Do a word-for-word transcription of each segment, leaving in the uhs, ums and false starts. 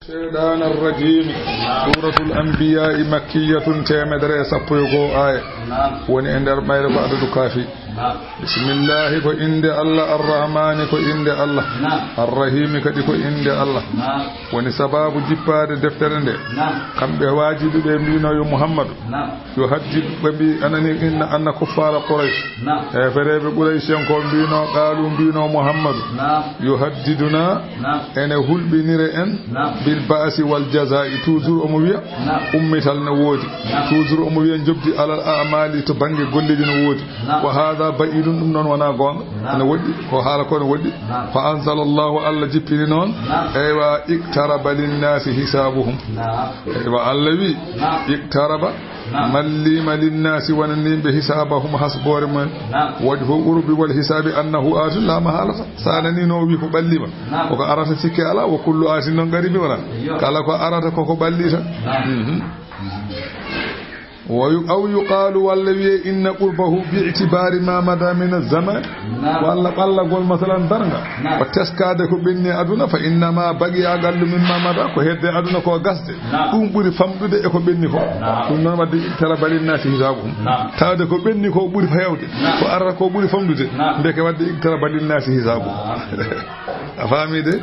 الشيطان الرجيم. سورة الأنبياء مكية، teemedere e sappo e goo aaya. Woni e nder mayre ko adadu kaafi. Bismillahi, ko innde Allah, Arrahmani, ko innde Allah, Arrahimi kadi ko innde Allah. Woni sababu jippaade deftere nde. Kamɓe waajiɓe ɓe mbino yo Muhammadu yo haddid, ɓe mbi anani inna anna kuffara Quraysh. Heefereeɓe Quraysh en ko mbino, qaalu mbino Muhammadu yo haddiduna, ene hulɓinire en, bil ba'si wal jazaa'i, toujours omo wiya ummital ne woodi, toujours omo wiya njobdi alal a'maali, to bannge golleeji ne woodi. Wa haadha ba'idun, ɗum noon wonaa goonga. Ene woɗɗi, ko haala ko ne woɗɗi. Fa anzalallahu, Allah jippini noon, eywa, iqtaraba linnaasi hisaabuhum. Eywa, Allah wi, iqtaraba, malliima, linnaasi, wonani yimɓe, hisaabahum, hasboore mumen. Wajhu qurbi wal hisaabi annahu aatun, laa mahaalata. So a nanii no o wi ko ɓalliima, ko ko arata, sikke alaa, wa kullu aatin noon qaribi wonaa. Kala ko arata ko ko ɓalli tan. Mhm. Wa yu-, aw yuqaalu, walla wiyee, inna qurbahu bi itibaari ma mada min azzaman. Walla ɓallagol, masalan, darnga, ko teskaade ko ɓenni aduna, fa innama baqi aqallu mimma mada, ko hedde aduna ko gasde. Ɗum ɓuri famɗude e ko ɓenni ko. Ɗum noon wadde iqtaraba linnaasi hisaabuhum. Tawde ko ɓenni ko ɓuri heewde, ko arata ko ɓuri famɗude. Ndeke wadde iqtaraba linnaasi hisaabuhum. A faami de?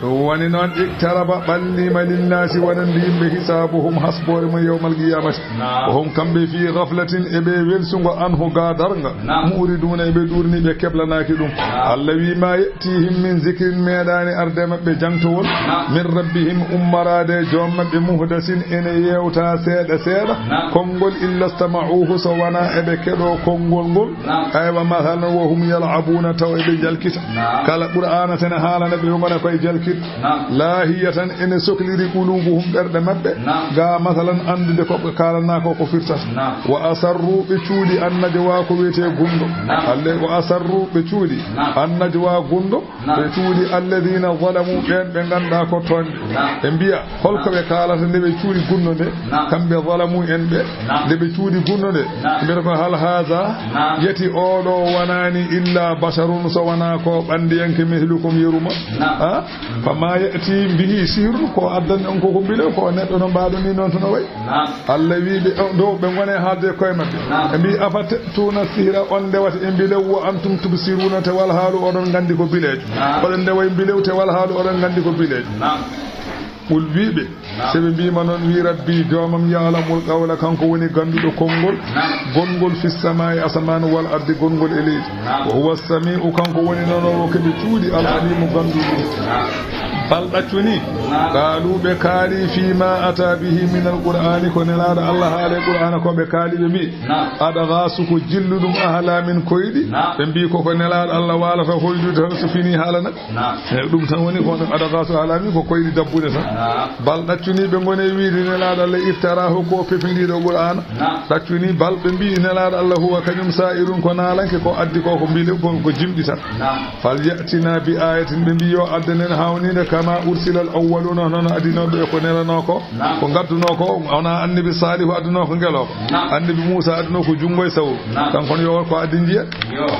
Ɗum woni noon, iqtaraba, ɓalliima, linnaasi, wonande yimɓe, hisaabuhum, hasboore mum, yawmal qiyaamati. Wa hum, kamɓe, fii ghaflatin, e ɓe welsungo, anhu, ga darnga. Mu'riduuna, e ɓe ɗuurni, ɓe keblanaaki ɗum. Allah wi, ma ya'tiihim min zikrin, meeɗaani arde maɓɓe jangtowol, min rabbihim, ummoraade e joom maɓɓe, muhdasin, ene yeewta seeɗa seeɗa, konngol, illa stama'uuhu, so wonaa eɓe keɗoo konngol ngol. Aywa, masalan, wa hum yal'abuuna, taw eɓe jalkita. Kala Qur'aana sene haalana ɓe, ɓe ngona koye jalkit. Laahiyatan, ene sokliri, quluubuhum, ɓerɗe maɓɓe. Ga, masalan, anndude ko ɓe kaalanaa ko, ko firtata. Wa asarru, ɓe cuuɗi, annajwa, ko wiyetee gunndo. Alle, wa asarru, ɓe cuuɗi, annajwa, gunndo. Ɓe cuuɗi, alladina zalamu, ɓeen ɓe nganndaa ko tooñɓe. Ɓe mbiya, holko ɓe kaalata nde ɓe cuuɗi gunndo nde? Kamɓe zalamu en ɓe, nde ɓe cuuɗi gunndo nde, ɓe mbiyata ko, hal haza, yeti oɗo wonani illa basharun, so wonaa ko ɓanndiyanke, mislukum, yeru mon. A? Fama ya'ti bihi sihrun, ko addan on ko, ko mbilew, ko neɗɗo no mbaɗo ni noon to no wayi. Allah wi ɓe, o, ɗo ɓe ngone haalde e koye maɓɓe. Ɓe mbi, afa ta'tuna sihra, on ndewata e mbilew, wa antum tubsiruna, te wal haalu oɗon nganndi ko bileejo. Oɗon ndewa e mbilew, te wal haalu oɗon nganndi ko bileejo. Qul, wi ɓe, so ɓe mbima noon, wi, rabbi, joomam, ya'lamul qawla, kanko woni gannduɗo konngol, gonngol fis samaa'i, asamaan, wal ardi, gonngol e leydi. Wa huwa sami'u, kanko woni nanoowo ko ɓe cuuɗi, al alimu, gannduɗo. Bal, ɗaccu ni, qaalu, ɓe kaali, fii ma ata bihi min al qur'ani, ko nelaaɗo Allah haali e qur'aana ko, ɓe kaali, ɓe mbi, adgaasu, ko jilluɗum, ahlaamin, koyɗi. Ɓe mbi, ko ko nelaaɗo Allah waalata hoydude tan, so fini haalana. E ɗum tan woni ko adgaasu ahlaamin, ko koyɗi dabbude tan. Bal, ɗaccu ni, ɓe ngone wiide nelaaɗo Allah iftaraahu, ko pefindiiɗo qur'aana. Ɗaccu ni, bal, ɓe mbi nelaaɗo Allah, huwa, kañum, saa'irun, ko naalanke, ko addi ko, ko mbilew, ko, ko jimɗi tan. Fal ya'tina bi ayatin, ɓe mbi yo addanen hawniinde, kama ursila al awwaluna, hono adinooɓe ko nelanoo ko, ko ngadduno ko, wona annabi Saalihu adduno ko ngelooba. Annabi Muusa adduno ko junngo e sawru. Kanko ne yo ko addi njiya.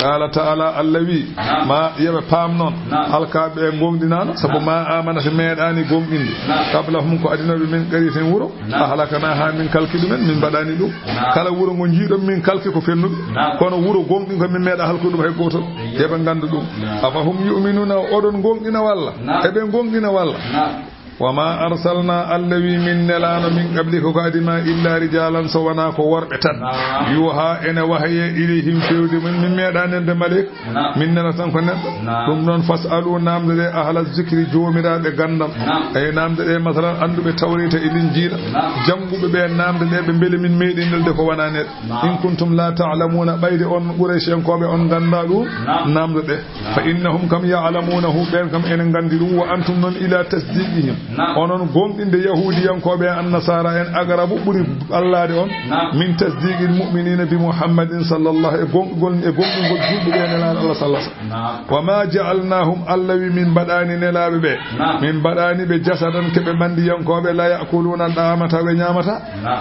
Qala ta'ala, Allah wi, ma yeɓe paam noon, alkaaɓe e gonɗinano, sabu ma amanata meeɗani gonɗinde, qablahum, ko adinooɓe, min qaryatin, wuro, ahlaknaha, min kalki ɗumen, min mbaɗani ɗum. Kala wuro ngo jiiɗon min kalki ko fennuɓe, kono wuro gonɗin ko min meeɗa halkude ɗum hay gootol. Yeɓe ngannda ɗum. Afa hum yu'minuna, oɗon gonɗina walla? Eɓe gonɗina walla? Wa ma arsalna, Allah wi, min nelaano, min qablika, ko adi ma, illa rijalan, so wona ko worɓe tan. Yuha, ene wahaye, ilayhim, fewde min, min meeɗa nelde maleyka. Min nela tan ko neɗɗo. Ɗum noon, fasalu, namde ɗe, ahla zikri, joomiraaɓe ganndal. Eyi, namde ɗe, masalan, annduɓe Tawreeta e Linjiila, jannguɓe ɓe, namde ɗe ɓe mbele min meeɗi nelde ko wona neɗɗo. In kuntum la ta'lamuna, ɓayde on Qurayshenkooɓe on ngannda ɗum, namde ɗe. Fa innahum kam ya'lamunahu, ɓen kam ene nganndi ɗum, wa antum noon ila tasdiqihim. Onon gonɗinde Yahuudiyankooɓe en, Annasaara en, aqrabu, ɓuri ɓallaade on, min tasdiqil mu'minina bi Muhammadin sallallahu, e gonɗugol, e gonɗingol juulɓe ɓe e Nelaaɗo Allah sallallahu alaihi wasallam. Wa ma ja'alnahum, Allah wi, min mbaɗaani nelaaɓe ɓe, min mbaɗaani ɓe jasadan, ke ɓe ɓanndiyankooɓe, la ya'kuluna, ɗaamata, ɓe ñaamata.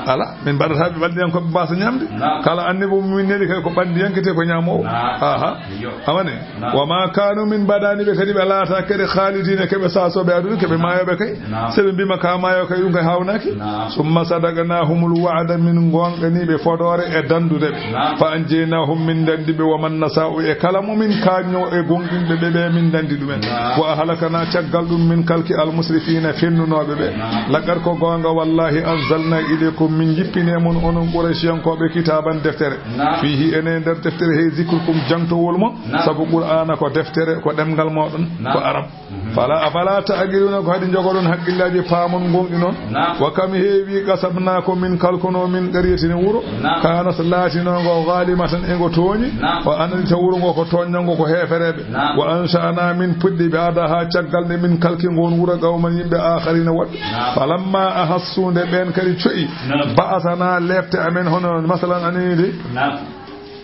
Ala, min mbaɗata ɓe ɓanndiyankooɓe mbaasa ñaamde. Kala annabi mo min neli kay ko ɓanndiyanke te ko ñaamoowo. Aha. Amane. Wa ma kanu, min mbaɗaani ɓe kadi ɓe laata kadi khalidina, ke ɓe saasooɓe aduna, ke ɓe maayooɓe kay. Naam. Se ɓe mbiima ka maayo kay, ɗum kay haawnaaki. Naam. Summa sadaqnaahumul wa'da, min ngoonɗanii ɓe fodoore e danndude ɓe. Naam. Fa anjaynahum, min ndanndi ɓe, wa man nashaa'u, e kala mo min kaañnoo e gooŋɗinɓe ɓe ɓe, min ndanndi ɗumen. Naam. Wa ahlaknaa, caggal ɗum min kalki al musrifiina, fennunooɓe ɓe. Naam. Laqad, ko goonga, wallaahi, anzalnaa ilaykum, min njippinii e mon onon Qurayshiyankooɓe kitaaban, deftere. Naam. Fiihi, ene nder deftere he, zikrukum, jaŋtowol mon. Naam. Sabu Qur'aana ko deftere, ko ɗemngal mooɗon, naam, ko Arab. Mhm. Fala, afala ta'qiluuna, ko haɗi njogoɗon haqqillaaji, paamon, ngoonɗinon. Naam. Wa kam heewi, qasabnaa, ko min kalkunoo, min qaryatin, wuro. Naam. Kaanat, laatinoo ngo, zaalimatan, e ngo tooñi. Naam. O anndi taw wuro ngo ko tooñngo, ngo ko heefereeɓe. Naam. Wa ansha'naa, min puɗɗi, ba'dahaa, caggal nde min kalki ngoon wuro, qawman, yimɓe, aakhariina, woɗɓe. Naam. Falammaa ahassu, nde ɓeen kadi co'i, naam, ba'sanaa, lefte amen, hono masalan anani de. Naam.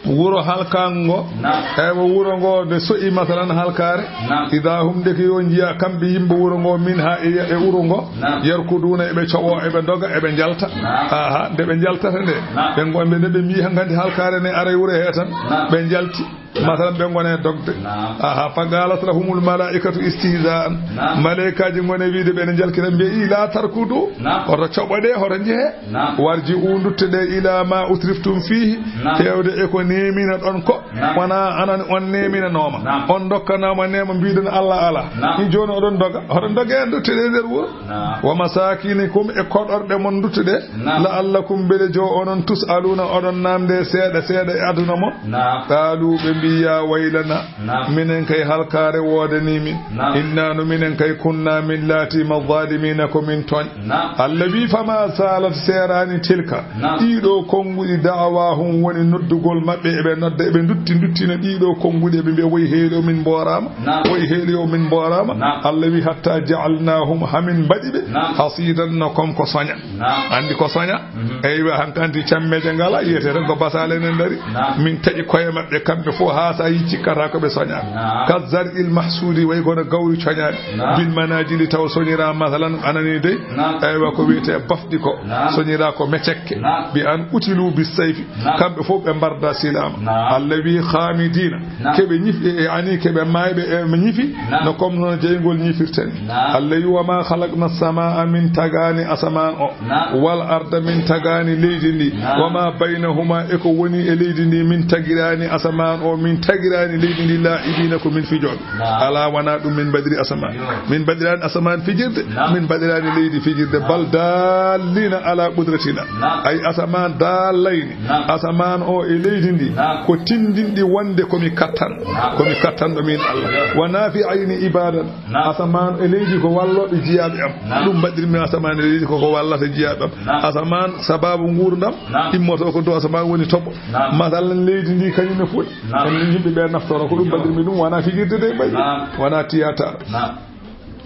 Wuro halkaango ngo. Naam. Eywa, wuro ngo nde so'i, masalan, halkaare. Naam. Idaa hum, ndeke yo njiya kamɓe yimɓe wuro ngo, minhaa, e, e wuro ngo. Naam. Yarkuduuna, eɓe coɓo, eɓe ndoga, eɓe njalta. Naam. Aha, nde ɓe njaltata nde. Naam. Ɓe ngo-, ɓe, nde ɓe mbii hankadi halkaare ne aray wuro he tan. Naam. Ɓe njalti. Naam. Masalan, ɓe ngone dogde. Naam. Aha, fa qaalat lahumul malaa'ikatu istihzaa'an. Naam. Maleykaaji ngone wiide ɓe ne njalkina, mbiya, "Laa tarkudu." Naam. Hoto coɓo de, hoto njehe. Naam. Warji'u, ndutte de, ilaa maa utriftum fiihi, naam, feewde e ko neemina ɗon ko. Naam. Wonaa anan on neeminanooma. Naam. On dokkanaama neema, mbiɗon Allah alaa. Naam. Ni jooni oɗon doga. Hoto doge, ndutte de nder wuro. Naam. Wa masaakinikum, e koɗorɗe mon ndutte de. Naam. La'allakum, mbele jo onon, tus'aluuna, oɗon naamde seeɗa seeɗa e aduna mon. Naam. Qaalu, ɓe mbii, yaa waylana. Naam. Minen kay halkaare woodanii min. Naam. Innaa, no minen kay, kunnaa, min laatiima, zaalimiina, ko min tooñ. Naam. Allah wii, famaa zaalat, seeraani, tilka, naam, ɗiiɗoo konnguɗi, da'awaahum, woni noddugol maɓɓe, eɓe nodda, eɓe ndutti, ndutti no ɗiiɗoo konnguɗi, eɓe mbiya, woy heeli o, min mbooraama, naam, woy heeli o, min mbooraama. Naam. Allah wii, hattaa ja'alnaahum, hamin mbaɗi ɓe, naam, hasiidan, no kon ko soña. Naam. Anndi ko soña? Mhm. Eywa, hankanti cammeeje ngala, yiyete tan ko basaale ene ndari. Naam. Min taƴi koye maɓɓe kamɓe fof, haa sa yi cikkata ko ɓe soña. Naam. Ka zar'il mahsuudi, way kono gawri coñaani. Naam. Bil manaajili, taw soñira, masalan, anani dey. Naam. Eywa, ko wiyete bafɗi ko. Naam. Soñira ko mecekke. Naam. Bi an utilu bis sayfi. Naam. Kamɓe fof ɓe mbarda silaama. Naam. Allah wi khamidina. Naam. Keɓe ñif-, e, e ani keɓe maayɓe, e, ɓe ñifi. Naam. No comme noon jeyngol ñifirta ni. Naam. Allah wi, "Wa ma khalaqna samaa", min tagaani asamaan o. Naam. "Wal arda", min tagaani leydi ndi. Naam. "Wa ma baynahuma", e ko woni e leydi ndi, min tagiraani asamaan o, min tagiraani leydi ndi, "laa'ibiina", ko min fijooɓe. Naam. Alaa, wonaa ɗum min mbaɗiri asamaan. Yo. Min mbaɗiraani asamaan fijirde, naam, min mbaɗiraani leydi fijirde. Naam. "Bal daalliina alaa qudratina." Naam. Ay, asamaan daallayni. Naam. Asamaan o e leydi ndi, naam, ko tinndinɗi wonde ko mi kattan. Naam. Ko mi kattanɗo min Allah. Yo. "Wa nafi'ayni ibadan." Naam. Asamaan e leydi ko wallooɓe jiyaaɓe am. Naam. Ɗum mbaɗirmi asamaan e leydi ko ko wallata jiyaaɓe am. Naam. Asamaan sababu nguurndam, naam, immotoo ko dow asamaan woni toɓo. Naam. Masalan, leydi ndi kañum e fuɗi. Naam. En yimɓe ɓe naftoro ko ɗum mbaɗirmi ɗum, wonaa fijirde de mbaɗi. Naam. Wonaa théâtre. Naam.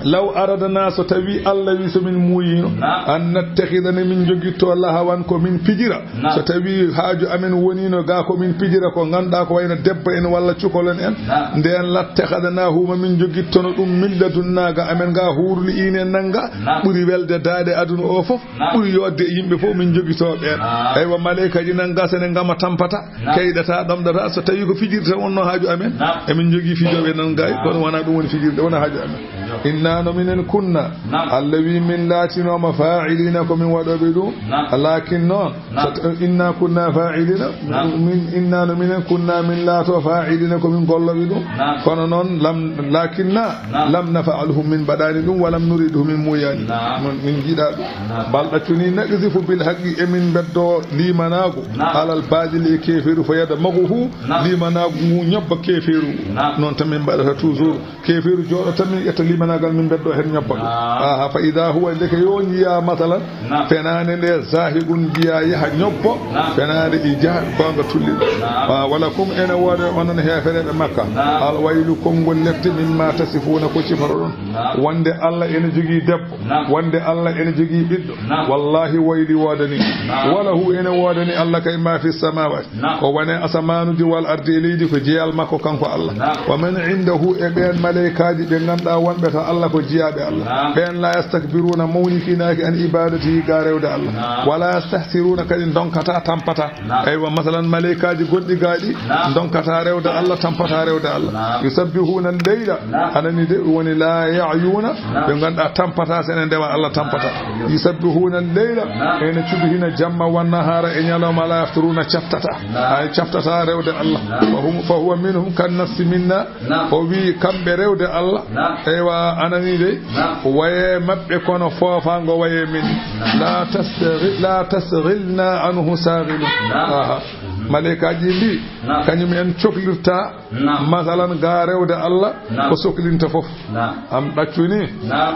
"Law aradna", so tawi Allah wi so min muuyino, naam, "an nattakhidha", ne min jogittoo, "lahawan", ko min pijira. Naam. So tawi haaju amen wonino ga ko min pijira, ko ngannduɗaa ko wayno debbo en walla cukalon en, naam, ndeen, "lattakhadnahu", ma min jogittono ɗum, "min ladunna", ga amen ga huurli ine nannga, naam, ɓuri welde daaɗe aduna o fof, naam, ɓuri yodde e yimɓe fof, min jogitoo ɓeen. Naam. Eywa, maleykaji nannga sene ngama tampata, naam, keyɗata, ɗomɗata, so tawi ko fijirde tan wonno haaju amen, naam, emin jogii fijooɓe nannga, naam, kono wonaa ɗum woni fijirde, wonaa haaju amen. Yo. "Inna", no minen, "kunna", naam, Allah wi, "min laatinooma, faa'iliina", ko min waɗooɓe ɗum. Naam. Laakin noon, naam, so ta-, "inna kunna faa'iliina", naam, min, "inna", no minen, "kunna", min laatoo, "faa'iliina", ko min gollooɓe ɗum. Naam. Kono noon, lam, "laakinna", naam, "lam naf'alhum", min mbaɗaani ɗum, "wa lam nuridhum", min muuyaani. Naam. Min, min njiɗaa ɗum. Naam. "Bal", ɗaccu ni, "naqzifu bil haqqi", emin mbeddoo liimanaagu, naam, "alal baatili", e keefeeru, "fa yadmaghuhu", naam, liimanaagu ngu ñobba keefeeru ngu. Naam. Noon tan min mbaɗata toujours. Keefeeru jooɗo tan, min ƴetta limanaagal, min mbeddoo heen ñobba ɗum. Naam. Aha, fa idaa huwa, ndeke yo njiya, masalan, naam, fenaande nde, zaahiqun, njiya yaha ñobbo, naam, fenaande i jaha, goonga tulli ɗum. Naam. Ah, wa lakum, ene woodi onon heefereeɓe Makka. Naam. Al waylu, konngol lette, mimma tasifuuna, ko cifotoɗon. Naam. Wonde Allah ene jogii debbo. Naam. Wonde Allah ene jogii ɓiɗɗo. Naam. Wallahi, wayli woodani. Naam. Wa lahu, ene woodani Allah kay, ma fi samawati. Naam. Ko woni e asamaanuuji, wal ardi, e leydi, ko jeyal makko kanko Allah. Naam. Wa man indahu, e ɓeen maleykaaji ɓe ngannduɗaa wonɓe to Allah ko jiyaaɓe Allah. Naam. Ɓeen laa yastakbiruuna, mawnikinaaki an ibaadatihi ga rewde Allah. Naam. Walaa yastahsiruuna, kadi ndonkata, tampata. Naam. Aywa, masalan, maleykaaji gonɗi ga ɗi, naam, ndonkata rewde Allah, tampata rewde Allah. Naam. Yusabbihuuna al-layla, naam, anani de, woni laa ya'yuuna, naam, ɓe ngannduɗaa tampata, so ene ndewa Allah tampata. Naam. Yusabbihuuna al-layla, naam, ene cuɓi hina jamma, wan nahaara e ñalawma, laa yafturuuna, caftata. Naam. Ay, caftata rewde Allah. Naam. Fa hum, fa huwa minhum kan nafsi minna. Naam. O wi'i kamɓe rewde Allah. Naam. Eywa, anani de. Naam. Waye maɓɓe kono foofaango waye min. Naam. La tasghi-, la tasghilna anhu saghilun. Naam. Aha. Mhm. Maleykaaji mbi, naam, kañum en coklirta, naam, masalan ga rewde Allah, naam, ko soklinta fof. Naam. Am ɗaccu ni? Naam.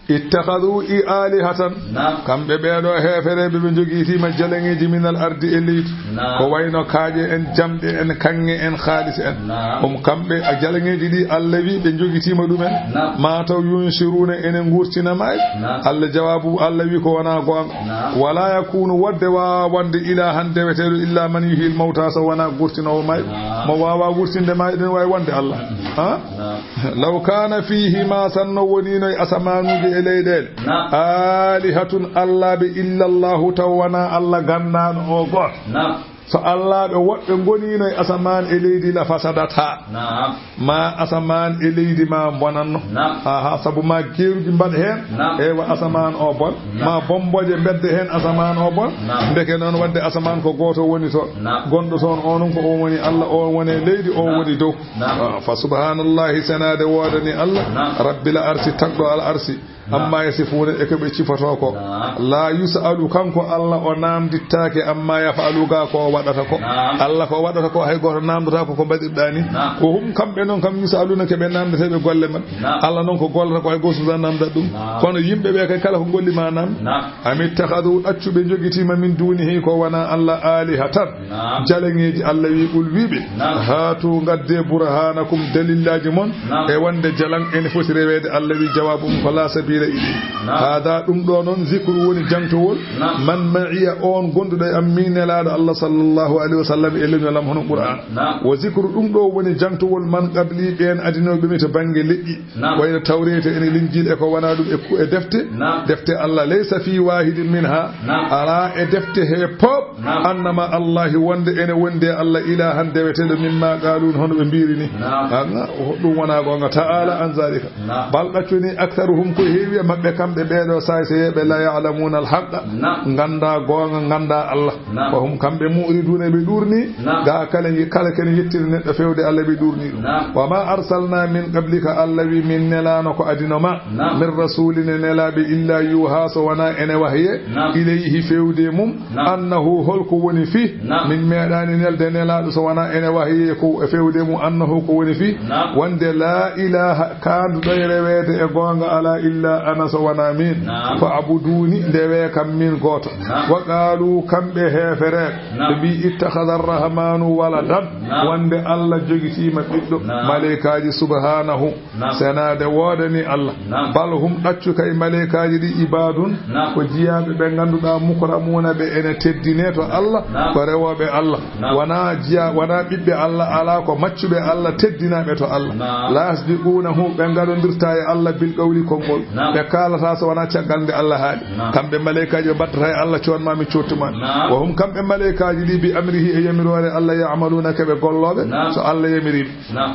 Ittakhadhu i alihatan. Naam. Kamɓe ɓeeɗo heefereɓe ɓe njogitiima jalaŋeeji minal ardi e leydi. Naam. Ko wayno kaaƴe en, jamɗe en, kaŋŋe en, haalis en. Naam. Ɗum kamɓe a jalaŋeeji ɗi Allah wi ɓe njogitiima ɗumen. Naam. Ma taw yunshiruuna ene ngurtina maayɓe. Naam. Allah jawaabu Allah wi ko wonaa goonga. Naam. Wala yakunu wonde waawa wonde ilahan deweteeɗo illa man yuhyil mawta so wonaa gurtinoowo maayɓe. Naam. Mo waawa wurtinde maayɓe ɗen waawi wonde Allah. Mm. Ha? Naam. Law kaana fiihima, sanno woniino e asamaanuuji e leyɗeele, naam, aalihatun, allaaɓe, illallahu, taw wonaa Allah gannaaɗo o gooto. Naam. So allaaɓe woɓɓe ngoniino e asamaan e leydi, la fasadata. Naam. Ma asamaan e leydi ma bonanno. Naam. Aha, sabu ma geeruji mbaɗ heen. Naam. Eywa, asamaan o bon. Naam. Ma bomboje mbedde heen asamaan o bon. Naam. Ndeke noon, wadde asamaan ko gooto woni toon. Naam. Gonɗo toon o noon ko o woni Allah, o woni e leydi, o, naam, woni dow. Naam. Ah, fa subhanallahi, senaade woodani Allah, naam, rabbil arsi, tagɗo al arsi, naam, amma yasifuuna, e ko ɓe cifotoo ko. Naam. La yus'alu, kanko Allah o naamdittaake, amma yaf'alu, ga ko o waɗata ko. Naam. Allah ko o waɗata ko, hay gooto naamndataa ko, ko mbaɗirɗaa ni. Naam. Wa hum, kamɓe noon kam, yus'aluuna, ko ɓe naamndeteeɓe golle maɓɓe. Naam. Allah noon ko gollata ko, hay gooto suusaa naamndat ɗum. Naam. Kono yimɓe ɓe kay, kala ko ngolli ma naam. Naam. Am ittakhadhu, ɗaccu ɓe njogitiima, min dunihi, ko wonaa Allah, alihatan. Naam. Jalaŋeeji, Allah wi, qul, wi ɓe. Naam. Haatu, ngadde, burhanakum, dalillaaji mon. Naam. E wonde jalaŋ ene foti reweede, Allah wi, jawaabu mum ko la sabila ilayhi. Naam. Haada, ɗum ɗo noon, zikru woni jaŋtowol. Naam. Man ma'iya, on gonduɗo e am, min nelaaɗo Allah sallallahu alayhi wa sallam, e leñol am hono Qur'an. Naam. Wa zikru, ɗum ɗo woni jaŋtowol man qabli, ɓeen adinooɓe mi to bannge leƴƴi. Naam. Wayno Tawreeta ene Linjiil e ko wonaa ɗum e ku-, e defte. Naam. Defte Allah, laysa fi wahidin minha. Naam. Alaa e defte he pop. Naam. Annama Allahi, wonde ene wondi e Allah ilahan deweteeɗo mimma qaalu, hono ɓe mbiiri ni. Naam. An, ɗum wonaa goonga. Ta'ala an zalika. Naam. Bal ɗaccuni aktharuhum, ko heewi e maɓɓe kamɓe ɓeeɗo saayseyeeɓe, la ya'lamuna al-haqqa. Naam. Ngannda goonga, ngannda Allah. Naam. Wa hum, kamɓe, mu'riduna, ɓe ɗuurni. Naam. Ga kala ngi-, kala kene yettiri neɗɗo fewde Allah, ɓe ɗuurni ɗum. Naam. Wa ma arsalna min qablika, Allah wi, min nelaano ko adino ma. Naam. Min rasulin, e nelaaɓe, illa yuha, so wonaa ene wahye. Naam. Ilayhi, fewde mum. Naam. Annahu, holko woni fii. Naam. Min meeɗaani nelde nelaaɗo so wonaa ene wahye ko e fewde mum, annahu, ko woni fii. Naam. Wonde la ilaha, kaanduɗo e reweede e goonga alaa illa ana, so wonaa min. Naam. Fa abuduni, ndewe kam min gooto. Naam. Wa qaalu, kamɓe heefereeɓe, naam, ɓe mbi, ittakhadha arrahmanu waladan, naam, wonde Allah jogitiima ɓiɗɗo. Naam. Maleykaaji, subhanahu, naam, senaade woodani Allah. Naam. Bal hum, ɗaccu kay maleykaaji ɗi, ibadun, naam, ko jiyaaɓe ɓe ngannduɗaa, mukramuuna, ɓe ene teddine to Allah, naam, ko rewooɓe Allah. Naam. Wonaa jiya-, wonaa ɓiɓɓe Allah, alaa, ko maccuɓe Allah, teddinaaɓe to Allah. Naam. La yasbiqunahu, ɓe ngaɗondirta e Allah, bil qawli, konngol. Naam. Ɓe kaalataa so wonaa caggal nde Allah haali. Naam. Kamɓe maleykaaji ɓe mbaɗtata e Allah, coon ma mi coottu ma. Naam. Wa hum, kamɓe maleykaaji ɗi, bi amrihi, e yamiroore Allah, ya'maluuna, ko ɓe gollooɓe, naam, so Allah yamiri ɓe. Naam.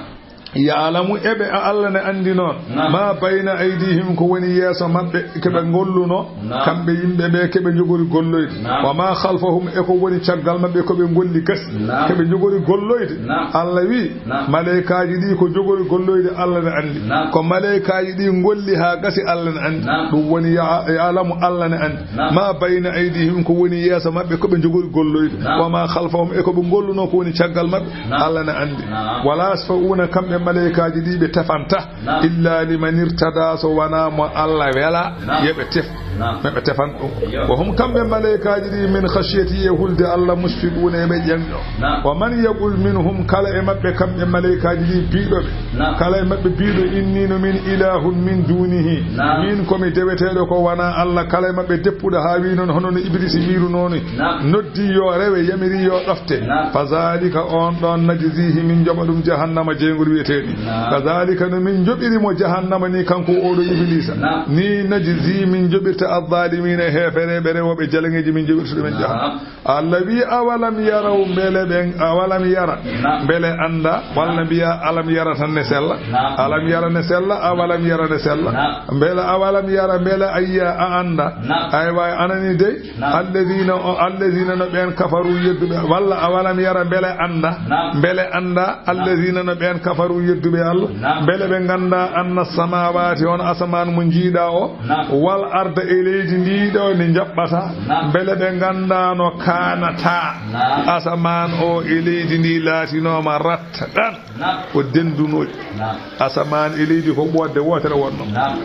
Ya'lamu, eɓe, a Allah ne anndi noon. Naam. Ma bayna aydihim, ko woni yeeso maɓɓe, ko ɓe, naam, ngolluno. Naam. Kamɓe yimɓe ɓe, ko ɓe njogori golloyde. Naam. Wa ma khalfahum, e ko woni caggal maɓɓe, ko ɓe ngolli gasi. Naam. Ko ɓe njogori golloyde. Naam. Allah wi, naam, maleykaaji ɗi ko njogori golloyde, Allah ne anndi. Naam. Ko maleykaaji ɗi ngolli haa gasi, Allah ne anndi. Naam. Ɗum woni ya-, ya'lamu, Allah ne anndi. Naam. Ma bayna aydihim, ko woni yeeso maɓɓe, ko ɓe njogori golloyde. Naam. Wa ma khalfahum, e ko ɓe ngolluno, ko woni caggal maɓɓe, naam, Allah ne anndi. Naam. Wala yashfa'una, kamɓe maleykaaji ɗi, ɓe tefanta. Naam. Illa liman irtada, so wonaa mo Allah wela, naam, yo ɓe tef. Naam. Maɓɓe tefan ɗum. Yo. Wa hum, kamɓe maleykaaji ɗi, min khashyatihi, e hulde Allah, mushfiquuna, eɓe ƴeŋƴo. Naam. Wa man yaqul minhum, kala e maɓɓe kamɓe maleykaaji ɗi, biiɗo ɓe. Naam. Kala e maɓɓe biiɗo, inni no min ilahun min dunihi. Naam. Min ko mi deweteeɗo ko wona Allah, kala e maɓɓe deppuɗo haa wi noon, hono no Iblisi wiirunoo ni. Naam. Noddi yo rewe, yamiri yo ɗofte. Naam. Fa zalika, on ɗon, najzihi, min joɓa ɗum jahannama jeyngol wiyeteeɗi. Naam. Kazalika, no min joɓiri mo jahannama ni, kanko oɗo Iblisa. Naam. Ni najzi, min joɓirta azzalimina, heefereɓe rewooɓe jalaŋeeji, min joɓirta ɗumen jahannama. Naam. Allah wi, awalam yaraw, mbele ɓen, awalam yara, naam, mbele annda, walla mbiya alam yara tan ne sella. Naam. Alam yara ne sella, awalam yara ne sella. Naam. Mbele awalam yara, mbele ayya a annda. Naam. Aywa, anani dey. Naam. Alladina o, alladina no ɓen kafaru yedduɓe, walla awalam yara mbele annda. Naam. Mbele annda, naam, alladina no ɓen kafaru yedduɓe Allah. Naam. Mbele ɓe ngannda anna samawati, on asaman mo njiiɗa o. Naam. Wal arda, e leydi ndi ɗo ndi njaɓɓata. Naam. Mbele ɓe ngannda no kanata. Naam. Asaman o e leydi ndi laatinooma ratta ɗan. Naam. Ko dendunoɗi. Naam. Asaman e leydi ko ɓoodde wootere wonno. Naam.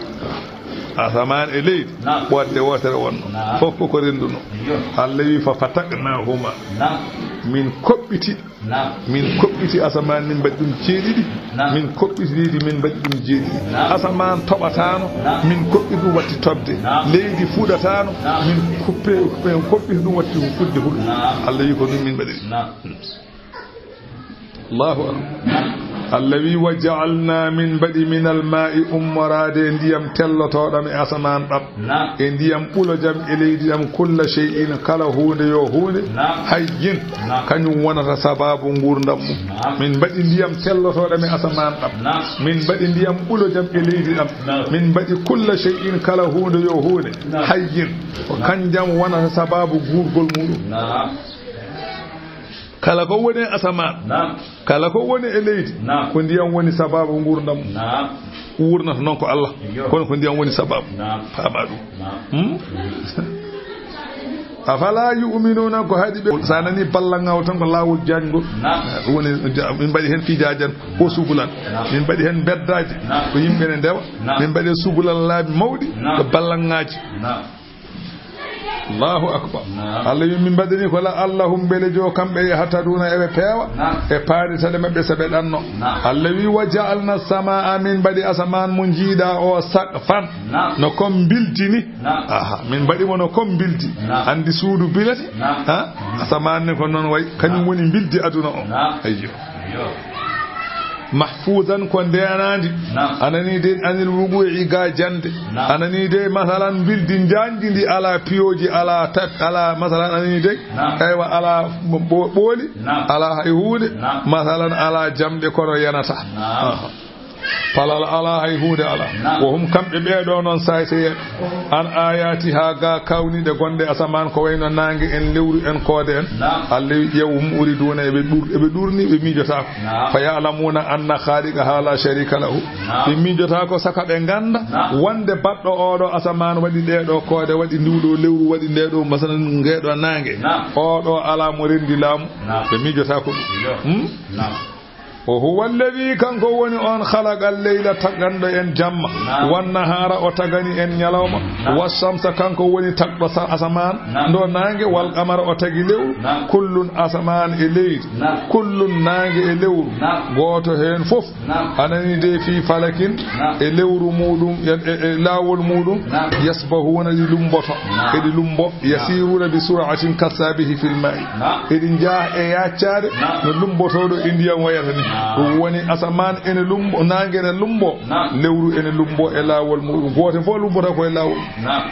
Asaman e leydi, naam, ɓoodde wootere wonno. Naam. Fof ko ko renduno. Iyo. Allah wi, fa fataqnahuma. Naam. Min koɓɓiti. Naam. Min koɓɓiti asaman, min mbaɗi ɗum jeeɗiɗi. Naam. Min koɓɓiti leydi, min mbaɗi ɗum jeeɗiɗi. Naam. Asaman toɓataano, naam, min koɓɓi ɗum watti toɓde. Naam. Leydi fuɗataano, naam, min kuppe, min koɓɓiti ɗum watti fuɗde huɗo. Naam. Allah wi, ko ɗum min mbaɗiri. Naam. Allahu akbar. Allah wi, wa ja'alna, min mbaɗi, minal ma'i, ummoraade e ndiyam tellotooɗam e asamaan ɗam, naam, e ndiyam ɓulojam e leydi ɗam, kulla shay'in, kala huunde yo huunde, naam, hayyin, naam, kañum wonata sabaabu nguurndam mum. Naam. Min mbaɗi ndiyam tellotooɗam e asamaan ɗam. Naam. Min mbaɗi ndiyam ɓulojam e leydi ɗam. Naam. Min mbaɗi kulla shay'in, kala huunde yo huunde, naam, hayyin, ko, naam, kanjam wonata sabaabu guurgol muɗum. Naam. Kala ko woni e asamaan, naam, kala ko woni e leydi, naam, ko ndiyam woni sabaabu nguurndam mum. Naam. Wuurnata noon ko Allah, iyo, kono ko ndiyam woni sabaabu. Naam. Faama ɗum. Naam. Hmm? Afala yu'minuna, ko haɗi ɓe, sa nani ballanŋawol tan ko laawol jaajngol. Naam. Ɗum woni, ja-, min mbaɗi heen fijaajan ko sugulan. Naam. Min mbaɗi heen mbeddaaji, naam, ko yimɓe ne ndewa. Naam. Min mbaɗi sugulan laabi mawɗi, naam, ko ballanŋaaji. Naam. Allahu akbar. Naam. Allah wi, min mbaɗani ko la'allahum, mbele jo kamɓe yahtaduna eɓe peewa, naam, e paaditale maɓɓe so ɓe ɗanno. Naam. Allah wi, wa ja'alna samaa, min mbaɗi asamaan mo njiiɗa o saqfan. Naam. No kon mbildi ni. Naam. Aha, min mbaɗi mo no kon mbildi. Naam. Andi suudu bilete? Naam. Ha? Asamaan ni ko noon wayi. Kañum, naam, woni mbildi aduna o. Naam. Ayyo. Ayyo. Mahfuzan, ko ndeenaandi. Naam. Anani de, anil wuqu'i, ga jande. Naam. Anani de, masalan, mbildi njaanji ndi ala piyooji, ala tap-, ala, masalan, anani de. Naam. Aywa, ala ɓo-, ɓooli, naam, ala hay huunde. Naam. Masalan, ala jamɗe kono yanata. Naam. Aha. Palal ala, hay huunde ala. Naam. Wo hum, kamɓe ɓee ɗoo noon, saay seyeeɓe. An ayatiha, ga kawniiɗe gonɗe asamaan, ko wayno naange en, lewru en, koode en. Naam. Allah wi, ƴeew, mu'riduna, eɓe ɗur-, eɓe ɗurni, ɓe miijotaako. Naam. Fa ya'lamuna anna khaliqaha la sharika lahu. Naam. Ɓe miijotaako saka ɓe ngannda, naam, wonde baɗɗo oo ɗoo asamaan waɗi ɗee ɗoo koode, waɗi nduu ɗoo lewru, waɗi ndee ɗoo, masalan, ngee ɗoo naange. Naam. Oo ɗoo alaa mo renndi laamu. Naam. Ɓe miijotaako ɗum. Iyo. Hmm? Naam. Wa huwa alladhi, kanko woni on, khalaqa al-layla, taganɗo en jamma, naam, wan nahara, o tagani en ñalawma, naam, wash shamsa, kanko woni tagɗo sa-, asamaan, naam, ndo naange, wal qamara, o tagi lewru, naam, kullun, asamaan e leydi, naam, kullun, naange e lewru, naam, gooto heen fof, naam, anani de, fi falakin, naam, e lewru muɗum, e, e, e laawol muɗum, naam, yasbahuna, ɗi lumboto, naam, eɗi lumbo, naam, yasiruna bi sur'atin kassabihi fil ma'i. Naam. Eɗi njaha e yaccaade, naam, no lumbotooɗo e ndiyam wayata ni. Naam. Ɗum woni asamaan ene lumbo, naange ene lumbo, naam, lewru ene lumbo e laawol muɗum. Gooto fof lumbota ko e laawol. Naam.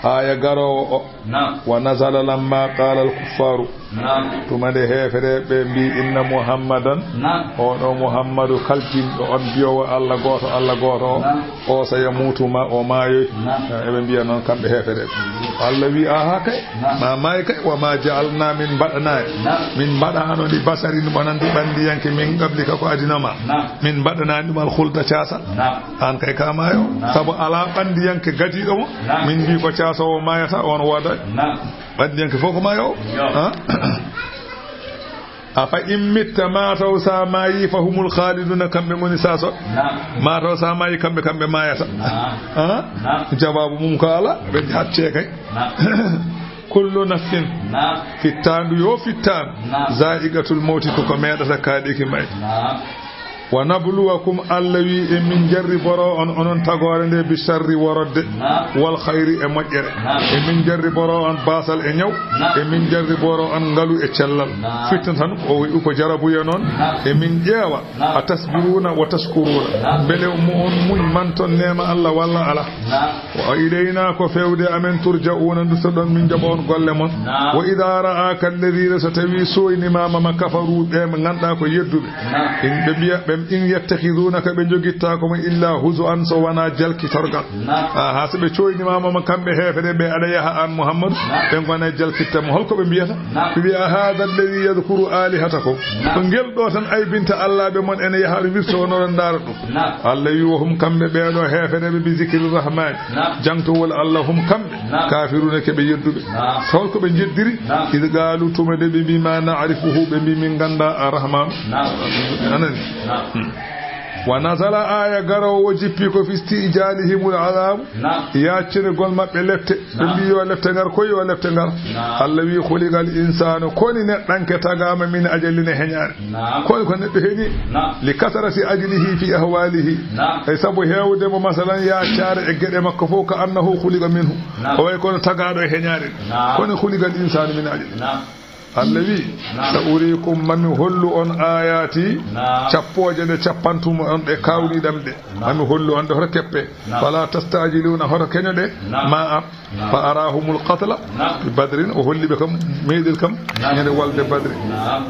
Aaya garoowo o. Naam. Wa nazala lamma qala al kuffaru. Naam. Tuma nde heefereɓe mbi, inna Muhammadan. Naam. Oɗo Muhammadu kalkinɗo on, biyowo Allah gooto, Allah gooto o. Naam. O sayamutu, ma o maayoy. Naam. Eh, eɓe mbiya noon kamɓe heefereɓe. Allah wi, aha kay. Naam. Ma maay kay, wa ma ja'alna, min mbaɗanaani. Naam. Min mbaɗaano li basharin, wonande ɓanndiyanke, min qablika, ko adino ma. Naam. Min mbaɗanaani ɗum al khulda, caasal. Naam. Aan kay ka maayo. Naam. Sabu alaa ɓanndiyanke gadiiɗo mo. Naam. Min mbi ko caasoowo maayata, on woodaani. Naam. Ɓanndiyanke fof ko maayo. Yo. Ha? Afa in mitta, maa taw sa maayi, fa humul khaliduna, kamɓe ngoni saso. Naam. Maa taw sa maayi, kamɓe, kamɓe maayata. Naam. Ah? Naam. Jawaabu mum ko ala, ɓe hacce kay. Naam. Kullu nafsin, naam, fittaandu yo fittaandu, naam, zaiqatul mawti, ko ko meeɗata kaaɗeeki may. Naam. Wa nabluwakum, Allah wi, e min jarriboro on, onon tagoore nde, bi sharri, worodde, naam, wal khayri, e moƴƴere. Naam. E min jarriboro on baasal e ñaw. Naam. E min jarriboro on ngalu e cellal. Naam. Fitta tan o wi ko jarabuya noon. Naam. E min ƴeewa, naam, a tasbiruna wa tashkuruna. Naam. Mbele mo on muñ manton neema Allah walla ala. Naam. Wa ilayna, ko fewde amen, turja'una, nduttoɗon min jaɓa on golle mon. Naam. Wa idha ra'aka alladhina, so tawi soynimama ma kafaru, ɓe ɓe ngannduɗaa ko yedduɓe. Naam. In ɓe mbiya, ɓe in yattakhidunaka, ɓe jogittaako ma illa huzuan, so wona jalkitorgal. Naam. Aha, so ɓe coynimama ma kamɓe heefere ɓe, aɗa yaha an Muhammadu, naam, ɓe ngona jalkitta mo. Holko ɓe mbiyata? Naam. Ɓe mbiya, hadha alladhi yadhkuru alihatakum. Naam. Ko ngel ɗo tan aybinta Allah ɓe mon ene yaha wirto wono ɗon ndaara ɗum. Naam. Allah wi, wa hum, kamɓe ɓeeɗo heefereɓe, bi zikri rahmani, naam, jangtowol Allah, hum, kamɓe, naam, kafiruna, keɓe yedduɓe. Naam. Holko ɓe jeddiri? Naam. Id qalu, tuma de ɓe mbi, ma na'rifuhu, ɓe mbi min ganda ar-Rahman. Naam. Anani? Naam. Hmm. Wa nazala, aya garowo jippi ko fi istijalihimul azab. Naam. Yaccirgol maɓɓe lette. Ɓe mbi yo lette ngar, ko yo lette ngar. Naam. Allah wi, khuliqal insanu, koni neɗɗanke tagaama min ajalin, e heñaare. Naam. Koni ko neɗɗo heñi? Naam. Li kasrati ajlihi fi ahwalihi. Naam. E sabu heewde mo, masalan, yaacaare e geɗe makko fof, ka annahu khuliqa minhu. Naam. O way kono tagaaɗo e heñaare. Naam. Koni khuliqal insanu min ajal. Naam. Allah wi, naam, sa urikum, mami hollu on ayati, naam, cappooje ɗe cappantumi on ɗe kawniɗam ɗe. Naam. Mami hollu on ɗe hoto keppe. Naam. Fala tastajiluna, hoto keñoɗe, naam, ma am. Naam. Fa arahumul qatla, naam, bi Badrin, o holli ɓe kam, meeɗel kam, naam, ñande wolde Badri. Naam.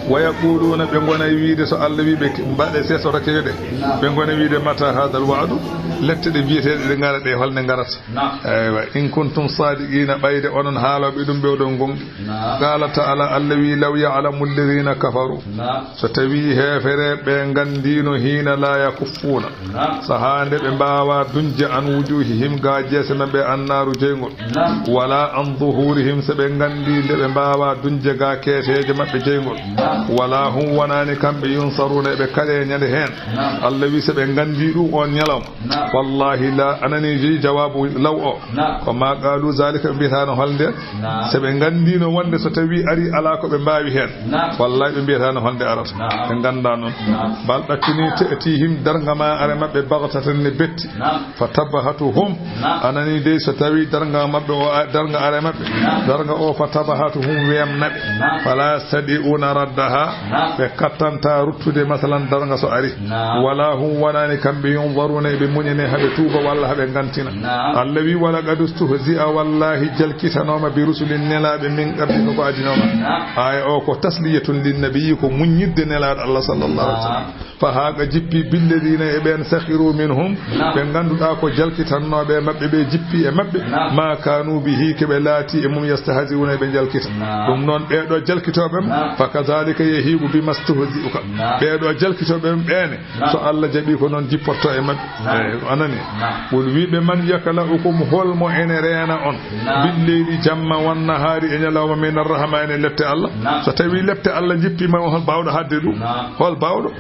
Wa yaquluna, ɓe ngona wiide, so Allah wi ɓe ke-, mbaɗe sees, hoto keñoɗe. Naam. Ɓe ngona wiide, mata hadal wa'du, lette ɗe mbiyeteɗe ɗe ngara ɗe, holne ngarata? Naam. Eywa, in kuntum sadiqina, ɓayde onon haalooɓe ɗum ɓe oɗon gonɗi. Naam. Qala ta'ala, Allah wi, law ya'lamu alladhina kafaru. Naam. So tawi heefereɓe ɓe nganndino, hina la yakuffuuna, naam, sahaa nde ɓe mbaawa duñde, an wujuhihim, ga jeese maɓɓe, annaaru, jeyngol. Naam. Wala an zuhurihim, so ɓe nganndi nde ɓe mbaawa duñde ga keeseeje maɓɓe, jeyngol. Naam. Wala hum, wonaani kamɓe, yunsaruuna, eɓe kaɗe ñande heen. Naam. Allah wi, so ɓe nganndi ɗum on ñalawma. Naam. Wallahi la, anani ji jawaabu law o. Naam. Ko ma qaalu zalika, ɓe mbiyataano holnde. Naam. So ɓe nganndino wonde so tawi ari alaa ko ɓe mbaawi heen. Naam. Wallahi ɓe mbiyataano holnde arata. Naam. Ɓe ngannda noon. Naam. Bal ɗaccini ta'tihim, darnga ma are maɓɓe, baghtatan, ne betti. Naam. Fa tabahatuhum. Naam. Anani dey so tawi darnga maɓɓe o, a-, darnga are maɓɓe. Naam. Darnga o fa tabahatuhum weemna ɓe. Naam. Fala yastadi'una raddaha. Naam. Ɓe kattanta ruttude, masalan, darnga so ari. Naam. Wala hum, wonaani kamɓe, yunzaruna, eɓe muñane, haɓe tuuba walla haɓe ngantina. Naam. Allah wi, wala qad ustuhzi'a, wallahi jalkitanooma, bi rusulin, nelaaɓe, min qablika, ko adinooma. Naam. Aya o ko tasliyatun lin nabiyyi, ko muññidde nelaaɗo Allah sallallahu alaihi wasallam. Naam. Fa haaqa, jippi, billadina, e ɓeen, sakhiru minhum, naam, ɓe ngannduɗaa ko jalkitannooɓe e maɓɓe ɓe, jippi e maɓɓe, naam, ma kanu bihi, ke ɓe laati e mum, yastahzi'una, e ɓe jalkita. Naam. Ɗum noon, ɓee ɗo jalkitooɓe am, naam, fa kadhalika yahiqu bima stuhzi'u ka. Naam. Ɓee ɗo jalkitooɓe am ɓeene, naam, so Allah jaɓi ko noon jipporto e maɓɓe. Naam. Eey, a nani? Naam. Qul, wi ɓe, man yakla'ukum, hol mo ene reena on? Naam. Bil leyli, jamma, wan nahaari, e ñalawma, min arrahmaani, lette Allah. Naam. So tawi lette Allah jippiima, hol baawɗo haɗde ɗum? Naam. Hol baawɗo?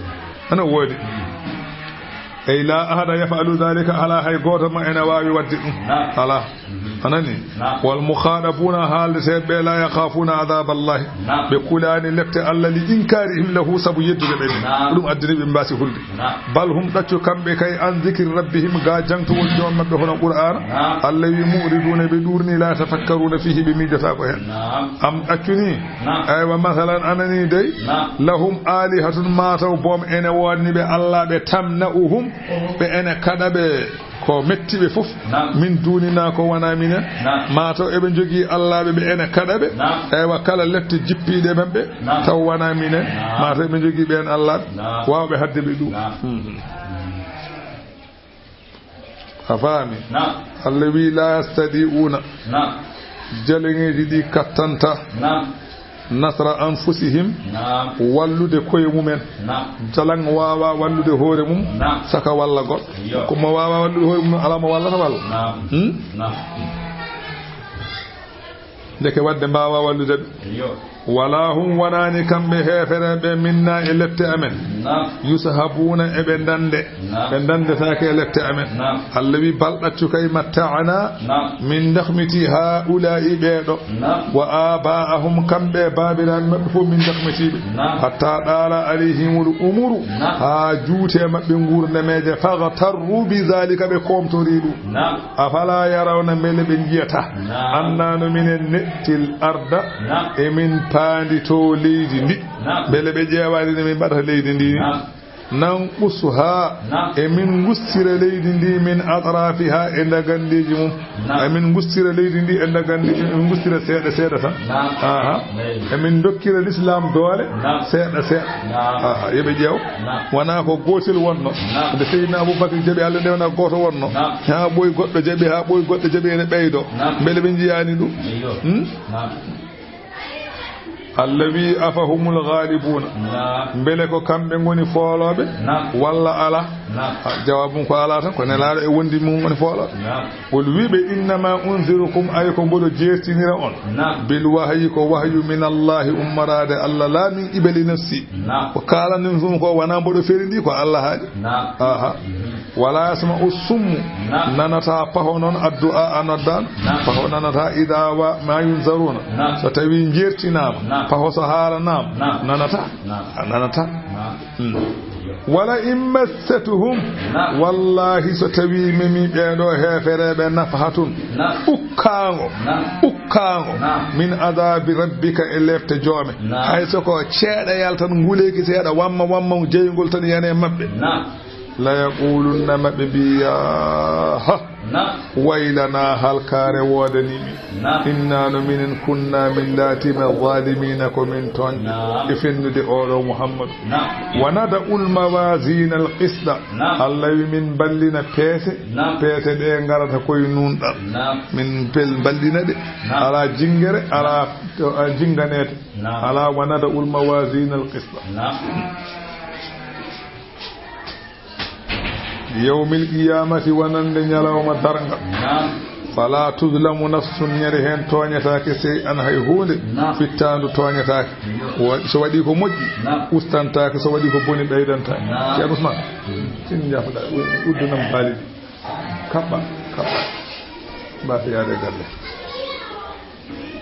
Ana woodi. Ey, la ahada yaf'alu dhalika, alaa hay gooto ma ene waawi waɗde ɗum. Naam. Alaa. Mhm. A nani? Naam. Wal mukhadabuna, haaldeteeɓe ɓe, la yakhafuna adhab Allah. Naam. Ɓe kulaani lette Allah, li inkarihim lahu, sabu yeddude ɓe. Naam. Ɗum addini ɓe mbaasi hulde. Naam. Bal hum, ɗaccu kamɓe kay, an zikri rabbihim, ga jangtowol joom maɓɓe hono Qur'aana. Naam. Allah wi, mu'riduna, ɓe ɗuurni, la yatafakkaruna fihi, ɓe miijotaako heen. Naam. Am ɗaccu ni? Naam. Aywa, masalan, a nani dey? Naam. Lahum alihatun, mataw boom ene woodni ɓe Allah ɓe, tamna'uhum, ɓe ene kaɗa ɓe ko metti ɓe fof. Naam. Min dunina, ko wona minen. Naam. Mataw eɓe njogii Allah ɓe, ɓe ene kaɗa ɓe. Naam. Eywa, kala lette jippiiɗe maɓɓe, naam, taw wona minen. Naam. Mataw eɓe njogii ɓeen Allah ɓe, naam, waawɓe haɗde ɓe ɗum. Naam. Mhm. A faami? Naam. Allah wi, la yastadi'una. Naam. Jaleŋeeji ɗi kattanta. Naam. Nasra anfusihim. Naam. Wallude koye mumen. Naam. Jalaŋ waawa wallude hoore mum. Naam. Saka walla goɗɗo. Iyo. Ko mo waawa wallude hoore mum, alaa mo wallata walla. Naam. Hmm? Naam. Ndeke waɗde mbaawa wallude ɓe. Iyo. Wala hum, wonani kamɓe heefereɓe, minna, e lette amen. Naam. Yusahabuna, eɓe dande. Naam. Ɓe dandetake e lette amen. Naam. Allah wi, bal, ɗaccu kay, matta'na, Naam. min dakmiti haula'i ɓeeɗo. Naam. Wa aba'ahum, kamɓe e baabiraaɓe maɓɓe fof min dakmitiɓe. Naam. Hatta ɗaala alayhimul umuru, Naam. haa juute maɓɓe nguurdameeje, faghtarru bi dhalika, ɓe komtori ɗum. Naam. Afala yarawna, mbele ɓe njiyata? Naam. Anna no minen neɗɗil arda, Naam. emin paandito leydi ndi. Naam. Mbele ɓe ƴeewaani no min mbaɗata leydi ndi? Naam. Nanqusuha, Naam. emin ngustira leydi ndi, min atrafiha, e ndagandeeji mum. Naam. Emin ngustira leydi ndi e ndagandeeji mum, emin ngustira seeɗa seeɗa tan. Naam. Aha. Eyi. Emin dokkira l'islam doole Naam. seeɗa seeɗa. Naam. Aha, yo ɓe ƴeew. Naam. Wona ko gootel wonno. Naam. Nde Seydina Abubakar jaɓi, Allah nde wona gooto wonno. Naam. Haa ɓooyi goɗɗo jaɓi, haa ɓooyi goɗɗo jaɓi, ene ɓeydo. Naam. Mbele ɓe njiyaani ɗum? Eyyo. Hmm? Naam. Allah wi, afahumul ghalibuna. Naam. Mbele ko kamɓe ngoni foolooɓe? Naam. Walla ala? Naam. Ah, jawaabu mum ko ala tan, ko nelaaɗo e wondi mum ngoni foolooɓe. Naam. Wol wiɓe, innama unzirukum, ay ko mboɗo jeertinira on. Naam. Bil wahyi, ko wahyu min Allahi, ummoraade Allah, la min qibali nafsi. Naam. Ko kaalanmi ɗum ko wona mboɗo ferindi, ko Allah haali. Naam. Aha. Mhm. Wala yasma'u summu, Naam. nanata paho noon, addu'a a noddan, Naam. paho nanata, ida wa ma yunzaruna, Naam. so tawi jeertinaama, Naam. paho so haalanaama, Naam. nanata, Naam. a nanata. Naam. Hmm. Wala in massatuhum, Naam. wallahi so tawi memi ɓeeɗo heefereɓe nafhatun, Naam. ukkaango, Naam. ukkaango, Naam. min adabi rabbika e lefte joome, Naam. hay so ko ceeɗa yaltan nguleeki seeɗa, wamma, wamma, jeyngol tan yane maɓɓe. Naam. La yaqulunna, maɓe mbi, yaha, Naam. waylana, halkare woodani min. Naam. Inna no minen kunna min laatima zalimina, ko min toonƴe. Naam. E fennude oɗo Muhammadu. Naam. Wa nada'ul mawazina al qisda. Naam. Allah wi min ballina peese. Naam. Peese ɗe ngarata koye nunɗal. Naam. Min pel ballina ɗe. Naam. Ala jingere, ala to, a jinganede. Naam. Ala wa nada'ul mawazina al qisda. Naam. Yawmil qiyamati, wonande ñalawma darnga. Naam. Fala tuzlamu nafsun, ñande heen tooñataake sey an hay huunde. Naam. Fittaandu tooñataake. Yo. Wa-, so waɗi ko moƴƴi, Naam. ustantaake, so waɗi ko boni, ɓeydantaake. Naam. Ceerno Ousmane, Mm. sin jaafoɗa, uddunam baali ɗi. Kaɓɓa, kaɓɓa. Mbaasa yaade galle.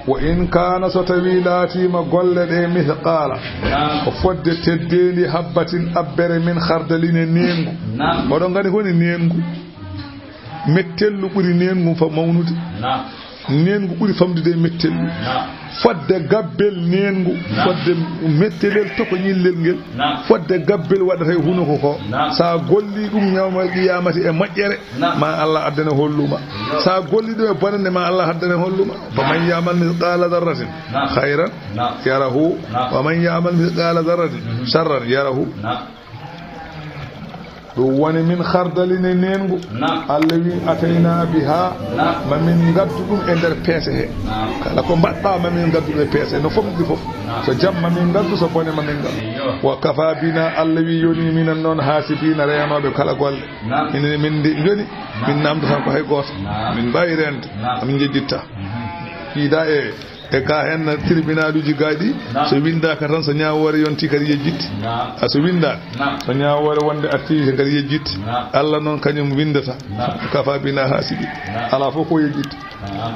Wa in kaana, so tawi laatiima golle ɗe, mithqaala, Naam. ko fodde teddeendi, habbatin, abbere, min khardalin, e neengu. Naam. Oɗon nganndi ko woni neengu? Mettellu ɓuri neengu fa mawnude. Naam. Neengu ɓuri famdude e mettellu. Naam. Fodde gabbel neengu, Naam. fodde mettelel tokoñillel ngel, Naam. fodde gabbel waɗata e hunuko ko. Naam. Sa golli ɗum ñalawma qiyamati e moƴƴere, Naam. ma Allah addane holluma. Yo. Sa golli ɗum e bonande, ma Allah addane holluma. Fa man ya'mal mithqala dharratin Naam. khayran Naam. yarahu, Naam. wa man ya'mal mithqala dharratin Mhm. sharran yarahu. Naam. Ɗum woni min khardalin e neengu. Naam. Allah wi, atayna biha, Naam. ma min ngaddu ɗum e nder peese he. Naam. Kala ko mbaɗɗa, ma min ngaddu ɗum e peese, no fomɗi fof. Naam. So jam, ma min ngaddu, so bone, ma min ngaddu. Yo. Wa kafa bina, Allah wi, yoni minen noon, hasibina, reenooɓe kala golle. Naam. Minen min ndi, joni, Naam. min namdata ko hay gooto. Naam. Min mbaawi reende, Naam. min njejjitta. Mhm. Yiida e, e ka heen tribunaluji gaaɗi, Naam. so windaaka tan, so ñaawoore yonti kadi yejjitti. Naam. A so windaaka, Naam. so ñaawoore wonde arti kadi yejjitti. Naam. Allah noon kañum windata. Naam. Kafa bina hasibi. Naam. Alaa fof ko yejjitti. Naam.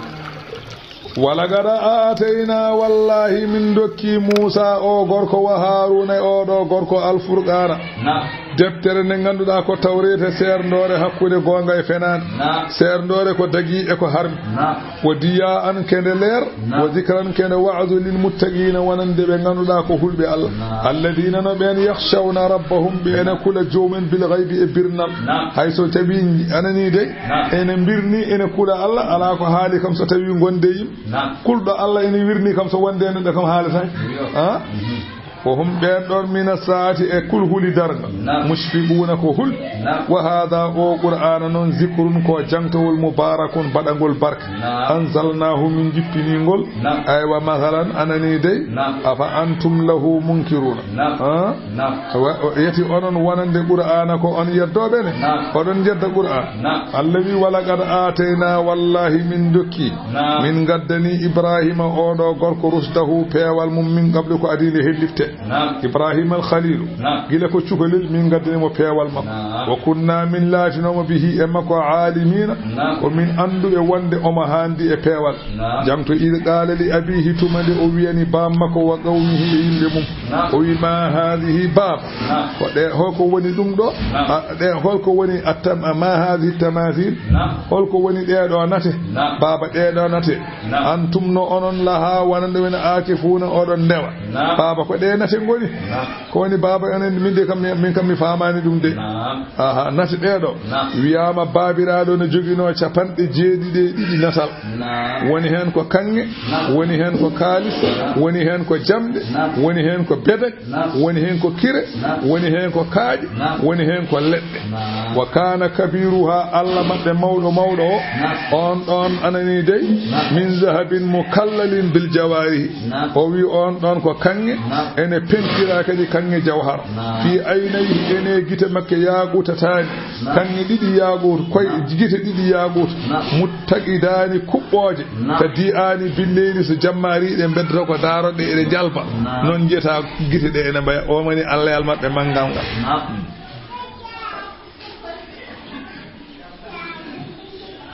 Walaqad aatayna, wallahi min dokki Muusa o gorko wa Haaruna e oɗo gorko Alfurqaana. Naam. Deftere nde ngannduɗaa ko Tawreeta, seerndoore hakkunde goonga e fenaande. Naam. Seerndoore ko dagi e ko harmi. Naam. Wa diya'an kende leer. Naam. Wa zikran kende wa'azu lil muttaqiina wonande ɓe ngannduɗaa ko hulɓe Allah. Naam. Alladina no ɓeen yakhshawna rabbahum ɓe ene kula joomum bil ghaybi e birnal. Naam. Hay so tawi anani dey. Naam. Ene mbirni ene kula Allah alaa ko haali kam so tawi gonde yim. Naam. Kulɗo Allah ene wirni kam so wonde neɗɗo kam haalata. Yo. Ha? Mhm. Ko hum ɓeen ɗoon mina saati e kulhuli darnga. Naam. Mushfiquuna ko hul. Naam. Wa haada o Qur'aana noon zikrun ko jangtowol mubarakun baɗangol barke. Naam. Anzalnaahu min jippinii ngol. Naam. Aywa masalan anani dey. Naam. Afa antum lahu munkiruuna. Naam. Ah? Naam. Wa, o, yeti onon wonande Qur'aana ko on yeddooɓe ne? Naam. Oɗon jedda Qur'aan. Naam. Allah wi walaqad aataynaa wallahi min dokki. Naam. Min ngaddani Ibrahima oɗo gorko rusdahu peewal mum min qablu ko adii nde hellifte. Naam. Ibrahima al Khalilu. Naam. Gila ko cukalel min ngaddani mo peewal makko. Naam. Wa kunna min laatinooma bihi e makko aalimiina. Naam. Ko min anndu e wonde omo haandi e peewal. Naam. Jangto id qaala li abiihi tuma nde o wiyani baam makko wa qawmihi e yimɓe mum. Naam. O wi ma haadihi baam. Naam. Ko ɗe holko woni ɗum ɗo? Naam. A, ɗe holko woni attam ma haadihi tamasil? Naam. Holko woni ɗeɗo nate? Naam. Baaba ɗeɗo nate. Naam. Antum no onon laha wonande men aakifuuna oɗon ndewa. Naam. Baaba ko ɗe nate ngoni. Naam. Ko woni baaba enen min de kam min kam mi faamaani ɗum de. Naam. Aha nate ɗeɗo. Naam. Wiyaama baabiraaɗo no joginoo capanɗe jeeɗiɗi e ɗiɗi natal. Naam. Woni heen ko kaŋŋe. Naam. Woni heen ko kaalis. Naam. Woni heen ko jamɗe. Naam. Woni heen ko bedek. Naam. Woni heen ko kire. Naam. Woni heen ko kaaƴe. Naam. Woni heen ko leɗɗe. Naam. Wa kaana kabiruha Allah maɓɓe mawɗo mawɗo o. Naam. On ɗoon anani dey. Naam. Min zahabin mukallalin bil jawaarihi. Naam. O wi on ɗoon ko kaŋŋe. Naam. Ene pentira kadi kaŋŋe jawhar. Naam. Fi aynayhi ene gite makke yaagutataani. Naam. Kaŋŋe ɗiɗi yaaguutu koy. Naam. Gite ɗiɗi yaaguutu. Naam. Muttaqidaani kuɓɓooje. Naam. Ka di'aani binneyni so jammaari ɗe mbeddoto ko daaroɗe eɗe njalba. Naam. Noon njiyata gite ɗe ene mbaya o mani Allah e almaɓɓe manngal ngal. Naam.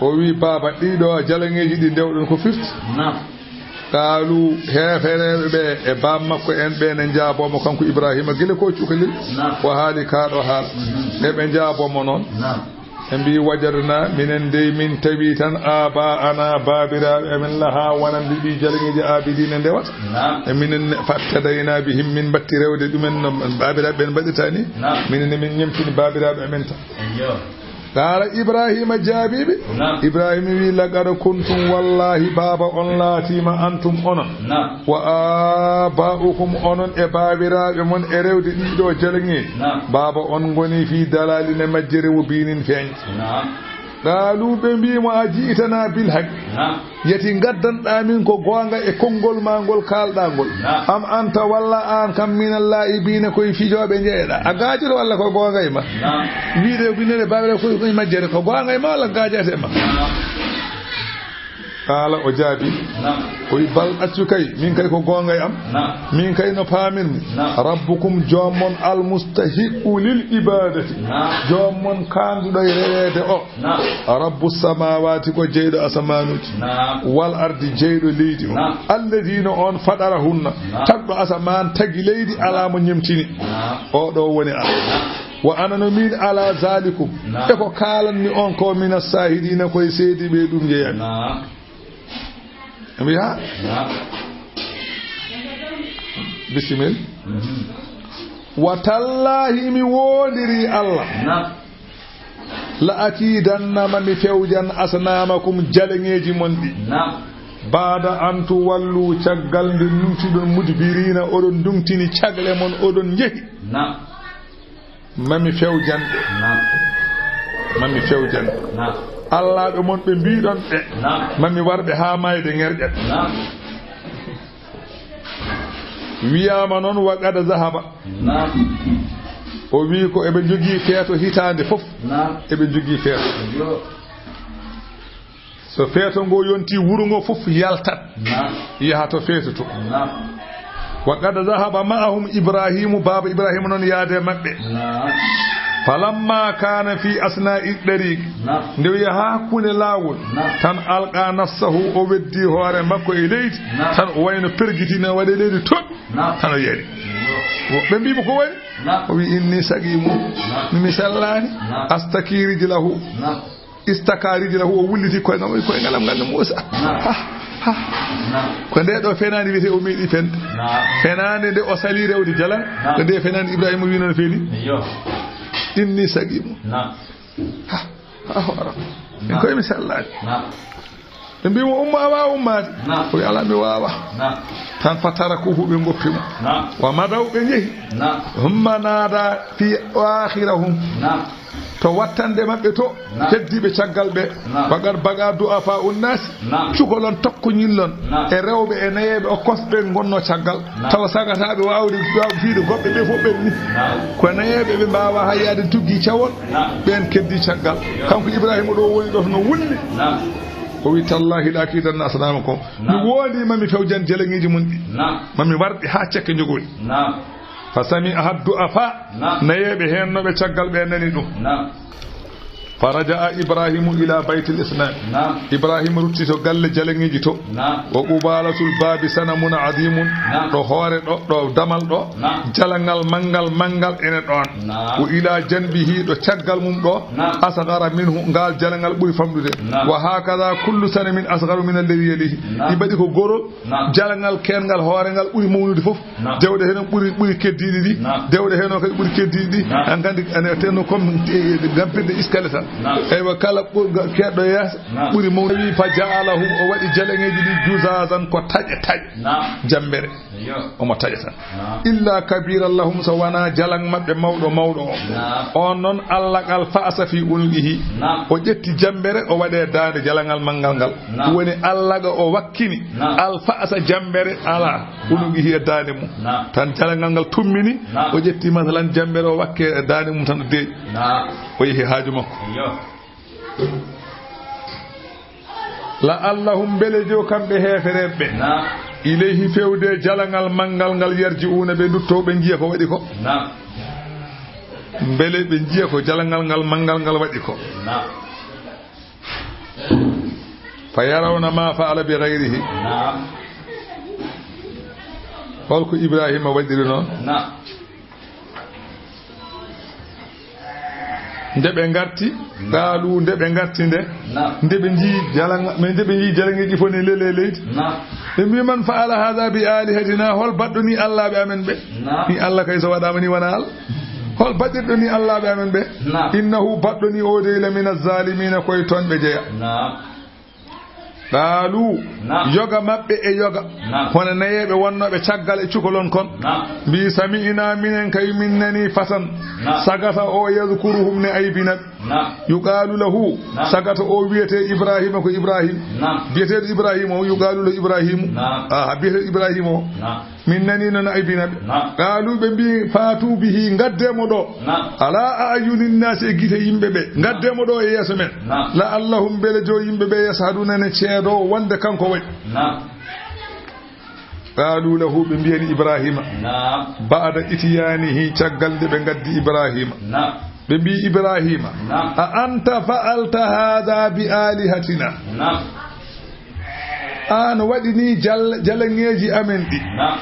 O wi baaba ɗiɗo jalaŋeeji ɗi ndewɗon ko firti? Naam. Qaalu heefereeɓe ɓe e baam makko en ɓe ne njaaboo mo kanko Ibrahima gila ko cukalel. Naam. O haali kaa ɗo haala. Mhm. Eɓe njaaboo mo noon. Naam. Ɓe mbi wajadna minen dey min tawi tan aba ana baabiraaɓe amen laha wonande ɗi jalaŋeeji aabidiina ndewata. Naam. E minen ne fattadayna bihim min mbatti rewde ɗumen no baabiraaɓe ɓen mbaɗirta ni. Naam. Minen ne min ñemtini baabiraaɓe amen tan. Eyyo. Qaala Ibrahima jaabiiɓe. Naam. Ibrahima wi laqad kuntum wallahi baaba on laatiima antum onon. Naam. Wa abaa'ukum onon e baabiraaɓe mon e rewde ɗiɗo jalaŋeeji. Naam. Baaba on ngoni fii dalaalin e majjere wo biinin feeñ. Naam. Qaalu ɓe mbi mo a ji'tana bil haq. Naam. Yeti ngaddanɗaa min ko goonga e konngol maa ngol kaalɗaa ngol. Naam. Am anta walla aan kam minal laa'ibiina koye fijooɓe njeyeɗaa. A gaajoto walla ko goonga e ma? Naam. Wiide binere baabira koye koye majjere ko goonga e ma walla gaajate e ma? Naam. Qaala o jaabi. Naam. O wi bal accu kay min kay ko goonga e am. Naam. Min kay no paamirmi. Naam. Rabbukum joom mon almustahiqu lil ibadati. Naam. Joom mon kaanduɗo e reweede o. Naam. Rabbu samaawaati ko jeyɗo asamaanuuji. Naam. Wal ardi jeyɗo leydi o. Naam. Alladina on faɗara hunna. Naam. Tagɗo asamaan tagi leydi alaa mo ñemtini. Naam. O ɗo woni Allah. Naam. Wa ana no min ala zalikum. Naam. E ko kaalanmi on ko mina sahidina koye seedi ɓe ɗum jeeyami. Naam. Mbiya. Naam. Bisimil. Mhm. Wa tallahi mi woondiri Allah. Naam. La akidanna ma mi fewjan asnamakum jaleŋeeji mon ɗi. Naam. Baada an tuwallu caggal nde nuntuɗon mudbirina oɗon ndungtini cagle mon oɗon njehi. Naam. Ma mi fewjan ɓe. Naam. Ma mi fewjan ɓe. Naam. Allaaɓe mon ɓe mbiɗon ɓe. Naam. Ma mi warɓe haa maayde ŋerƴat. Naam. Wiyaama noon wa qad zahaba. Naam. O wii ko eɓe njogii feeto hitaande fof. Naam. Eɓe njogii feeto. Yo. So feeto ngo yonti wuro ngo fof yaltat. Naam. Yaha to feeto to. Naam. Wa qad zahaba ma'ahum Ibrahimu, baaba Ibrahima noon yaade maɓɓe. Naam. Falamma kana fi asna'i dariq. Naam. Nde o yaha hakkunde laawol. Naam. Tan alqa nafsahu o weddi hoore makko e leydi. Naam. Tan o wayno pergitino waɗe leydi toɗɗi. Naam. Tan o yeeɗi. Yo. Ɓe mbii mo ko woni? Naam. O wi inni saqimu. Naam. Mi mi sellaani. Naam. Astaki rijlahu. Naam. Istaka rijlahu o wulliti koyngal, o wi koyngal am ngal no Muusa. Naam. Ha, ha. Naam. Ko nde ɗo fenaande wiyetee o meeɗi fende. Naam. Fenaande nde o sali rewde jala. Naam. Ko nde fenaande Ibrahima wi noon feni. Yo. Inni saqimu. Naam. Ha, ha, hoore. Naam. Koye mi sellaani. Naam. Ɓe mbi mo, "Umma, a waawa ummaade?" Naam. O wi, "Alaa, mi waawa." Naam. Tan fa tarakuhu, ɓe ngoppi mo. Naam. Wa madaw, ɓe njehi. Naam. Humma naada fi akhirahum. Naam. To wattande maɓɓe to, naam, heddiiɓe caggal ɓe. Naam. Wa qad baga du'afa unnasi. Naam. Cukalon tokkoñillon. Naam. E rewɓe e nayeeɓe o kosɓe ngonno caggal. Naam. Tawa sagataaɓe waawde, waawde fiyde goɗɓe ɓe fof ɓenni. Naam. Ko nayeeɓe ɓe mbaawa hay yaade tuggi cawol. Naam. Ɓeen keddi caggal. Yo. Kanko Ibrahima ɗo woni ɗo no wulli. Naam. O wi, "Tallahi la akidanna asnamakum." Mi, naam, woondii ma mi fewjan jeleŋeeji mon ɗi. Naam. Ma mi warɗi haa cekke njogoyi. Naam. Fa sami'aha du'afa. Naam. Nayeeɓe heen no ɓe caggal ɓe nani ɗum. Naam. Fa raja'a Ibrahimu ila baytil isnam. Naam. Ibrahima rutti to galle jaleŋeeji to. Naam. Wa qubalatul babi sanamun adimun. Naam. Ɗo hoore ɗo, ɗo damal ɗo. Naam. Jalaŋal manngal, manngal ene ɗoon. Naam. Wa ila janbihi, ɗo caggal mum ɗo. Naam. Asghara minhu, ngaal jalaŋal ɓuri famɗude. Naam. Wa hakaza kullu sanamin asgharu min alladhi yalihi. Naam. Ɗi mbaɗi ko gorol. Naam. Jalaŋal keerngal hoore ngal ɓuri mawnude fof. Naam. Dewɗe heen ɓuri, ɓuri keddiiɗi ɗi. Naam. Dewɗe heen kadi ɓuri keddiiɗi ɗi. Naam. An nganndi, ene tenno comme, eh, gampirde iskale tan. Naam. Eywa, kala ɓur-, ga-, keeɗɗo yeeso, naam, ɓuri mawnude. Wi fa ja'alahu, o waɗi jaleŋeeji ɗi juzazan ko taƴe taƴe. Naam. Jammbere. Iyo. Omo taƴa tan. Naam. Illa kabiran lahum, so wonaa jalaŋ maɓɓe mawɗo mawɗo o. Naam. On noon, allaqal fa'sa fi unuqihi. Naam. O ƴetti jammbere, o waɗi e daande jalaŋal manngal ngal. Naam. Ɗum woni allaqa o wakkini. Naam. Al fa'sa jammbere alaa. Naam. Unuqihi e daande mum. Naam. Tan jalaŋal ngal tummini. Naam. O ƴetti masalan jammbere o wakke e daande mum tan o deeƴi. Naam. O yehi haaju makko. Iyo. La'allahum, mbele jo kamɓe heefereeɓe. Naam. Ilayhi, fewde jalaŋal manngal ngal, yarji'una, ɓe ndutto ɓe njiya ko waɗi ko. Naam. Mbele ɓe njiya ko jalaŋal ngal manngal ngal waɗi ko. Naam. Fa yarawna ma fa'ala bi ghayrihi. Naam. Holko Ibrahima waɗiri noon? Naam. Nde ɓe ngarti, naam, qaalu, nde ɓe ngarti nde, naam, nde ɓe njii jalaŋ-, nde ɓe njii jalaŋeeji fof ne leli e leydi. Naam. Ɓe mbi, "Man fa'ala hadha bi alihatina?" Hol baɗɗo ni allaaɓe amen ɓe? Naam. Ni Allah kay so waɗaama ni wona Allah. Hol baɗɗirɗo ni allaaɓe amen ɓe? Naam. "Innahu", baɗɗo ni o de, "la mina zalimina", koye tooñɓe jeya. Naam. Qaalu, naam, yoga maɓɓe e yoga, naam, hono nayeeɓe wonnooɓe caggal e cukalon kon, naam, mbi, "Sami'na, minen kay min nani fatan, naam, sagata o, yazkuruhum, ne aybina ɓe." Naam. Yuqaalu lahu, naam, sagata o wiyetee Ibrahima, ko Ibrahim. Naam. Biyeteeɗo Ibrahima o, yuqaalu lahu Ibrahimu. Naam. Aha, biyeteeɗo Ibrahima o. Naam. Min nanii noon aybina ɓe. Naam. Qaalu, ɓe mbi, "Fa'tu bihi, ngaddee mo ɗo." Naam. "Ala a'yunin naasi", e gite yimɓe ɓe. "Ngaddee mo ɗo e yeeso men." Naam. "La'allahum", mbele jo yimɓe ɓe, "yashhaduna", ne ceedoo wonde kanko waɗi. Naam. Qaalu lahu, ɓe mbiyani Ibrahima. Naam. Ba'da ityaanihi, caggal nde ɓe ngaddi Ibrahima. Naam. Ɓe mbi Ibrahima, naam, "A anta fa'alta hadha bi alihatina?" Naam. Aan waɗi ni jal-, jalaŋeeji amen ɗi. Naam.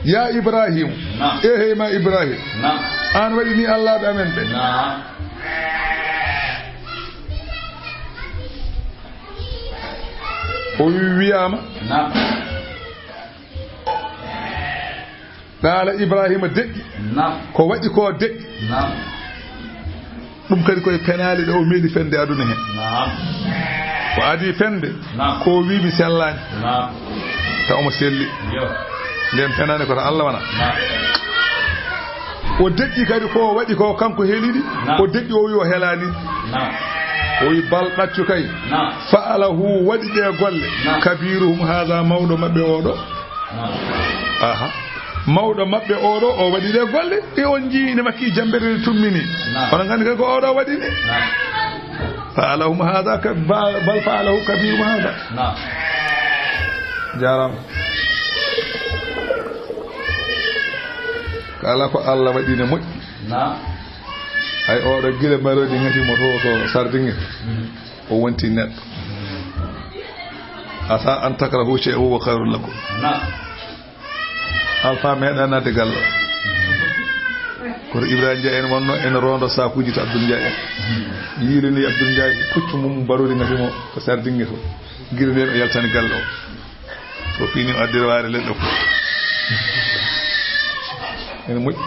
Ya Ibrahim. Naam. Eehey ma Ibrahim. Naam. Aan waɗi ni allaaɓe amen ɓe. Naam. O wi-, wiyaama. Naam. Qaala Ibrahima, deƴƴi. Naam. Ko waɗi ko deƴƴi. Naam. Ɗum kadi koye penaale ɗe o meeɗi fende aduna heen. Naam. O adii fende, naam, ko o wii mi sellaani. Naam. Taw omo selli. Yo. Nden penaani ko to Allah wona. Naam. O deƴƴi kadi ko o waɗi ko kanko heliɗi. Naam. O deƴƴi o wii o helaani. Naam. O wii bal ɗaccu kay. Naam. Fa'alahu waɗi ɗe golle. Naam. Kabiruhum haza mawɗo maɓɓe oo ɗo. Naam. Aha. Mawɗo maɓɓe oo ɗo, o waɗi ɗe golle. E on njii ine makki jammbere nde tummini. Naam. Oɗon nganndi kay ko oo ɗo waɗi ni. Naam. Fa'alahum haza ka-, ba-, bal fa'alahu kabiruhum haza. Naam. Jaaraama. Kala ko Allah waɗi ne moƴƴi. Naam. Hay oo ɗo gila mbaroodi ngati mo to, to Sardinge. Mm. O wonti neɗɗo. Asa an takrahu shay'an wa huwa khayrun lakum. Naam. Alfa meeɗa nadde galle o. Koto Ibrahima Ndiaye en wonno ene rondo sakuji to Abdoul Ndiaye en. Yiilani Abdoul Ndiaye puccu mum mbaroodi ngati mo to Sardinge to. Gila nden o yaltani galle o. O fini o addiri waare leɗɗe ko. Ene moƴƴi.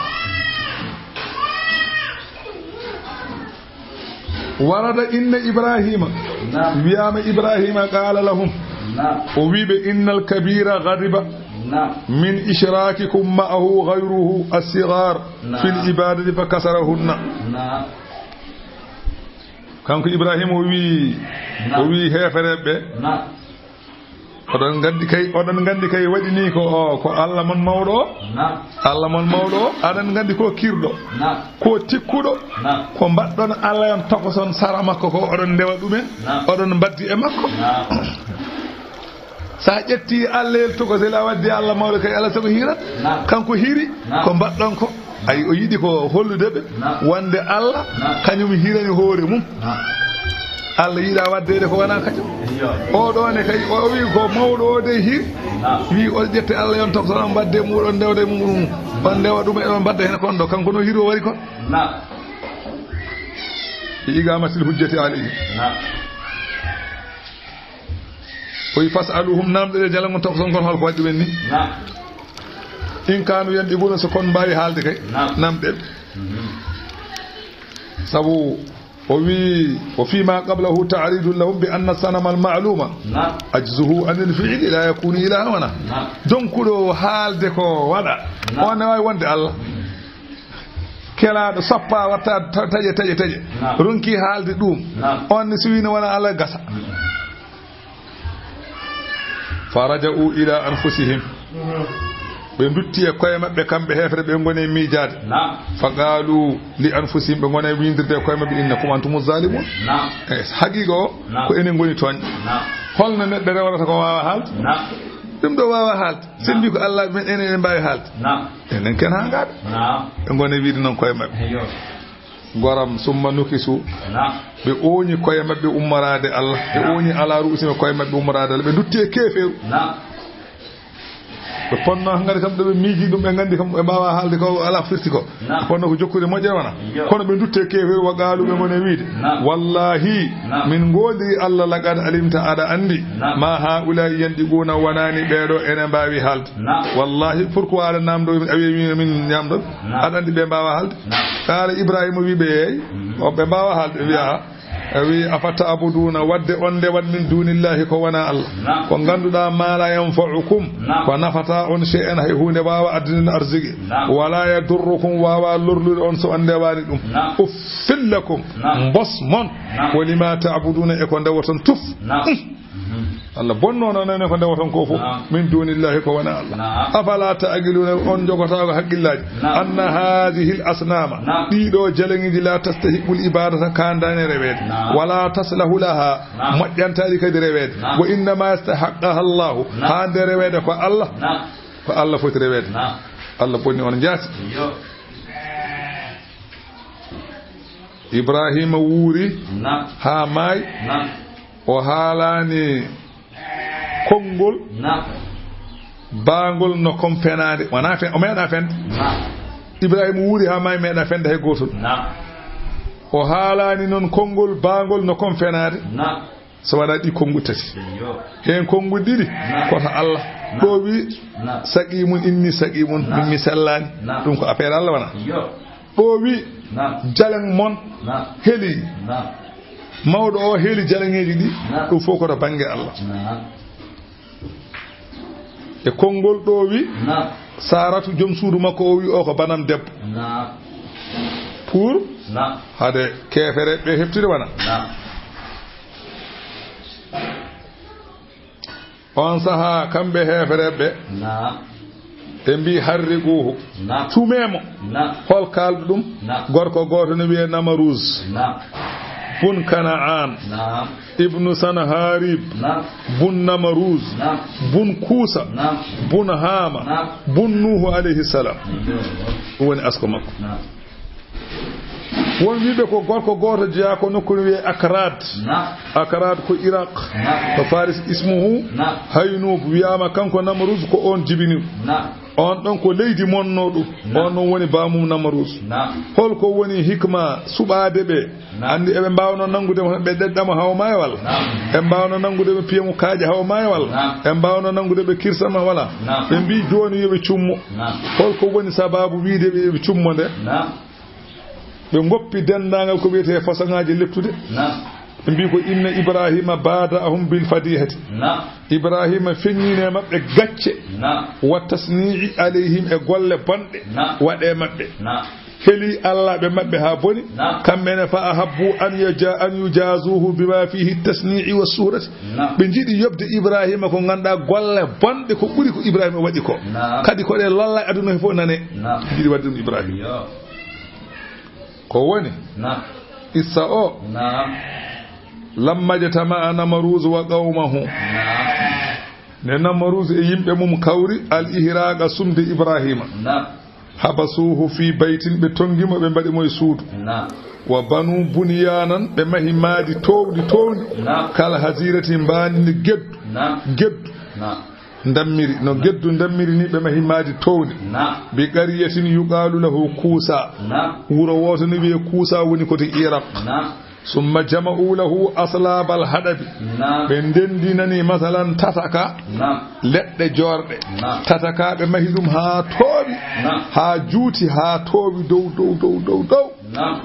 Warada inna Ibrahima. Naam. Wiyaama Ibrahima qaala lahum. Naam. O wii ɓe, "Innal kabira ghadiba. Naam. Min ishrakikum ma'ahu ghayruhu as-sighar. Naam. Fil ibadati fa kasarahunna." Naam. Kanko Ibrahima o wii, naam, o wii heefereɓe ɓe. Naam. Oɗon nganndi kay, oɗon nganndi kay waɗi ni ko o, ko Allah mon mawɗo o? Naam. Allah mon mawɗo o, aɗon nganndi ko kirɗo? Naam. Ko tikkuɗo? Naam. Ko mbaɗɗon Allah yon tokoson sara makko ko, oɗon ndewa ɗumen, naam, oɗon mbaddi e makko? Naam. So a ƴetti Allah el tokosel a waddi Allah mawɗo kay, Allah sago hiirat? Naam. Kanko hiiri, naam, ko mbaɗɗon ko? Ay, o yiɗi ko hollude ɓe, naam, wonde Allah, naam, kañum hirani hoore mum. Naam. Allah yiɗa waddeede ko wonaa kañum. Iyo. O ɗo ne kay, o wi ko mawɗo o de hiir. Naam. Wi o ƴette Allah yon tokoson on mbadde muɗon ndewde mum. On ndewa ɗum eɗon mbadda heen kon ɗo. Kanko no hiiri o wari kon. Naam. Bi iqamatil hujjati alayhi. Naam. O wi, "Fas'aluhum", namɗe ɗe jala ngon tokoson kon hol ko waɗi ɗumen ni. Naam. In kanu yantiquna, so kon mbaawi haalde kay. Naam. Namɗe. Mhm. Sabu o wi, "Wa fima qablahu ta'ridun lahum bi anna sanama al-ma'luma, naam, ajzuhu anil fi'li la yakunu ilaha wana." Naam. Jonkuɗo haalde ko waɗa. Naam. On ne waawi wonde Allah. Kelaaɗo sappa watta ta-, taƴe, taƴe, taƴe. Naam. Ronki haalde ɗum. Naam. On ne so wino wona Allah gasa. Mm. Fa raja'u ila anfusihim. Ɓe ndutti e koye maɓɓe, kamɓe heefere, ɓe ngoni e miijaade. Naam. Fa qalu li anfusihim, ɓe ngoni e wiindirde e koye maɓɓe, "Innakum antumu zalimun." Naam. E haqiqa o, naam, ko enen ngoni tooñ. Naam. Holno neɗɗo rewrata ko waawa haalde? Naam. Ɗum ɗo waawa haalde. Sen mbi ko Allah men, enen ene mbaawi haalde. Naam. Enen ken haa ngaɗa. Naam. Ɓe ngoni wiide noon koye maɓɓe. Eyo. Goram summa nukisu. Naam. Ɓe ooñi koye maɓɓe ummoraade Allah. Ɓe ooñi ala ru'usi maɓɓe koye maɓɓe ummoraade Allah. Ɓe ndutti e keefeeru. Naam. Ɓe ponno ngari kam ɗo ɓe miiji ɗum, ɓe nganndi kam ɓe mbaawaa haalde ko alaa firti ko. Naam. Ɓe ponno ko jokkude moƴƴere wona. Iyo. Kono ɓe ndutti e keefeeru wa qaalu, ɓe ngoni e wiide. Naam. Wallahi, naam, min ngoondiri Allah, laqad alimta, aɗa anndi. Naam. Ma haa'ulaa'i yantiquuna, wonaani ɓee ɗo ene mbaawi haalde. Naam. Wallahi, pourquoi aɗa naamndo min, a wiya min, min ñaamdo? Naam. Aɗa anndi ɓe mbaawaa haalde? Naam. Qaala Ibrahima wi ɓe, yeey, mhm, o ɓe mbaawaa haalde, ɓe wiya, naam, a wi, "Afata'buduuna, wadde on ndewat min duunillaahi ko wonaa Allah, naam, ko ngannduɗaa ma la yanfa'ukum, naam, ko nafataa on shay'an, hay huunde waawa addinde on arziki, naam, wala yadurrukum, waawa lorlude on so on ndewaani ɗum. Naam. Uffil lakum, naam, mbos mon, naam, wa lima ta'buduuna, e ko ndewoton tuf." Naam. Mm. Allah bonno noon ene ko ndewoton ko fof. Naam. Min duunillahi ko wona Allah. Naam. Afala ta'qiluuna, on jogotaako haqqillaaji. Naam. Anna haadihil asnaama. Naam. Ɗiɗo jaleŋiiji la tastahiqqul ibadata, kaandaani reweede. Naam. Wala taslahu laha. Naam. Moƴƴantaali kadi reweede. Naam. Wa innama yastahiqqaha Allahu. Naam. Haande reweede ko Allah. Naam. Ko Allah foti reweede. Naam. Allah bonni on njaati. Iyo. Ibrahima wuuri. Naam. Haa maayi. Naam. O haalaani konngol. Naam. Baangol no kon fenaande. Wonaa fen-, o meeɗaa fende. Naam. Ibrahima wuuri haa maayi, meeɗaa fende hay gootol. Naam. O haalaani noon konngol baangol no kon fenaande. Naam. So waɗaa ɗi konnguɗi tati. Iyo. Heen konnguɗi ɗiɗi, naam, ko to Allah. Naam. Ɗo wi, naam, saqimun, inni saqimun, naam, min mi sellaani. Naam. Ɗum ko affaire Allah wona. Iyo. Ɗo wi, naam, jaleŋ mon, naam, heli. Naam. Mawɗo o heli jaleŋeeji ɗi. Naam. Ɗum fof ko to bannge Allah. Naam. E konngol ɗo wi, naam, Saratu, joom suudu makko o wi o ko banam debbo. Naam. Pour, naam, hade keefere ɓe heɓtude wona. Naam. On sahaa, kamɓe heefereɓe ɓe, naam, ɓe mbi, "Harriquuhu." Naam. Tumee mo. Naam. Hol kaalɗo ɗum? Naam. Gorko gooto no wiyee Namaruz. Naam. Bun Kana'an. Naam. Ibnu Sanharib. Naam. Bun Namaruz. Naam. Bun Kuusa. Naam. Bun Haama. Naam. Bun Nuuhu alayhi salam. Naam. Ɗum woni asko makko. Naam. Won wiiɓe ko gorko gooto jeyaa ko nokku no wiyee Akrad. Naam. Akrad ko Iraq. Naam. Ko Faris. Ismuhu. Naam. Haynub, wiyaama kanko Namrus ko oon jibini. Naam. Oon ɗon ko leydi monnoo ɗum. Naam. Oon ɗon woni baamum Namrus. Naam. Holko woni hikma suɓaade ɓe? Naam. Anndi eɓe mbaawno nanngude mo ɓe ɗeɗɗa mo hawa maayo walla? Naam. Eɓe mbaawno nanngude mo piya mo kaaƴe hawa maayo walla? Naam. Eɓe mbaawno nanngude ɓe kirsa ma walla? Naam. Ɓe mbi jooni yo ɓe cummo. Naam. Holko woni sababu wiide ɓe yo ɓe cummo nde? Naam. Ɓe ngoppi denndaangal ko wiyetee façon ŋaaji lettude. Naam. Ɓe mbii ko: "Inna Ibrahima baada'ahum bil fadihati." Naam. Ibrahima feññini e maɓɓe gacce. Naam. "Wa tasni'i alayhim", e golle bonɗe. Naam. Waɗe maɓɓe. Naam. Heli Allah ɓe maɓɓe haa boni. Naam. Kamɓe ne, "fa ahabbu an yaja-, an yujazuhu bima fihi tasni'i wa surati." Naam. Ɓe njiɗi yoɓde Ibrahima ko ngannduɗaa golle bonɗe ko ɓuri ko Ibrahima waɗi ko. Naam. Kadi ko ɗe lolla e aduna he fof nane. Naam. Njiɗi waɗde ɗum Ibrahima. Yo. Ko woni? Naam. Issa o. Naam. "Lamma jtama'a Namaruzu wa qawmahu." Naam. Nde Namaruzu e yimɓe mum kawri, "al ihraqa", sumde Ibrahima. Naam. "Habasuhu fi baytin", ɓe tongi mo, ɓe mbaɗi mo e suudu. Naam. "Wa banu bunyanan", ɓe mahi maadi toowɗi, toowɗi. Naam. "Kal hazirati", mbaandi ni geddu. Naam. Geddu. Naam. Ndammiri, no geddu ndammiri ni, ɓe mahi maadi toowndi. Naam. "Bi qaryatin yuqalu lahu Kusa." Naam. Wuro wooto ni wiye Kusa, woni ko to Iraq. Naam. "Summa jama'u lahu aslabal hadabi." Naam. Ɓe ndendinani, masalan, tataka. Naam. Leɗɗe joorɗe. Naam. Tataka, ɓe mahi ɗum haa toowi. Naam. Haa juuti, haa toowi dow, dow, dow, dow, dow. Naam.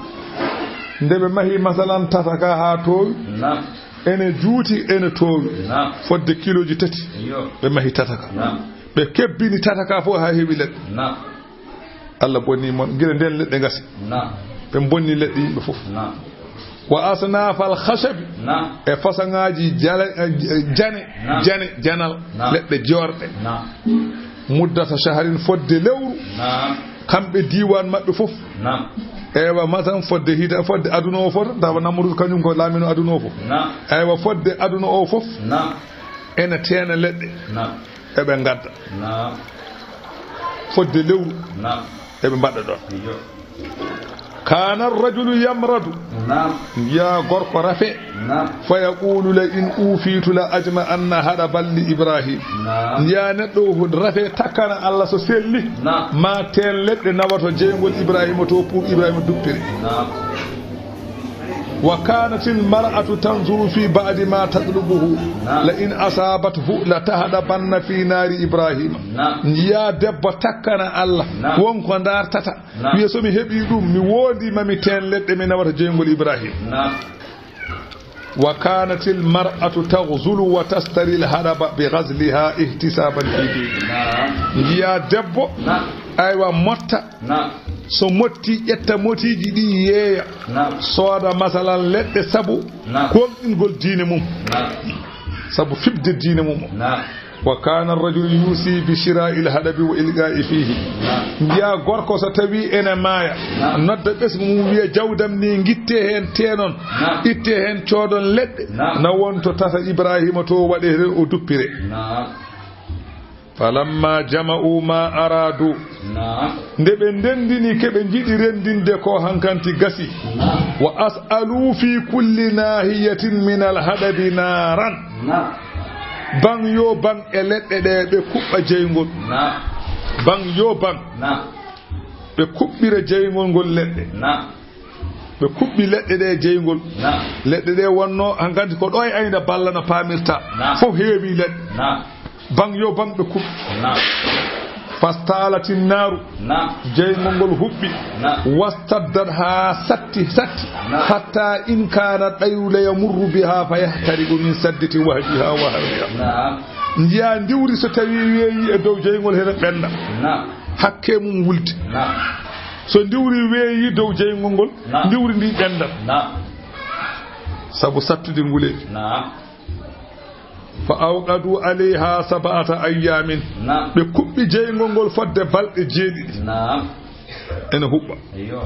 Nde ɓe mahi, masalan, tataka haa toowi. Naam. Ene juuti, ene toowi. Naam. Fodde kilooji tati. Iyo. Ɓe mahi tataka. Naam. Ɓe kebbini tataka fof haa heewi leɗɗe. Naam. Allah bonni mon, gila nden leɗɗe ngasi. Naam. Ɓe bonni leɗɗe yimɓe fof. Naam. "Wa asnafal khashabi." Naam. E fasaŋaaji jala-, eh, jane, naam, jane, janal, naam, leɗɗe joorɗe. Naam. "Muddata shahrin", fodde lewru. Naam. Kamɓe diiwaan maɓɓe fof. Naam. Eywa, matan fodde hita-, fodde aduna o fof, tawa Namrud kañum ko laamino aduna o fof. Naam. Eywa, fodde aduna o fof. Naam. Ene teena leɗɗe. Naam. Eɓe ngadda. Naam. Fodde lewru. Naam. Eɓe mbaɗa ɗon. Iyo. "Kana rajulu yamradu." Naam. Njiya gorko rafe. Naam. "Fa yaqulu la in ufitu la ajma'anna hadaban li Ibrahim." Naam. Njiya neɗɗo o rafe takkana Allah so selli. Naam. Ma teen leɗɗe nawato jeyngol Ibrahima to pour Ibrahima duppire. Naam. "Wa kanatil mar'atu tanzuru fi ba'di ma tatlubuhu. Naam. La in asabathu la tahdabanna fi nari Ibrahima." Naam. Njiya debbo takkana Allah. Naam. Won ko dartata. Naam. Wiya, "So mi heɓii ɗum, mi woondii ma mi teen leɗɗe, mi nawata jeyngol Ibrahim." Naam. "Wa kanatil mar'atu taghzulu wa tastaril hadaba bi ghazliha ihtisaban fi dini." Naam. Njiya debbo, naam, aywa, motta. Naam. So motti, ƴetta motiiji ɗi yeeya. Naam. Sooda, masalan, leɗɗe sabu, naam, gomɗingol diine mum. Naam. Sabu fiɓde diine mum o. Naam. "Wa kana ar-rajulu yusi bi shira'il hadabi wa ilqa'i fihi." Naam. Njiya gorko so tawi ene maaya, naam, nodda ɓesngu mum, wiya, "Jawdam ni, ngitte heen teenon, naam, itte heen coodon leɗɗe." Naam. Na wonto tata Ibrahima to, waɗe heen o duppire. Naam. "Falamma jama'u ma aradu." Naam. Nde ɓe ndendini ke ɓe njiɗi renndinde ko, hankanti gasi. Naam. "Wa as'alu fi kulli nahiyatin min al-hadabi naran." Naam. Baŋ yo baŋ e leɗɗe ɗe, ɓe kuɓɓa jeyngol. Naam. Baŋ yo baŋ. Naam. Ɓe kuɓɓira jeyngol ngol leɗɗe. Naam. Ɓe kuɓɓi leɗɗe ɗe jeyngol. Naam. Leɗɗe ɗe wonno hankanti ko ɗo e ayna balla no paamirta. Naam. Fof heewi leɗɗe. Naam. Baŋ yo baŋ ɓe kuɓɓi. Naam. "Fastalati naaru." Naam. Jeyngol ngol huɓɓi. Naam. "Wastaddat", haa satti, satti. Naam. "Hatta in kana ɗayru la yamurru biha fa yahtariqu min saddati wahjiha wa harriha." Naam. Njiya ndiwri so tawi weeyi e dow jeyngol, hene ɓenda. Naam. Hakke mum wulde. Naam. So ndiwri weeyi dow jeyngol ngol, naam, ndiwri ndi ɓendat. Naam. Sabu sattude ngule. Naam. "Fa awqadu alayha sab'ata ayyamin." Naam. Ɓe kuɓɓi jeyngol ngol fodde balɗe jeeɗiɗi. Naam. Ene huɓɓa. Iyo.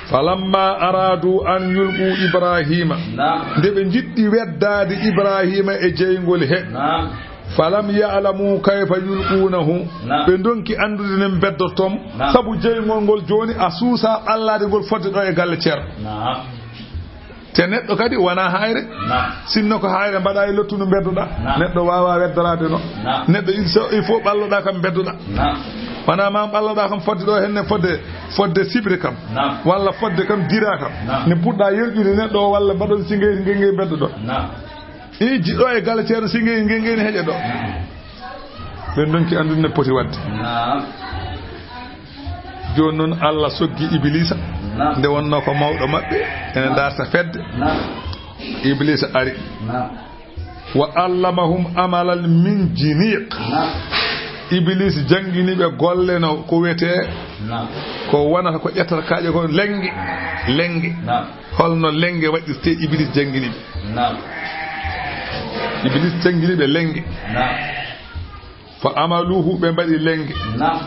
"Falamma aradu an yulqu Ibrahima." Naam. Nde ɓe njiɗɗi weddaade Ibrahima e jeyngol he. Naam. "Falam ya'lamu kayfa yulqunahu." Naam. Ɓe ndonki anndude no ɓe mbeddortoo mo. Naam. Sabu jeyngol ngol jooni a suusa ɓallaade ngol fodde ɗo e galle ceerno. Naam. Te neɗɗo kadi wonaa haayre. Naam. Sinno ko haayre mbaɗa e lottu no mbeddoɗaa. Naam. Neɗɗo waawaa weddoraade no. Naam. Neɗɗo il so, il faut ɓalloɗaa kam mbeddoɗaa. Naam. Wonaa ma ɓalloɗaa kam fodde ɗo henne fodde, fodde sibre kam. Naam. Walla fodde kam dira kam. Naam. Ne puɗɗa yerƴude neɗɗo o walla mbaɗon singey, ngey, ngey mbeddoɗon. Naam. I jiɗɗo e galle ceerno singey, ngey, ngey ne heƴa ɗo. Naam. Ɓe ndonki anndude no poti waɗde. Naam. Jooni noon Allah soggi Ibiliisa. Naam. Nde wonnoo ko mawɗo maɓɓe, ene Naam. Darta fedde. Naam. Ibliisa ari. Naam. Wa allamahum amalal minjiniq. Naam. Ibliisa janngini ɓe golle no ko wiyetee, Naam. Ko wonata ko ƴettata kaaƴe ko lennge. Lennge. Naam. Holno lennge waɗirtee, Ibliisa janngini ɓe. Naam. Ibliisa janngini ɓe lennge. Naam. Fa amaluhu, ɓe mbaɗi lennge. Naam.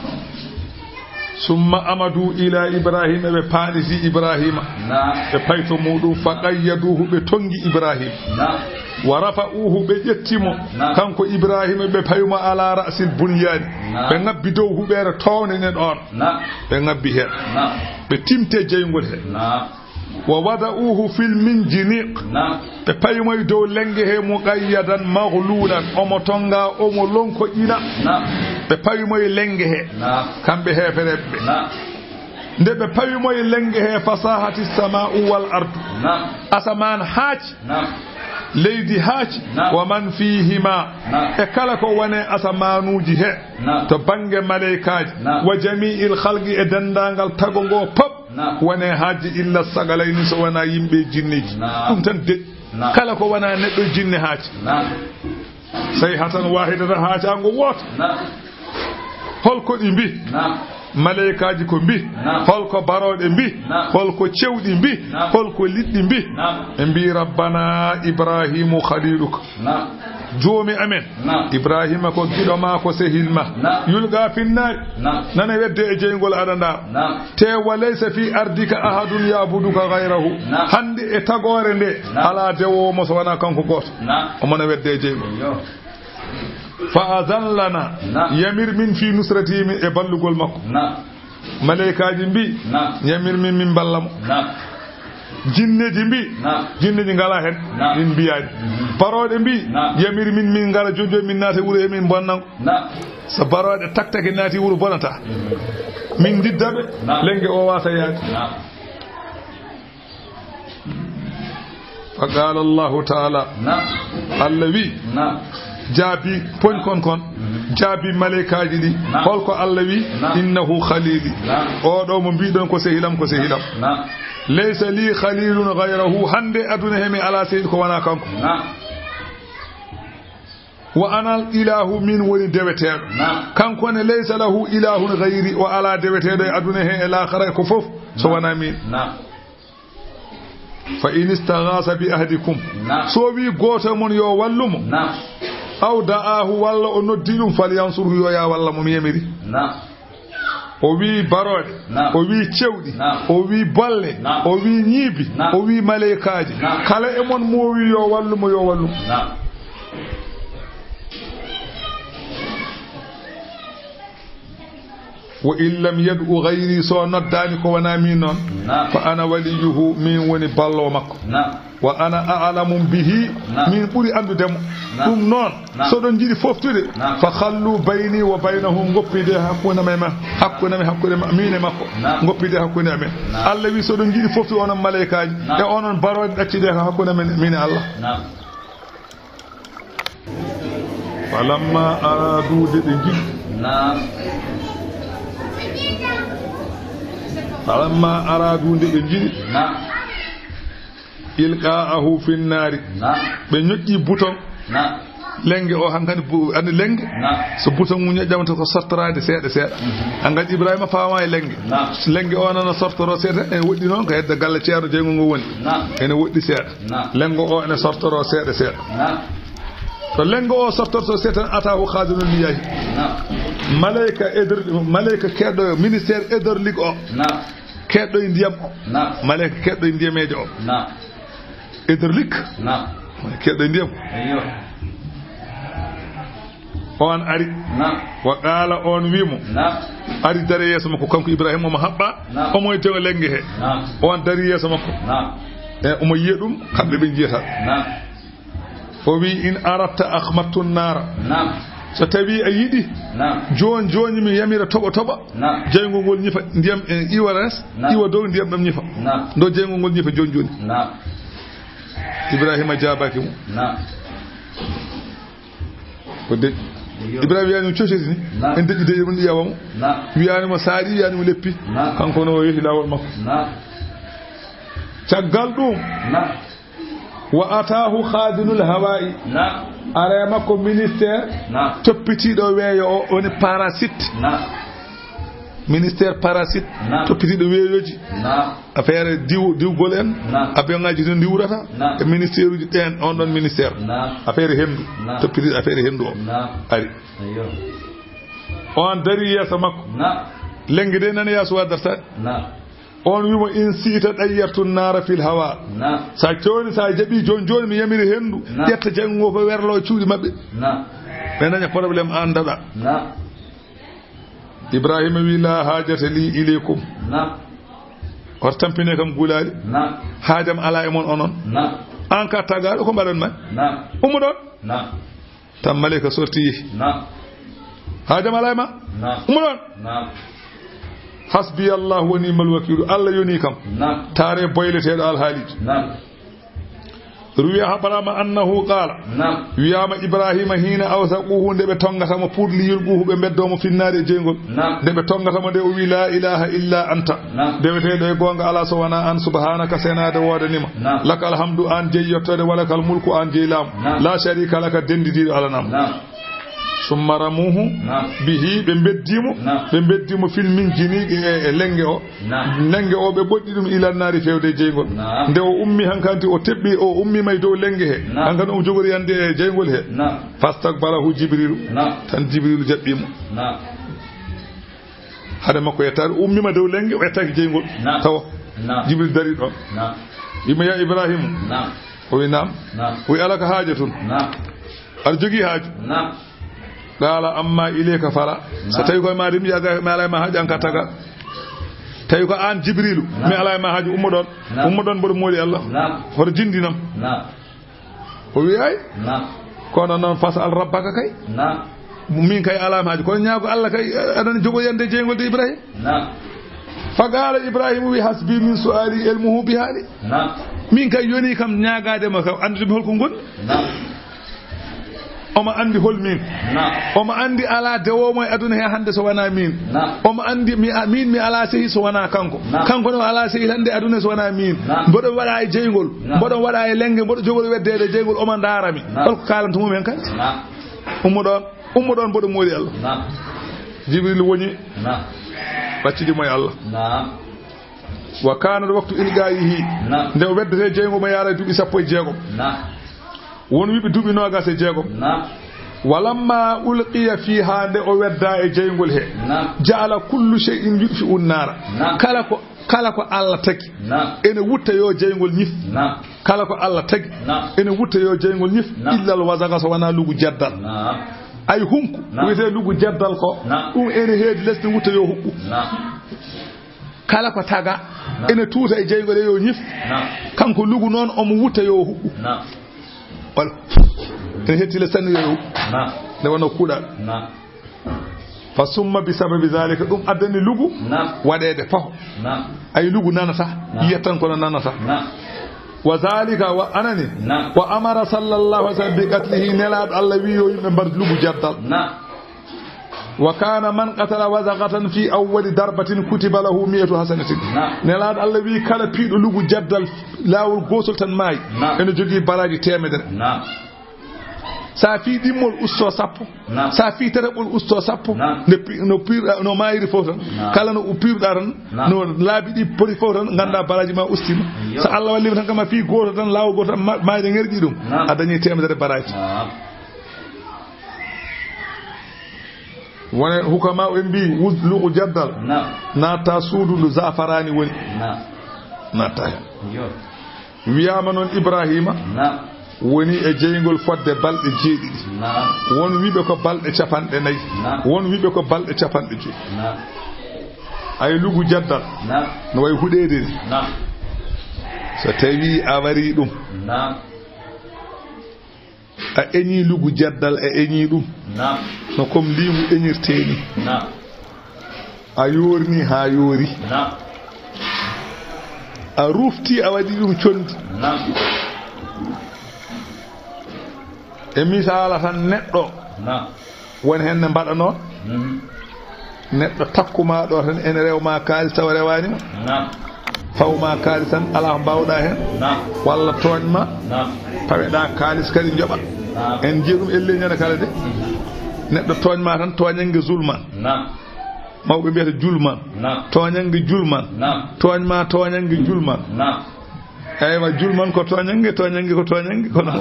Summa amadu ila Ibrahima, ɓe paaɗiti Ibrahima. Naam. Ɓe payi to muuɗum, fa qayyaduhu, ɓe tonngi Ibrahima. Naam. Wa rafa'uhu, ɓe ƴetti mo. Naam. Kanko Ibrahima, ɓe payi mo ala ra'sil bunyaani. Naam. Ɓe ŋabbi dow huɓeere toownde nden ɗoon. Naam. Ɓe ŋabbi heen. Naam. Ɓe timte jeyngol heen. Naam. Wa wada'uhu fil minjiniq. Naam. Ɓe payi mo e dow lennge he, muqayyadan maghlulan, omo tonngaa, omo lonkoƴina. Naam. Ɓe payi mo e lennge he. Naam. Kamɓe heefereeɓe ɓe. Naam. Nde ɓe payi mo e lennge he, fasahati samaa'u wal ardu. Naam. Asamaan haaci. Naam. Leydi haaci. Naam. Wa man fihima. Naam. E kala ko woni e asamaanuuji he. Naam. To bannge maleykaaji. Naam. Wa jami'il khalqi, e denndaangal tago ngo pop. Naam. Wonaa haajji illa saqalayni, so wonaa yimɓe e jinneeji. Naam. Ɗum tan deƴƴi. Naam. Kala ko wonaa neɗɗo e jinne haaci. Naam. Sayhatan wahidatan, haacaango wooto. Naam. Hol ko ɗi mbi? Naam. Maleykaaji ko mbi? Naam. Hol ko barooɗe mbi? Naam. Hol ko cewɗi mbi? Naam. Hol ko liɗɗi mbi? Naam. Ɓe mbi, Rabbana Ibrahimu khaliluka. Naam. Joomi amen. Naam. Ibrahima ko giɗo ma, ko sehil ma. Naam. Yulqa finnaari. Naam. Nana wedde e jeyngol aɗa ndaar. Naam. Te wa laysa fi ardika ahadun ya'buduka ghayrahu. Naam. Hannde e tagoore nde, Naam. alaa dewoowo mo so wonaa kanko gooto. Naam. Omo na wedde e jeyngol. Yo. Fa azan lana. Naam. Yamir min fi nusratihi, min e ballugol makko. Naam. Maleykaaji mbi, Naam. Yamir min, min mballa mo. Naam. Jinneeji mbi, Naam. Jinneeji ngalaa heen, Naam. Min mbiyaani. Mhm. Barooɗe mbi, Naam. Yamir min, min ngara jooni jooni, min naata e wuro he, min mbonna mo. Naam. So barooɗe taktake naati wuro, bonataa. Mhm. Min ndidda ɓe, Naam. Lennge o waasa yaade. Naam. Fa qala Allahu taala, Naam. Allah wi, Naam. Jaabi poñ kon kon, Mhm. Jaabi maleykaaji ɗi. Naam. Holko Allah wi? Naam. Innahu khalili. Naam. Oɗo mo mbiɗon ko sehilam, ko sehilam. Naam. Laysa li khalilun ghayrahu. Hannde aduna he mi alaa sehil ko wonaa kanko. Naam. Wa ana al ilahu, min woni deweteeɗo. Naam. Kanko ne, laysa lahu ilahun ghayri, o alaa deweteeɗo e aduna he e laakhara e ko fof so Naam. Wonaa min. Naam. Fa in istaghasa bi ahadikum. Naam. So wi gooto e mon yo wallu mo. Naam. Aw da'ahu, walla o noddi ɗum, falyansurhu, yo ya walla mo, mi yamiri. Naam. O wi barooɗe, Naam. O wi cewɗi, Naam. O wi bolle, Naam. O wi ñiibi, Naam. O wi maleykaaji. Naam. Kala e mon mo wi yo wallu mo, yo wallu mo. Naam. Wa in lam yad'u ghayri, so noddaani ko wonaa min noon, Naam. Fa ana waliyuhu, min woni ballo makko. Naam. Wa ana a'lamu bihi, Naam. Min ɓuri anndude mo. Naam. Ɗum noon, Naam. So ɗon njiɗi foftude, Naam. Fa khallu bayni wa baynahum, ngoppide hakkunde men, hakkunde men, hakkunde ma-, min e makko. Naam. Ngoppide hakkunde amen. Naam. Allah wi, so ɗon njiɗi foftude onon maleykaaji, Naam. E onon barooɗe, ɗaccide hakkunde men, min e Allah. Naam. Falamma aradu, nde ɓe njiɗi. Naam. Falamma aradu, nde ɓe njiɗi. Naam. Ilqa'ahu fin nari. Naam. Ɓe ñoƴƴi bouton. Naam. Lenge o hankadi bu-, andi lenge. Naam. So bouton mum ñoƴƴama to ko sortoraade seeɗa seeɗa. Mhm. Hankadi Ibrahima faama e lenge. Naam. Lenge o nana sortoro seeɗa, ene woɗɗi noon ko hedde galle ceerno jeyngol ngol woni. Naam. Ene woɗɗi seeɗa. Naam. Lenge o ene sortoro seeɗa seeɗa. Naam. To lenge o sortorto seeɗa tan, atahu khazinu liyahi. Naam. Maleyka hydro-, maleyka keeɗɗo ministère hydraulique o. Naam. Keeɗɗo e ndiyam o. Naam. Maleyka keeɗɗo e ndiyameejo o. Naam. Hydraulique. Naam. Keeɗɗo e ndiyam. Eyyo. On ari. Naam. Wa qala, on wi mo. Naam. Ari dare yeeso makko, kanko Ibrahima, omo haɓɓa. Naam. Omo e teŋo lenge he. Naam. On dari yeeso makko. Naam. E omo yiya ɗum, kamɓe ɓe njiyata. Naam. O wi, in aratta akhmattu nara. Naam. So tawi a yiɗi, Naam. Jooni jooni mi yamira toɓo toɓa. Naam. Jeyngol ngol ñifa ndiyam, e, iwa res, Naam. Iwa dow ndiyam ɗam ñifa. Naam. Ndo jeyngol ngol ñifa jooni jooni. Naam. Ibrahima jaabaaki mo. Naam. Ko deƴƴi. Iyo. Ibrahima wiyani mo cociti ni. Naam. En deƴƴi deƴƴi ɗum ƴeewa mo. Naam. Wiyani mo saaɗi, wiyani mo leppi. Naam. Kanko no o yehi laawol makko. Naam. Caggal ɗum, na, wa ataahu khadinul hawa'i, na, ara e makko ministère, na, toppitiiɗo weeyo o, woni parasite. Na. Ministère parasite, na, toppitiiɗo weeyoji. Na. Affaire diw-, diwgol en, na, avion ngaji no ndiwrata, na, e ministère uji ɗen, on ɗon ministère. Na. Affaire hendu, na, toppitiiɗo affaire hendu o. Na. Ari. Ayyo. On dari yeeso makko. Na. Lengi de nani ya suwa darta. Na. On wimo, in si'ta ɗayyartu nara fil hawa. Na. Sa joni, sa jaɓi joni joni, mi yamiri hendu, na, ƴetta janngo fof werlo cuuɗi maɓɓe. Na. Ɓe daña problème, an daɗa. Na. Ibrahima wi, la hajata li ilaykum. Na. Hoto tampine kam gulaali. Na. Haajam ala e mon onon. Na. An ka tagaɗo, ko mbaɗan ma? Na. Ummo ɗon. Na. Tan maleyka sorti yehi. Na. Haajam ala e ma? Na. Ummo ɗon. Na. Hasbi Allahu wa ni'mal wakiilu. Allah yoni kam. Na. Taare boyleteeɗo alhaaliji. Na. Ruwiya haɓaraama annahu qaala. Na. Wiyaama Ibrahima hiina awsaquhu, nde ɓe tongata mo pour li yulquhu, ɓe mbeddo mo finnaari e jeyngol. Na. Nde ɓe tongata mo nde, o wi, la ilaha illa anta. Na. Deweteeɗo e goonga alaa so wonaa an, subhanaka, senaade woodanima. Na. Lakal hamdu, an jeyi yettoode, walakal mulku, an jeyi laamu. Na. La sharika laka, dendidiiɗo alanam. Na. Summa ramuhu, na, bihi, ɓe mbeddi mo, na, ɓe mbeddi mo fil minjiniqi e, e lenge o. Na. Lenge o ɓe ɓoɗɗi ɗum ilan naari fewde e jeyngol. Na. Nde o ummi hankanti o teɓɓi, o ummi may dow lenge he. Na. Hankan o jogori yande e jeyngol he. Na. Fastaqbalahu Jibrilu. Na. Tan Jibrilu jaɓɓi mo. Na. Hade makko yettaade, o ummima dow lenge, o yettaaki jeyngol. Na. Tawa. Na. Jibril dari ɗon. Na. Wima, ya Ibrahima. Na. O wi, naam. Na. O wi, alaka haajatun. Na. Aɗa jogii haaju? Na. Qaala, amma ilayka fala. Na. So tawi koye ma de, mi jaga, mi alaa e ma haaju, an ka taga. Tawi ko an Jibrilu, na, mi alaa e ma haaju, ummo ɗon. Na. Ummo ɗon, mboɗo mooli Allah. Na. Hoto jindinam. Na. O wi, ay. Na. Kono noon, fas'al rabbaka kay. Na. Min kay alaa mi haaju. Kono ñaago Allah kay, aɗa jogo yande jeyngol de Ibrahim. Na. Fa qaala Ibrahim wi, hasbi min su'ali ilmuhu bi hali. Na. Min kay yoni kam ñaagaade ma kam, anndude mi holko ngon. Na. Omo anndi hol min. Na. Omo anndi alaa dewoowo e aduna he hannde so wonaa min. Na. Omo anndi mi, a-, min mi alaa sehi so wonaa kanko. Na. Kanko ne o alaa sehi hannde aduna so wonaa min. Na. Mboɗo waɗa e jeyngol. Na. Mboɗo waɗa e lenge, mboɗo jogori weddeede e jeyngol, omo ndaara mi. Na. Holko kaalanto mum en kadi? Na. Ummo ɗon, ummo ɗon, mboɗo mooli Allah. Na. Jibril woni. Na. Ɓaccidi mo e Allah. Na. Wa kaana waqtu ilqaa'ihi. Na. Nde o weddete jeyngol mo yaara e duuɓi sappo e jeegom. Na. Won wiɓe duuɓi noogas e jeegom. Na. Walamma ulqiya fiha, nde o wedda e jeyngol he. Na. Ja'ala kullu shay'in yutfi'u nara. Na. Kala ko, kala ko Allah tagi. Na. Ene wutta yo jeyngol ñif. Na. Kala ko Allah tagi. Na. Ene wutta yo jeyngol ñif. Na. Illal wazaqa, so wonaa lugu jaddal. Na. Ay hunku. Na. Wiyetee lugu jaddal ko. Na. Ɗum ene heedi lesdi wutta yo huɓɓu. Na. Kala ko taga, na, ene tuuta e jeyngol he yo ñif. Na. Kanko lugu noon omo wutta yo huɓɓu. Na. Wala. Ene hetti le sanni yo huɓɓu. Na. Nde wano kuuɗal. Na. Fa summa bi sababi zalika, ɗum addani lugu, na, waɗeede faho. Na. Ay lugu nanata, na, yiyat tan kono nanata. Na. Wa zalika wa anani. Na. Wa amara sallallahu alaihi wasallam bi qatlihi, Nelaaɗo Allah wi yo yimɓe mbar lugu jaddal. Na. Wa kana man qatala wazaqatan fi awwali darbatin kutiba lahu mi'atu hasanatin. Na. Nelaaɗo Allah wi kala piiɗo lugu jaddal laawol gootol tan maayi, na, ene jogii baraaji teemedere. Na. Sa fii ɗimmol usto sappo. Na. Sa fii tataɓol usto sappo. Na. Nde pi-, no piirɗa, no maayiri fof tan. Na. Kala no u-, piirɗa tan, na, no laabi ɗi poti fof tan, ngannda, na, baraaji ma ustima. Iyo. So Allah wallima tan kama fii gooto tan, laawol gooto tan ma-, maayde ŋerƴi ɗum. Na. A dañi teemedere baraaji. Na. Wona hukama o en mbi wuz-, lugu jaddal. Na. Natta suudu ndu zafaraani woni. Na. Natta hen. Iyo. Wiyaama noon Ibrahima, na, woni e jeyngol fodde balɗe jeeɗiɗi. Na. Won wiɓe ko balɗe capanɗe nayi. Na. Won wiɓe ko balɗe capanɗe joyi. Na. Ay lugu jaddal. Na. No way huɗeede ni. Na. So tawi a wari ɗum. Na. A eñi lugu jaddal, a eñi ɗum. Na. No comme liingu eñirtee ni. Na. A yoorni haa yoori. Na. A rufti, a waɗi ɗum condi. Na. E misaala tan neɗɗo. Na. Won heen ne mbaɗanoo. Mhm. Neɗɗo takku ma ɗo tan ene rew ma kaalis tawa rewaani ma. Na. Faw ma kaalis tan, alaa ko mbaawɗaa heen. Naam. Walla tooñ ma, naam, paweɗaa kaalis kadi njoɓa. Naam. En njiyii ɗum ellee ñande kala de. Neɗɗo tooñ ma tan, tooñannge zulman. Naam. Mawɓe mbiyata julman. Naam. Tooñannge julman. Naam. Tooñ ma, tooñannge julman. Naam. Eywa, julman ko tooñannge, tooñannge ko tooñannge, kono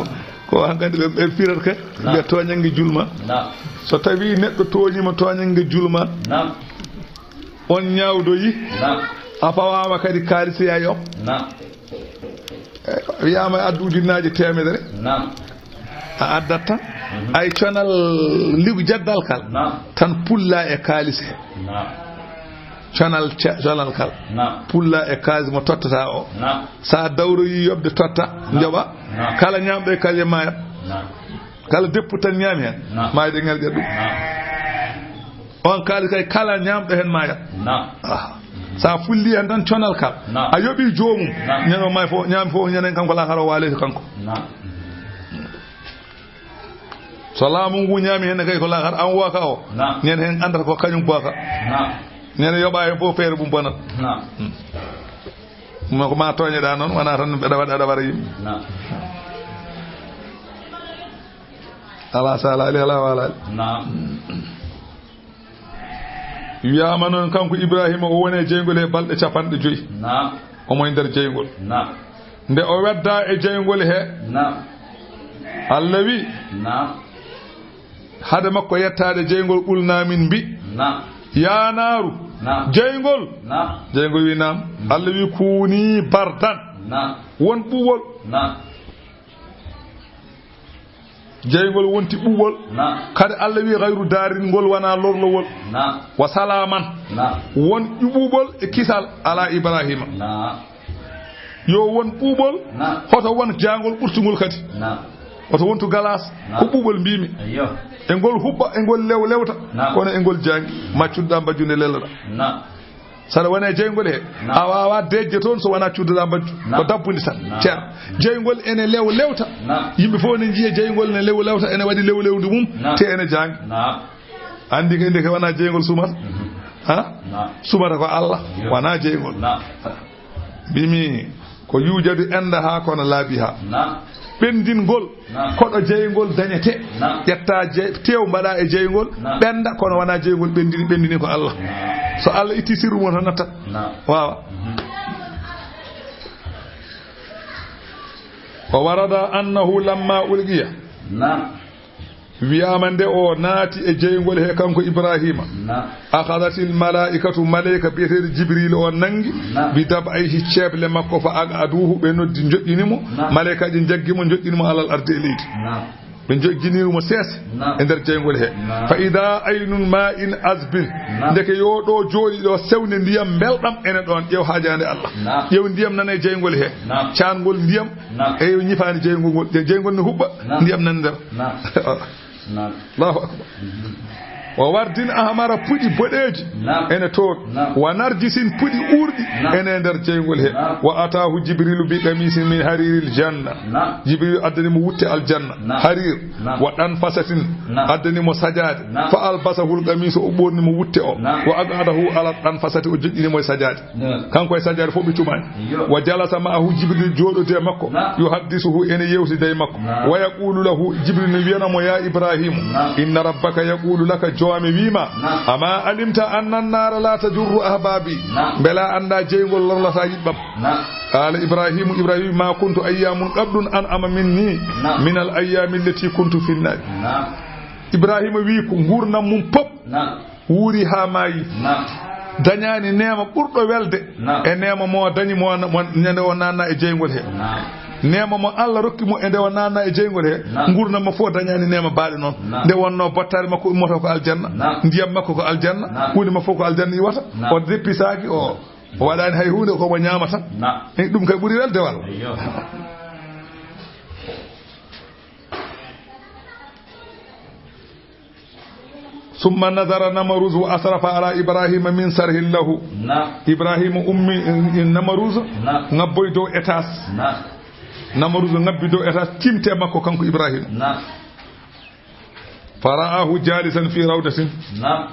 ko hankadi ɓe, ɓe pirata kadi, naam, mbiya tooñannge julman. Naam. So tawii neɗɗo tooñiima tooñannge julman, naam, on ñaawdoyi, naam, a fawaama kadi kaalis yaa yoɓ. Naam. Wiyaama addu ujunnaaje teemedere. Naam. A addat tan. Mhm. Ay conal ligu jaddal kal. Naam. Tan pulla e kaalis he. Naam. Conal ca-, conal kal. Naam. Pulla e kaalis mo tottata o. Naam. Sa dawroyi yoɓde totta, naam, njoɓa. Naam. Kala ñaamɗo e kaalis maayat. Naam. Kala deppu tan ñaami heen. Naam. Maayde ngal ƴeɗɗu. Naam. On kaalis kay kala ñaamɗo heen maayat. Naam. Aha. Sa fulli heen tan conal kal. Naam. A yoɓi joomum. Naam. Ñande o maay fof, ñaami fof ñande kanko laakara o waale to kanko. Naam. So laamu ngu ñaami heen kay ko laakara an wooka o. Naam. Ñande heen anndata ko kañum booka. Naam. Ñande yoɓa heen fof feere mum bonat. Naam. Hmm. Mo ko ma tooñeɗa noon, wona tan mbeɗa waɗa, aɗa wara yimɓe. Naam. Alaa salaali, alaa waalaali. Naam. Wiyaama noon kanko Ibraahiima o woni e jeyngol he balɗe capanɗe joyi. Naam. Omo e nder jeyngol. Naam. Nde o wedda e jeyngol he. Naam. Allah wi. Naam. Hade makko yettaade jeyngol, qulnaa min mbi. Naam. Yaa naaru. Naam. Jeyngol. Naam. Jeyngol wi naam. Mm. Allah wi kuuni bardan. Naam. Won ɓuuɓol. Naam. Jeyngol wonti ɓuuɓol. Naam. Kadi Allah wi gayru daarin, ngol wona lorlowol. Naam. Wa salaaman. Naam. Won ɓuuɓol e kisal ala Ibraahiima. Naam. Yo won ɓuuɓol. Naam. Hoto won jaangol ɓurtungol kadi. Naam. Hoto wontu galaas. Naam. Ko ɓuuɓol mbimi. Ayyo. E ngol huɓɓa, e ngol lew lewta. Naam. Kono e ngol jaangi, ma cudda mbajju nde lelɗa. Naam. Saɗa wona e jeyngol he, naam, a waawa deƴƴe toon so wona cudduɗa mbajju. Naam. Ko dabbude tan. Naam. Ceer. Jeyngol ene lew lewta. Naam. Yimɓe fof ne njiya jeyngol ne lew lewta, ene waɗi lew lewdu mum, naam, te ene jaangi. Naam. Anndi kay ndeke wona jeyngol sumata. Mhm. Ha? Naam. Sumata ko Allah, yo, wona jeyngol. Naam. Mbimi ko yujadu ennda ha kono laabi ha. Naam. Ɓendingol, naam, koɗo jeyngol dañete. Naam. Ƴetta je-, tew mbaɗa e jeyngol, naam, ɓenda kono wona jeyngol ɓendini, ɓendini ko Allah. Naam. So Allah itti sirru mo tan nattat. Naam. Waawa. Mhm. O warada annahu lamma ulqiya. Naam. Wiyaama nde o naati e jeyngol he kanko Ibraahiima. Naam. Akhadatil malaa'ikatu, maleyka biyeteeɗo Jibriil o nanngi. Naam. Bi dab'ayhi, ceeble makko, fa aq'aduuhu, ɓe noddi, njoƴƴini mo. Naam. Maleykaji njaggi mo, njoƴƴini mo alal ardi e leydi. Naam. Ɓe njoƴƴiniri mo seese, naam, e nder jeyngol he. Naam. Fa idaa aynun maa'in azbin. Naam. Ndeke yo ɗo jooɗi ɗo sewnde ndiyam mbelɗam ene ɗoon. Ƴeew haajaande Allah. Naam. Ƴeew ndiyam nana e jeyngol he. Naam. Caangol ndiyam. Naam. Eyo ñifaani jeyngol ngol. Je-, jeyngol ne huɓɓa, naam, ndiyam nan nder. Naam. Naam. Allahu akbar. Mhm. Wa wardin ahmara, puɗi boɗeeji, naam, ene toon. Naam. Wa narjisin, puɗi uurɗi, naam, ene nder jeyngol he. Naam. Wa ataahu Jibriilu bi qamisin min hariiril janna. Naam. Jibriilu addani mo wutte aljanna. Naam. Hariir. Naam. Wa danfasatin. Naam. Addani mo sajaade. Naam. Fa albasahul qamisa, o ɓorni mo wutte o. Naam. Wa aqadahu ala danfasati, o joƴƴini mo e sajaade. Naam. Kanko e sajaade fof ɓe cumaani. Iyo. Wa jalasa ma'ahu, Jibril jooɗodi e makko. Naam. Yuhaddisuhu, ene yewtida e makko. Naam. Wa yaqulu lahu, Jibril ne wiyana mo, ya Ibrahimu, naam, inna rabbaka yaqulu laka, joome wiima, naam, ama alimta anna annaara la tajurru ahbabi? Naam. Mbela annda jeyngol lorlata yiɓɓam? Naam. Qala Ibrahimu, Ibrahim, ma kuntu ayyamun qaddun an'ama minni, naam, min al ayyami allati kuntu fi nnaari. Naam. Ibrahima wi ko nguurndam mum pop, naam, wuuri haa maayi. Naam. Dañaani neema ɓurɗo welde, naam, e neema mo dañi mo, mo, ñande o naanna e jeyngol he. Naam. Neema mo Allah rokki mo e nde o naanna e jeyngol he. Naam. Nguurndam makko fof dañaani neema baaɗe noon. Naam. Nde wonno bottaari makko immoto ko aljanna, naam, ndiyam makko ko aljanna, naam, huunde makko fof ko aljanna iwata. Naam. O deppisaaki, o, o waɗaani hay huunde, ko mo ñaama tan. Naam. E ɗum kay ɓuri welde walla? Eyyo. Summa nazara Namaruz wa asrafa ala Ibrahima min sarhin lahu. Naam. Ibrahima ummi, eh, Namaruz, naam, ngabboy dow étage. Naam. Namaruz ngabbi dow étage, timte makko kanko Ibrahima. Naam. Fara'ahu jalisan fi rawdatin. Naam.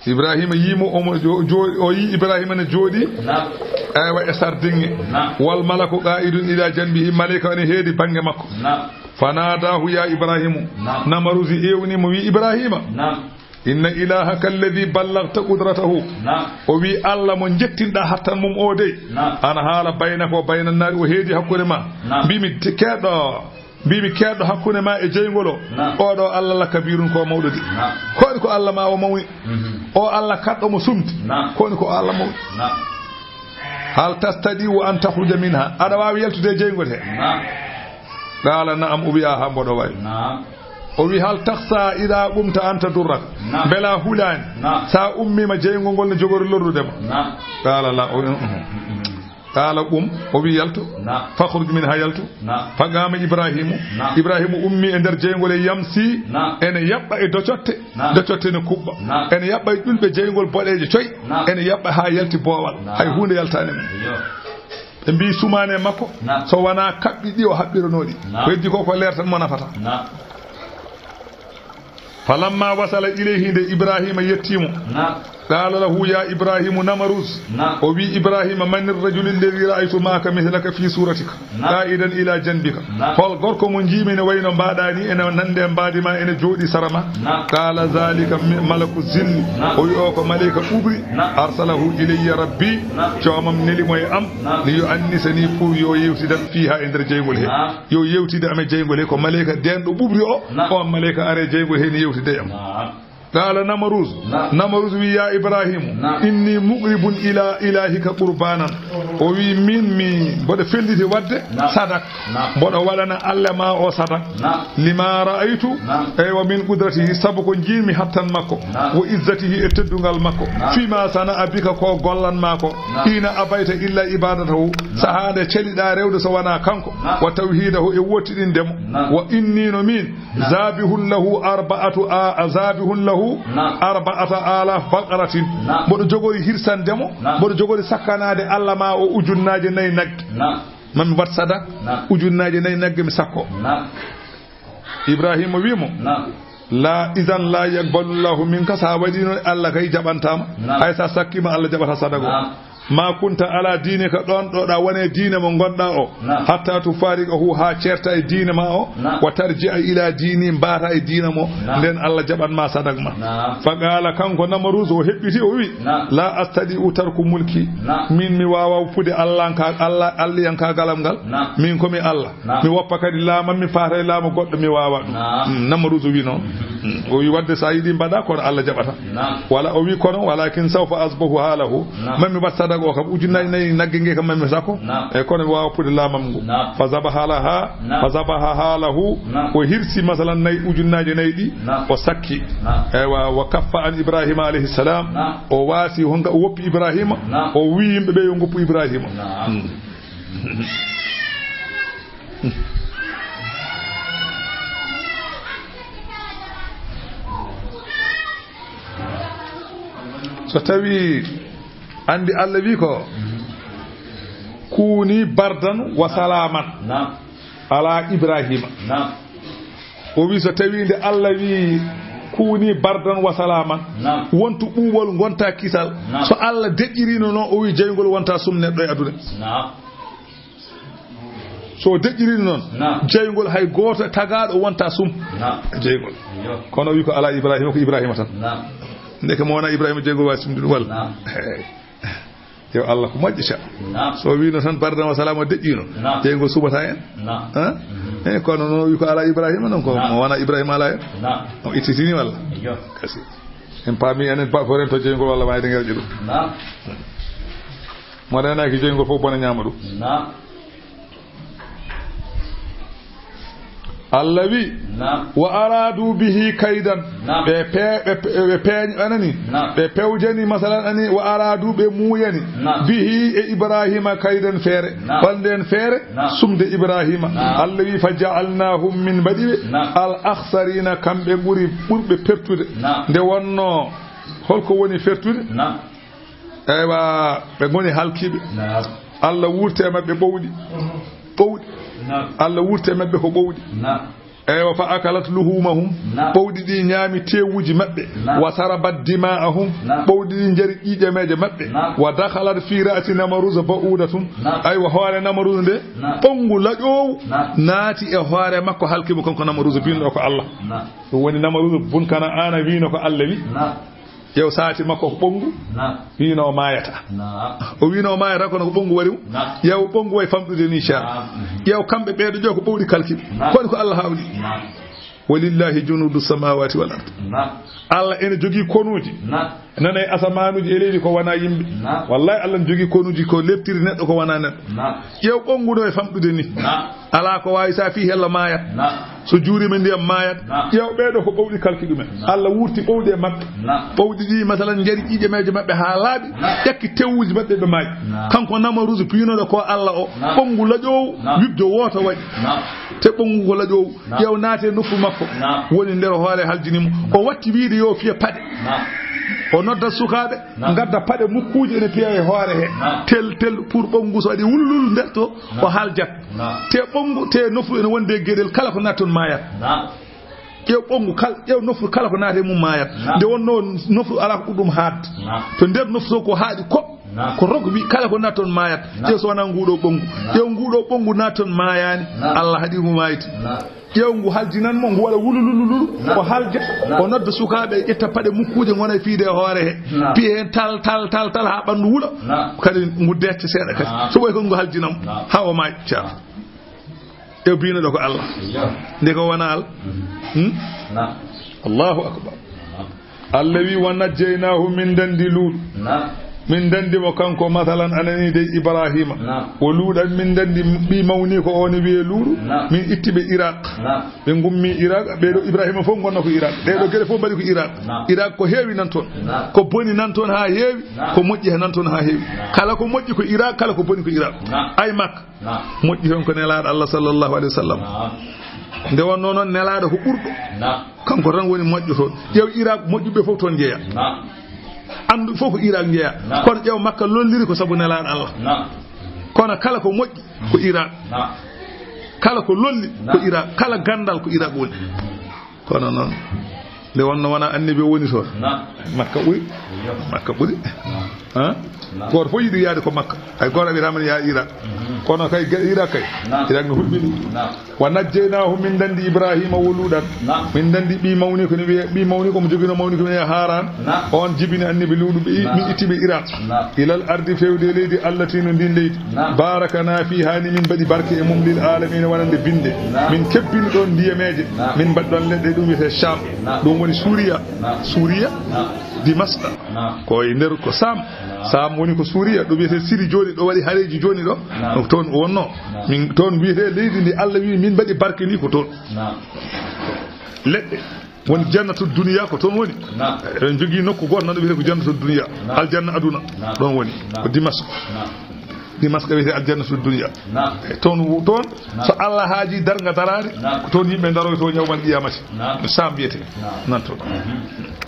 Ibrahima yii mo, omo jo-, jo-, o yii Ibrahima ne jooɗii. Naam. Aywa, e sardiŋŋe. Naam. Wal malaku qaa'idun ila janbihi, maleyka ne heedi baŋnge makko. Naam. Fanadahu ya Ibrahimu. Naam. Namaruuzu ewni mo, wi, Ibrahima. Naam. Inna ilahaka alladhi ballagta qudratahu. Naam. O wi, Allah mo jettinɗa hattan mum o dey. Naam. Ana haala baynaka wa bayna naari, o heedi hakkunde ma. Naam. Mbimi te-, keɗɗo, mbimi keɗɗo hakkunde ma e jeyngol o. Naam. Oɗo Allah la kabirun ko mawɗo de. Naam. Ko woni ko Allah ma o mawni. Mhm. O Allah kaɗɗo mo sumti. Naam. Ko woni ko Allah mawni. Naam. Hal tastadi wa an takhruja minha. Aɗa waawi yaltude e jeyngol he? Naam. Qala na'am, o wi, aha, mboɗo wawi. Naam. O wi, hal takhsha idha qumta an tadurraka. Naam. Mbela hulaani. Naam. Sa ummima jeyngol ngol ne jogori lorrude ma. Naam. Qala la, o, mm, mm. Mm, mm. Qala qum, o wi, yaltu. Naam. Fakhruj minha, yaltu. Naam. Faqama Ibrahimu. Naam. Ibrahimu ummi e nder jeyngol e yamsi. Naam. Ene yaɓɓa e docotte. Naam. Docotte ne kuɓɓa. Naam. Ene yaɓɓa e ƴulɓe jeyngol boɗeeje coy. Naam. Ene yaɓɓa haa yalti boowal. Naam. Hay huunde yaltaani mo. Iyo. Ɓe mbii sumaane makko, naam, so wonaa kaɓɓi ɗi o haɓɓiranoo ɗi. Naam. Ko heddi ko, ko leer tan mo nafata. Naam. Falamma wasala ilayhi, nde Ibrahima yettii mo. Naam. Qala lahu ya Ibrahimu Namaruz. Naam. O wi Ibrahima, mani rajuli alladhi ra'aytu ma'aka mithlaka fi suratika. Naam. Qa'idan ila janbika. Naam. Hol gorko mo njiimi ne wayno mbaɗa ni, ene nande mbaadi ma, ene jooɗi sara ma? Naam. Qala zalika mi-, malaku zilli. Naam. O wi o ko maleyka ɓuɓri. Naam. Arsalahu ilayya rabbi. Naam. Joomam neli mo e am. Naam. Li yu'annisani, pour yo yewtidan fiha e nder jeyngol he. Naam. Yo yewtide am e jeyngol he, ko maleyka deenɗo ɓuɓri o. Naam. On maleyka are jeyngol he ni yewtide e am. Naam. Qala Namaruz. Naam. Namaruz wi, ya Ibrahimu, naam, inni muqribun ila ilahika qurbanan. O wi, min mi mboɗo felliti wadde, naam, sadak. Naam. Mboɗo waɗana Allah ma o sadak. Naam. Lima ra'aytu, naam, eywa, min qudratihi, sabu ko njiimi hattan makko. Naam. Wa izzatihi, e teddungal makko. Naam. Fima sana'a bika, ko gollan ma ko. Naam. Hina abayta illa ibadatahu, naam, sahaa nde celiɗa rewde so wona kanko. Naam. Wa tawhidahu, e wottidinde mo. Naam. Wa inni, no min, naam, zabihun lahu arba'atu a-, zabihun lahu, naam, arba'ata alaf baqaratin. Naam. Mboɗo jogori hirsande mo, naam, mboɗo jogori sakkanaade Allah ma o ujunnaaje nayi nagge. Naam. Mami wat sadak, naam, ujunnaaje nayi nagge mi sakko. Naam. Ibrahima wi mo, naam, la, idan la yaqbalu Allahu minka, sa waɗi noon Allah kay jaɓantaama. Naam. Hay sa sakkiima Allah jaɓata sadaka o. Naam. Ma kunta ala diinika, ɗoon ɗo ɗa wone diine mo ngonɗa o. Naam. Hatta tufariqahu, haa ceerta e diine ma o. Naam. Wa tarji'a ila diini, mbaata e diina mo. Naam. Nden Allah jaɓan ma sadak ma. Naam. Fa qala, kanko Namaruz o heɓɓiti o wi, naam, la astati'u tarku mulki. Naam. Min mi waawa woppude Allahnka-, Allah, Alliyankaagal am ngal. Naam. Min ko mi Allah. Naam. Mi woppa kadi laamam, mi faata e laamu goɗɗo, mi waawa ɗum. Naam. Mm, Namruudu wi noon. Mm, o wi wadde so a yiɗi mbaɗa, kono Allah jaɓata. Naam. Wala, o wi kono, walakin sawfa asbahu halahu. Naam. Mami wat sadaka o kam, ujunnaaji nayi nagge nge kam mami sako. Naam. E kono mi waawa pude laamam ngu. Naam. Fa zabaha laha, naam, fa zabaha halahu. Naam. O hirsi masalan nayi, ujunnaaji nayi ɗi. Naam. O sakki. Naam. Eywa, wa kaffa an Ibrahima alayhi salam. Naam. O waasi honka, o woppi Ibrahima. Naam. O wi yimɓe ɓe yo ngoppu Ibrahima. Naam. Mm. So tawi anndi Allah wi ko, kuni bardan wa salaman, naam, ala Ibrahima. Naam. O wi so tawi nde Allah wi kuni bardan wa salaman, naam, wontu ɓuuɓol, ngonta kisal. Naam. So Allah deƴƴirino noon, o wi jeyngol wonta sum neɗɗo e aduna. Naam. So deƴƴirini noon, naam, jeyngol hay gooto tagaaɗo wonta sum. Naam. Jeyngol. Iyo. Kono wi ko ala Ibrahima, ko Ibrahima tan. Naam. Ndeke mo wona Ibrahima jeyngol waawi sumde ɗum walla? Naam. Yo Allah ko moƴƴo ca. Naam. So wino tan bardan wa salama deƴƴino. Naam. Jeyngol suɓata en. Naam. Ha? Mhm. Eh, kono noon wi ko ala Ibrahima noon ko, naam, mo wona Ibrahima ala en. Naam. O ittitini walla? Iyo. Kasi. En paami enen ba-, foren to jeyngol walla waayde ngerƴe ɗum. Naam. Mo reenaaki jeyngol fof bona ñaama ɗum. Naam. Allah wi, naam, wa aradu bihi kaydan. Naam. Ɓe pe-, ɓe pe-, ɓe peeñ-, anani? Naam. Ɓe pewjani, masalan, ani, wa aradu, ɓe muuyani. Naam. Bihi, e Ibrahima, kaydan, feere. Naam. Hol ndeen feere? Naam. Sumde Ibrahima. Naam. Allah wi, fa ja'alnahum, min mbaɗi ɓe, naam, al akhsarina, kamɓe ɓuri, ɓurɓe pertude. Naam. Nde wonno, holko woni fertude? Naam. Eywa, ɓe ngoni halkiiɓe. Naam. Allah wurte e maɓɓe ɓowɗi. Ɓowɗi. Naam. Allah wurte e maɓɓe ko ɓowɗi. Naam. Eywa, fa akalat luhumahum, Naam. Ɓowɗi ɗi ñaami tewuuji maɓɓe. Naam. Wa sarabat dima'ahum, Naam. Ɓowɗi ɗi njari ƴiiƴameeje maɓɓe. Naam. Wa dakhalat fi ra'si Namaruza ba'udatun. Naam. Aywa, hoore Namaruza nde, Naam. Ɓonngu laƴoowu Naam. Naati e hoore makko, halki mo kanko Namaruza, biynoo ko Allah. Naam. Ɗum woni Namaruza bun Kana'ana wiynoo ko Allah wi. Naam. Yew saati makko ko ɓonngu. Naam. Wiynoo o maayata. Naam. O wiynoo o maayata, kono ko ɓonngu wari mo. Naam. Yew ɓonngu way famɗude ni, Ceerno. Naam. Yew kamɓe ɓeeɗo ƴoo ko ɓowɗi kalki. Naam. Kono ko Allah haawni. Naam. Walillahi junudu samawati wal ard. Naam. Allah ene jogii konuuji. Naam. Nana e asamaanuuji e leydi ko wonaa yimɓe. Naam. Wallahi, Allah ne jogii konuuji ko leptiri neɗɗo ko wonaa neɗɗo. Naam. Yew ɓonngu no e famɗude ni. Naam. Alaa ko waawi, so a fii hella maayat. Naam. So juuriima ndiyam maayat. Naam. Yew ɓeeɗo ko ɓowɗi kalki ɗumen. Naam. Allah wurti ɓowɗi e maɓɓe. Naam. Ɓowɗi ɗi, masalan, njari ƴiiƴameeje maɓɓe haa laaɓi, Naam. Ƴakki tewuuji maɓɓe, ɓe maayi. Naam. Kanko Namaruzu piynooɗo ko Allah o, Naam. Ɓonngu laƴoowu, Naam. Wiɓjo wooto waɗi. Naam. Te ɓonngu ko laƴoowu, Naam. Yew naate nofru makko. Naam. Woni nder hoore, haljini mo. O watti wiide yo fiya paɗe. Naam. O nodda sukaaɓe, Naam. Ngadda paɗe mukkuuje ene piya e hoore he. Naam. Tel, tel, pour ɓonngu so waɗi wululul nder to, Naam. O haljat. Naam. Te ɓonngu, te nofru ene wonde e geɗel, kala ko natton maayat. Naam. Ƴeew ɓonngu kal-, ƴeew nofru kala ko naati e mum maayat. Naam. Nde wonnoo nofru alaa ko ɓuri ɗum haaɗde. Naam. To nder nofru to ko haaɗi ko, Naam. Ko rogwi kala ko natton maayat. Naam. Ƴeew so wonaa nguuɗoo ɓonngu. Naam. Ƴeew nguuɗoo ɓonngu natton maayaani. Naam. Allah haɗi ngu maayde. Naam. Ƴeew ngu haljinan mo, ngu waɗa wululululu, Naam. O halja, Naam. O nodda sukaaɓe, ƴetta paɗe mukkuuje ngona e fiyde e hoore he. Naam. Piye heen tal, tal, tal, tal, haa ɓanndu wula. Naam. Kadi ngu decca seeɗa kadi. Naam. So ɓoy ko ngu haljinan mo. Naam. Haa o maayi, Ceerno. Naam. E biino ɗo ko Allah. Iyo. Nde ko wona Allah. Mhm. Hmm? Naam. Allahu akbar. Naam. Allah wi, "Wa najjaynaahu", min dandi Luuɗu. Naam. Min dandi mo kanko, masalan, anani dey Ibrahima. Naam. Wo Luuɗan, min dandi ɓi mawni ko o ne wiye Luuɗu. Naam. Min itti ɓe Iraq. Naam. Ɓe ngummi Iraq, ɓe ɗo Ibrahima fof ngonna ko Iraq. Ɗe ɗo Naam. Gere fof mbaɗi ko Iraq. Naam. Iraq ko heewi nan toon. Naam. Ko boni nan toon haa heewi, Naam. Ko moƴƴi nan toon haa heewi. Naam. Kala ko moƴƴi ko Iraq, kala ko boni ko Iraq. Naam. Ay Makka. Naam. Moƴƴi toon ko Nelaaɗo Allah sallallahu alayhi wa sallam. Naam. Nde wonnoo noon, Nelaaɗo ko ɓurɗo. Naam. Kanko tan woni moƴƴo toon. Ƴeew Iraq, moƴƴuɓe fof toon njeya. Naam. Anndu fof ko Iraq njeya. Naam. Kono ƴeew Makka lolliri ko sabu Nelaaɗo Allah. Naam. Kono kala ko moƴƴi ko Iraq. Naam. Kala ko lolli ko Naam. Iraq. Kala ganndal ko Iraq woni. Kono noon, nde wonnoo wonaa annabi o woni toon. Naam. Makka ɓuri. Iyo. Makka ɓuri. Naam. Han? Naam. Gooto fof yiɗi yaade ko Makka. Hay gooto a wiyataama ne yaa Iraq. Mhm. Kono kay ge-, Iraq kay. Naam. Iraq no hulɓini. Naam. "Wa najjaynaahu", min dandi Ibrahima wo Luuɗan. Naam. Min dandi ɓi mawni ko ne wiye, ɓi mawni ko mo jogino mawni ko ne wiye Haran. Naam. On jibini annabi Luuɗu ɓe, Naam. Min itti ɓe Iraq. Naam. "Ilal ardi", fewde e leydi, "allati", no ndin leydi. Naam. "Barakana fiha", ni min mbaɗi barke e mum, "lil alamina", wonande binde. Naam. Min kebbini ɗon ndiyameeje. Naam. Min mbaɗi ɗon leɗɗe, ɗum wiyetee Sham. Naam. Ɗum woni Suuriya. Naam. Suuriya, Naam. Dimaska. Naam. Ko e nder ko Sam. Naam. Sam woni ko Suuriya. Ɗum wiyetee Siri jooni, ɗo waɗi hareeji jooni ɗo. Naam. Ɗum toon o wonnoo. Naam. Min toon wiyetee leydi ndi Allah wi min mbaɗi barke ni ko toon. Naam. Leɗɗe. Woni jannatu duniya ko toon woni. Naam. Eɗen jogii nokku gooto nan ɗo wiyetee ko jannatu duniya. Naam. Aljanna aduna. Naam. Ɗon woni. Naam. Ko Dimasko. Naam. Dimasko wiyetee aljannatu duniya. Naam. E toon wo-, toon, Naam. So Allah haaji darnga daraade, Naam. Ko toon yimɓe ndaroytoo yawmal qiyamati. Naam. No Sam wiyetee. Naam. Nan toon. Mhm.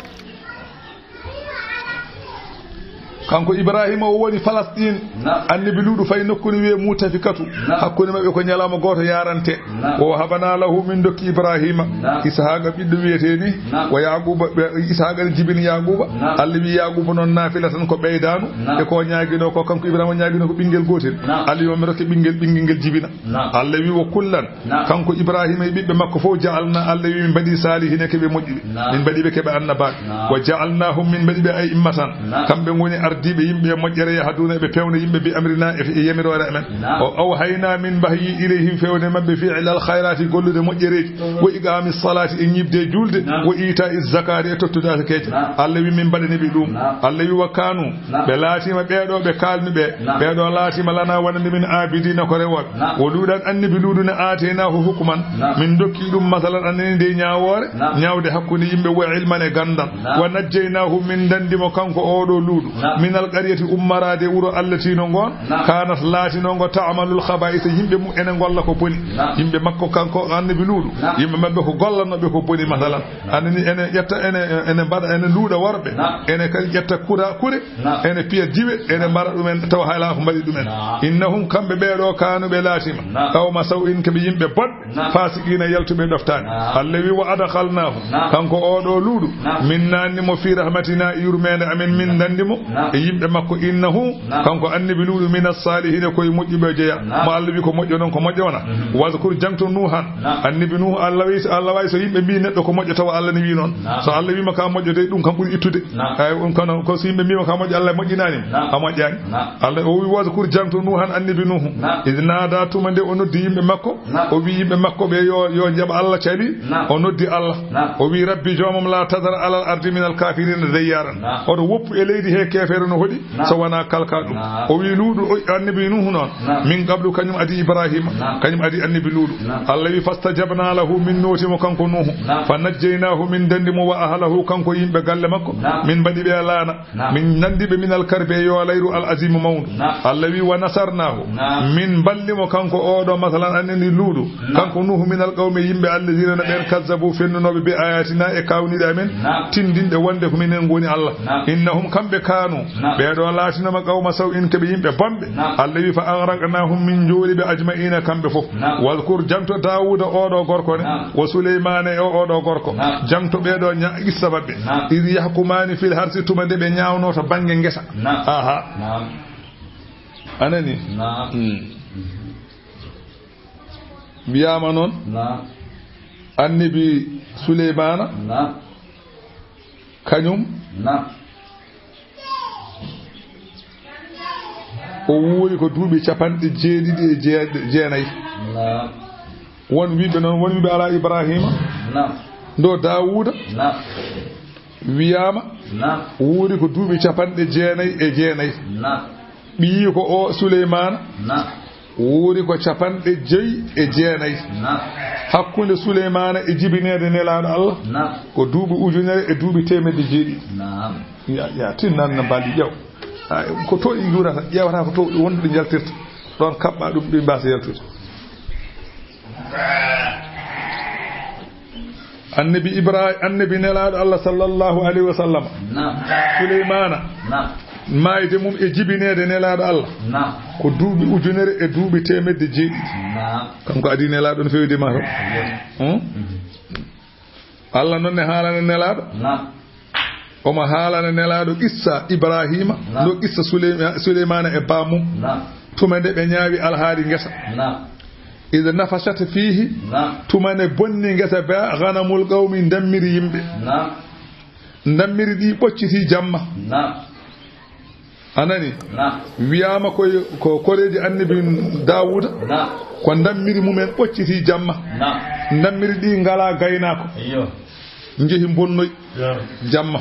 Kanko Ibrahima o woni Falasɗin. Naam. Annabi Luuɗu fayi nokku ne wiyee Mutafikatu. Naam. Hakkunde maɓɓe ko ñalawma gooto yarante. Naam. "Wa wahabna lahu", min dokki Ibrahima, Naam. "Ishaqa", ɓiɗɗo wiyetee ni, Naam. "Wa Yaquba", ɓe, Ishaqa ne jibini Yaquba. Naam. Allah wi Yaquba noon naafila tan ko ɓeydaanu. Naam. E ko ñaaginoo ko, kanko Ibrahima ñaaginoo ko ɓinngel gootel. Naam. Allah wi mi rokke ɓinngel, ɓinngel ngel jibina. Naam. Allah wi, "Wa kullan", Naam. Kanko Ibrahima e ɓiɓɓe makko fof, "ja'alna", Allah wi min mbaɗi saalihina keɓe moƴƴuɓe. Naam. Min mbaɗi ɓe keɓe annabaaɓe. Naam. "Wa ja'alnahum", min mbaɗi ɓe a'immatan. Naam. Kamɓe ngoni ardiiɓe yimɓe e moƴƴere, "yahduna", eɓe pewna yimɓe, "bi amrina", e, e yamiroore amen. Naam. "Wa awhayna", min mbahyi, "ilayhim", fewde maɓɓe, "fi'lal khayraati", gollude moƴƴereeji, "wa iqaami salaati", e ñiiɓde e juulde, Naam. "wa iitaa'i zakaati", e tottude asakeeje. Naam. Allah wi min mbaɗani ɓe ɗum. Naam. Allah wi, "Wa kaanu", Naam. Ɓe laatiima ɓeeɗo ɓe kaalmi ɓe, Naam. Ɓeeɗo laatiima lana wonande min aabidiina ko rewooɓe. Naam. "Wa Luuɗan", annabi Luuɗu ne, "aataynaahu hukman", Naam. Min dokki ɗum masalan anani nde ñaawoore, Naam. Ñaawde hakkunde yimɓe, "wa ilman", e ganndal. Naam. "Wa najjaynaahu", min dandi mo kanko oɗo Luuɗu. Naam. Min Minal qaryati, ummaraade wuro, allati no ngoon, naam, kaanat, laatinoo ngo, ta'malul khabaa'isa, yimɓe mum ene ngolla ko boni. Naam. Yimɓe makko kanko Annabi Luuɗu, naam, yimɓe maɓɓe ko gollanooɓe ko boni, masalan. Naam. Ene ni, ene ƴetta, ene, ene mbaɗa, ene luuɗa worɓe. Naam. Ene kadi ƴetta kura, kure, naam, ene piya diwe, ene mbaɗa ɗumen, tawa hay alaa ko mbaɗi ɗumen. Naam. Innahum, kamɓe ɓee ɗoo, kaanu, ɓe laatiima, naam, qawma saw'in, ko ɓe yimɓe bonɓe. Naam. Faasiqiina, yaltuɓe ɗoftaani. Naam. Allah wi, "Wa adkhalnaahu", naam, kanko oo ɗoo Luuɗu, naam, min naanni mo, "fii rahmatinaa", e yurmeende amen, min, naam, ndanndi mo, naam, e yimɓe makko, "innahu", naam, kanko Annabi Luuɗu, "minas saalihiina", ko e moƴƴuɓe o jeyaa. Naam. Mo Allah wi ko moƴƴo noon, ko moƴƴo wona. Mhm. "Wazkur", jaŋto, "Nuuhan." Naam. Annabi Nuuhu, Allah wi, Allah wayi so yimɓe mbii neɗɗo ko moƴƴo, tawa Allah ne wi noon. Naam. So Allah wiima ka moƴƴo de, ɗum kam ɓuri ittude. Naam. Ay, ɗum kono ko so yimɓe mbiima ka moƴƴo, Allah moƴƴinaani. Naam. A moƴƴaani. Naam. Allah o wi, "Wazkur", jaŋto, "Nuuhan", Annabi Nuuhu. Naam. "Idh naadaa", tuma nde o noddi yimɓe makko. Naam. O wi yimɓe makko ɓe yo, yo njaɓ Allah cali. Naam. O noddi Allah. Naam. O wi, "Rabbi, joomam, laa tadar alal ardi minal kaafiriina dayyaaran." Naam. Oto woppu e leydi he keefeero no hoɗi, naam, so wonaa kalka ɗum. Naam. O wi Luuɗu, o, Annabi Nuuhu noon. Naam. Min qablu, kañum adii Ibraahiima, naam, kañum adii Annabi Luuɗu. Naam. Allah wi, "Fastajabnaa lahu", min nooti mo kanko Nuuhu. Naam. "Fa najjaynaahu", min ndanndi mo, "wa ahlahu", kanko yimɓe galle makko. Naam. Min mbaɗi ɓe laana. Naam. Min nandi ɓe minal karbi e yoolayru al azimu mawndu. Naam. Allah wi, "Wa nasarnaahu." Naam. Min mballi mo kanko oɗo, masalan, anani Luuɗu. Naam. Kanko Nuuhu, minal qawmi, yimɓe, allazina, no ɓen, kazzabu, fennunooɓe, bi ayatina, e kawniɗe amen. Naam. Tindinɗe wonde ko minen ngoni Allah. Naam. Innahum, kamɓe, kaanu, naam, ɓeɗo laatinoma qawma saw'in, ko ɓe yimɓe bonɓe. Naam. Allah wi, "Fa aghraqnahum", min njooli ɓe, ajma'ina, kamɓe fof. Naam. Wadhkur, janto Daawuda oɗo gorko ne, naam, wa Suleymaana e oɗo gorko. Naam. Janto ɓeɗo ña-, qissa maɓɓe. Naam. Idh yahkumani fil harsi, tuma nde ɓe ñaawno to bannge ngesa. Naam. Aha. Naam. Anani? Naam. Hmm. Wiyaama noon, naam, annabi Suleymaana, naam, kañum, naam, o wuuri ko duuɓi capanɗe jeeɗiɗi e jee-, jeenayi. Naam. Won wiɓe noon, won wiɓe alaa Ibraahiima. Naam. Ndo Daawuuda, naam, wiyaama, naam, wuuri ko duuɓi capanɗe jeenayi e jeenayi. Naam. Ɓiyiiko o Suleymaana, naam, wuuri ko capanɗe joyi e jeenayi. Naam. Hakkunde Suleymaana e jibineede Nelaaɗo Allah, naam, ko duuɓi ujunere e duuɓi teemedde jeeɗiɗi. Naam. Ya, ya, tinnan no mbaali ƴeew. Ay, ko to ɗi njuurata, ƴeewata ko to wonde ɗi njaltirta. Ɗoon kaɓɓa ɗum, ɗi mbaasa yaltude. Annabi Ibra-, annabi Nelaaɗo Allah, sallallahu alayhi wa sallam. Naam. Suleymaana. Naam. Maayde mum e jibineede Nelaaɗo Allah. Naam. Ko duuɓi ujunere e duuɓi teemedde jeeɗiɗi. Naam. Kanko adii Nelaaɗo no feewde ma to. Yes. Hmm? Mhm. Allah noon ne haalana Nelaaɗo. Naam. Omo haalana Nelaaɗo qissa Ibraahiima, naam, no qissa Suleyma-, Suleymaana e bammum. Naam. Tuma nde ɓe ñaawi alhaali ngesa. Naam. Idh nafashat fiihi, naam, tuma nde bonni ngesa ba, ghanamul qawmi, ndammiri yimɓe. Naam. Ndammiri ɗi ɓocciti jamma. Naam. A nani? Naam. Wiyaama ko, ko koreeji annabi Daawuda. Naam. Ko ndammiri mumen ɓocciti jamma. Naam. Ndammiri ɗi ngalaa gaynaako. Iyo. Njehi mbonnoy. Iyo. Jamma.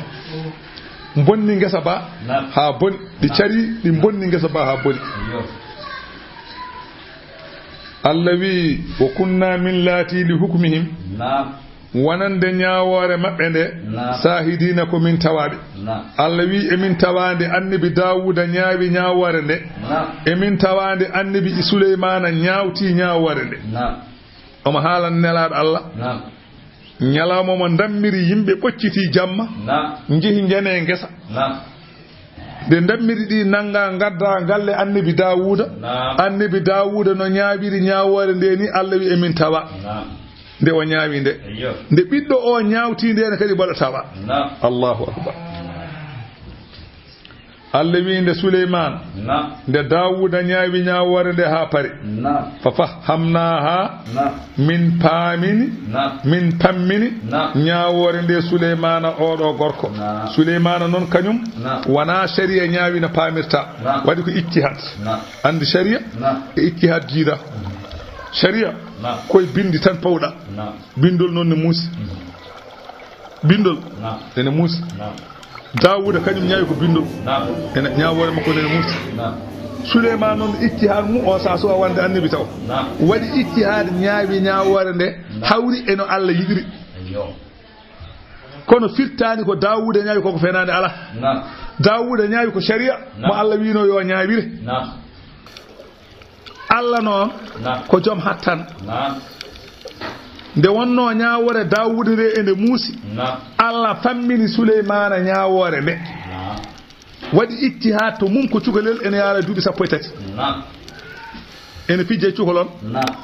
Mbonni ngesa ba, naam, haa boni. Ɗi, naam, cari, ɗi mbonni ngesa ba haa boni. Iyo. Allah wi, "Wa kunna min laati li hukmihim." Naam. Wonande ñaawoore maɓɓe nde, naam, saahidiina, ko min tawaaɓe. Naam. Allah wi, "Emin tawaande annabi Daawuda ñaawi ñaawoore nde." Naam. "Emin tawaande annabi Suleymaana ñaawti ñaawoore nde." Naam. Omo haalana Nelaaɗo Allah. Naam. Ñalawma mo ndammiri yimɓe ɓocciti jamma, naam, njehi njane ngesa. Naam. Nde ndammiri ɗi nannga, ngadda galle annabi Daawuda. Naam. Annabi Daawuda no ñaawiri ñaawoore nde ni, Allah wi, "Emin tawa." Naam. Nde o ñaawi nde. Iyo. Nde ɓiɗɗo o ñaawti nde ne kadi mboɗo tawa. Naam. Allahu akbar. Allah wi nde Suleymaana. Naam. Nde Daawuda ñaawi ñaawoore nde haa pari. Naam. Fa fahhamnaaha. Naam. Min paamini. Naam. Min pammini. Naam. Ñaawoore nde Suleymaana oɗo gorko. Naam. Suleymaana noon kañum. Naam. Wonaa sariya ñaawi no paamirta. Naam. Waɗi ko ijtihaad. Naam. Anndi sariya? Naam. E ijtihaad jiida. Sariya? Naam. Koye binndi tan pawɗa. Naam. Binndol noon ne muusi. Mhm. Binndol. Naam. Ene muusi. Naam. Daawuda kañum ñaawi ko binndol. Naam. Ene ñaawoore makko nene muusi. Naam. Suleymaana noon ijtihaad mum o, sa suwa wonde annabi taw. Naam. Waɗi ijtihaad, ñaawi ñaawoore nde, naam, hawri e no Allah yiɗiri. Iyo. Kono firtaani ko Daawuda ñaawi koko fenaande, alaa. Naam. Daawuda ñaawi ko sariya mo Allah wiino yo ñaawire. Naam. Allah noon Naam. ko jom hattan. Naam. Nde wonnoo ñaawoore Daawuda nde ene muusi, Naam. Allah fammini Suleymaana ñaawoore nde. Naam. Waɗi ijtihaad to mum ko cukalel ene yaara duuɓi sappo e tati. Naam. Ene fijja e cukol on. Naam.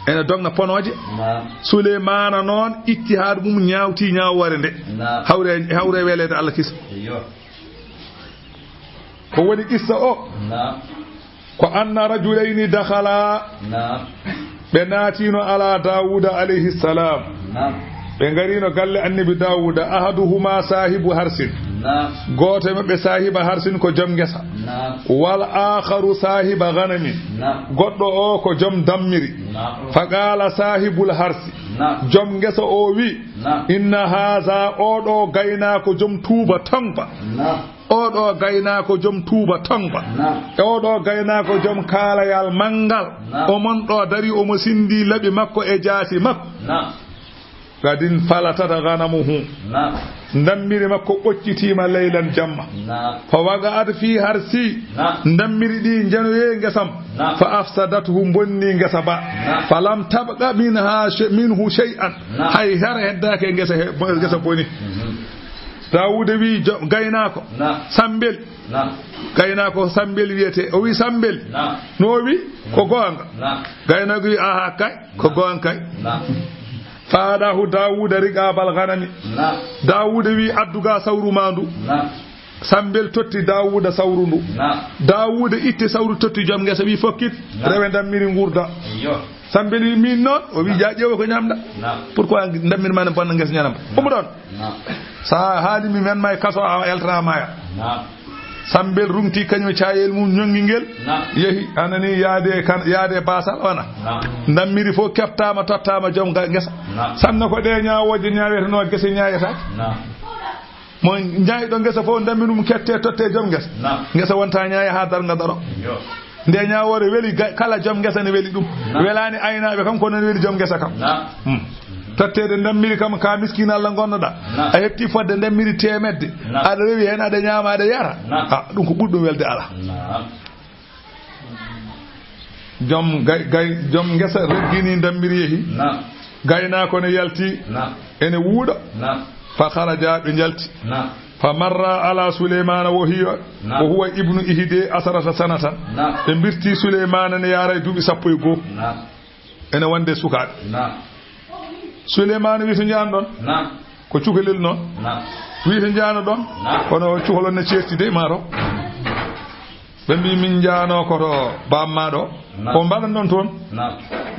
Ene dogna ponooje. Naam. Suleymaana noon ijtihaad mum ñaawti ñaawoore nde. Naam. Hawre, hawre weleede Allah kisa. Eyyo. Ko woni qissa o? Naam. Ko anna rajulayni dakhala. Naam. Ɓe naatino ala Daawuda alayhi salam. Naam. Ɓe ngarino galle annabi Daawuda. Ahaduhuma saahibu harsin. Naam. Gooto e maɓɓe saahiba harsin ko jom ngesa. Naam. Wal aakharu saahiba ghanamin. Naam. Goɗɗo o ko jom dammiri. Naam. Fa qaala saahibul harsi. Naam. Jom ngesa o wi, Naam. Inna haza, oɗo gaynaako jom tuuba tongba. Naam. Oɗo gaynaako jom tuuba tongba. Naam. Oɗo gaynaako jom kaalayal manngal. Naam. Omon ɗo dari omo sindi laɓi makko e jaasi makko. Naam. Gadin falatat ghanamuhu. Naam. Ndammiri makko ɓoccitiima leylan jamma. Naam. Fa waga'at fi harsi. Naam. Ndammiri ɗi njanoye ngesam. Naam. Fa afsadathu, bonni ngesa ba. Naam. Fa lam tabqa minha she-, minhu shay'an. Naam. Hay hara heddaake ngesa he-, ngesa boni. Mhm. Daawuda wi jo-, gaynaako. Naam. Sambel. Naam. Gaynaako Sambel wiyete. O wi Sambel. Naam. No o wi? Ko goonga. Naam. Gaynaako wi aha kay. Ko goonga kay. Naam. Fa adahu Daawuda riqabal ghanami. Naam. Daawuda wi addu ga sawru ma ndu. Naam. Sambel totti Daawuda sawru ndu. Naam. Daawuda itti sawru totti jom ngesa wi fokkit. Naam. Rewe ndammiri ngurda. Eyyo. Sambel wi min noon, o wi Naam. Ja ƴeewa ko ñamda. Naam. Pourquoi ndammiri ma ne bonna ngesa ñanam? Naam. Umu ɗon. Naam. Sa haali mi men ma e kaso a eltata maya. Naam. Sambel rungti kañum e caayel mum ñongi ngel. Naam. Yehi anani yaade kan, yaade basal wana. Naam. Ndammiri fof keftaama tottaama jom ga-, ngesa. Naam. Sanna ko ɗe ñaawooje ñaawetenoo gese ñaayetaake. Naam. Mo ñaayɗo ngesa fof ndammi ɗum kette totte jom ngesa. Naam. Ngesa wonta ñaaya haa darnga daro. Yo. Nde ñaawoore weli ga-, kala jom ngesa ne weli ɗum. Naam. Welaani aynaaɓe kam kono ne weli jom ngesa kam. Naam. Hmm. Totteede ndammiri kam ka miskiin Allah ngonnoɗa. Naam. A heɓti fodde ndammiri teemedde. Naam. Aɗa rewi heen aɗa ñaama aɗa yara. Naam. Ah, ɗum ko ɓuri ɗum welde alaa. Naam. Jom gay-, gay-, jom ngesa reggini ndammiri yehi. Naam. Gaynaako ne yalti. Naam. Ene wuuɗa. Naam. Fa kharaja ɓe njalti. Naam. Fa marra ala Suleymaana wo hiya. Naam. Wo huwa ibnu ihde asarata sanatan. Naam. Ɓe mbirti Suleymaana ne yaara e duuɓi sappo e goo. Naam. Ene wonde sukaaɓe. Naam. Suleymaana wi to njaano ɗon. Naam. Ko cukalel noon. Naam. Wi to njaano ɗon. Naam. Kono cukol on ne ceerti de maaro. Ɓe mbi min njaano ko to bamma ɗo. Naam. Ko mbaɗan ɗon toon. Naam.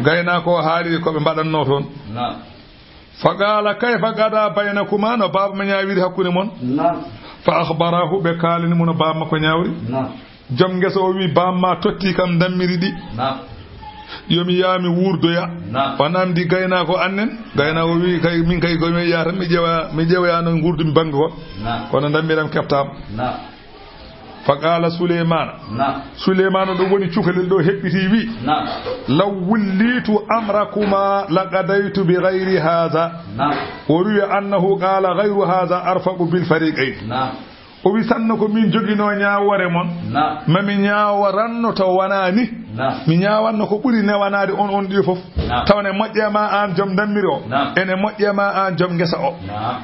Gaynaako o haali ko ɓe mbaɗanno toon. Naam. Fa qaala kayfa gada baynakuma, no baaba ma ñaawiri hakkunde mon? Naam. Fa akhbarahu, ɓe kaalani mo no baaba makko ñaawri. Naam. Jom ngesa o wi, baaba ma totti kam ndammiri ɗi. Naam. Yo mi yaa mi wuurdoya. Naam. O namdi gaynaako annen. Gaynaako wi, kay, min kay ko mi yaha tan mi ƴeewa, mi ƴeewoya no nguurdumi bannge goo. Naam. Kono ndammiram keftaama. Naam. Fa qaala Suleymaana. Naam. Suleymaana ɗo woni cukalel ɗo heɓɓiti wi. Naam. Law wullitu amrakuma laqadaytu bi ghayri haadha. Naam. O ruwiya annahu qaala ghayru haadha arfaqu bil fariqayn. Naam. O wi sanno ko min joginoo ñaawoore mon. Naam. Ma mi ñaaworanno to wanaani. Naam. Mi ñaawanno ko ɓuri newanaade on, on ɗi fof. Naam. Tawa ne moƴƴe ma aan jom ndammiri o. Naam. Ene moƴƴe ma aan jom ngesa o. Naam.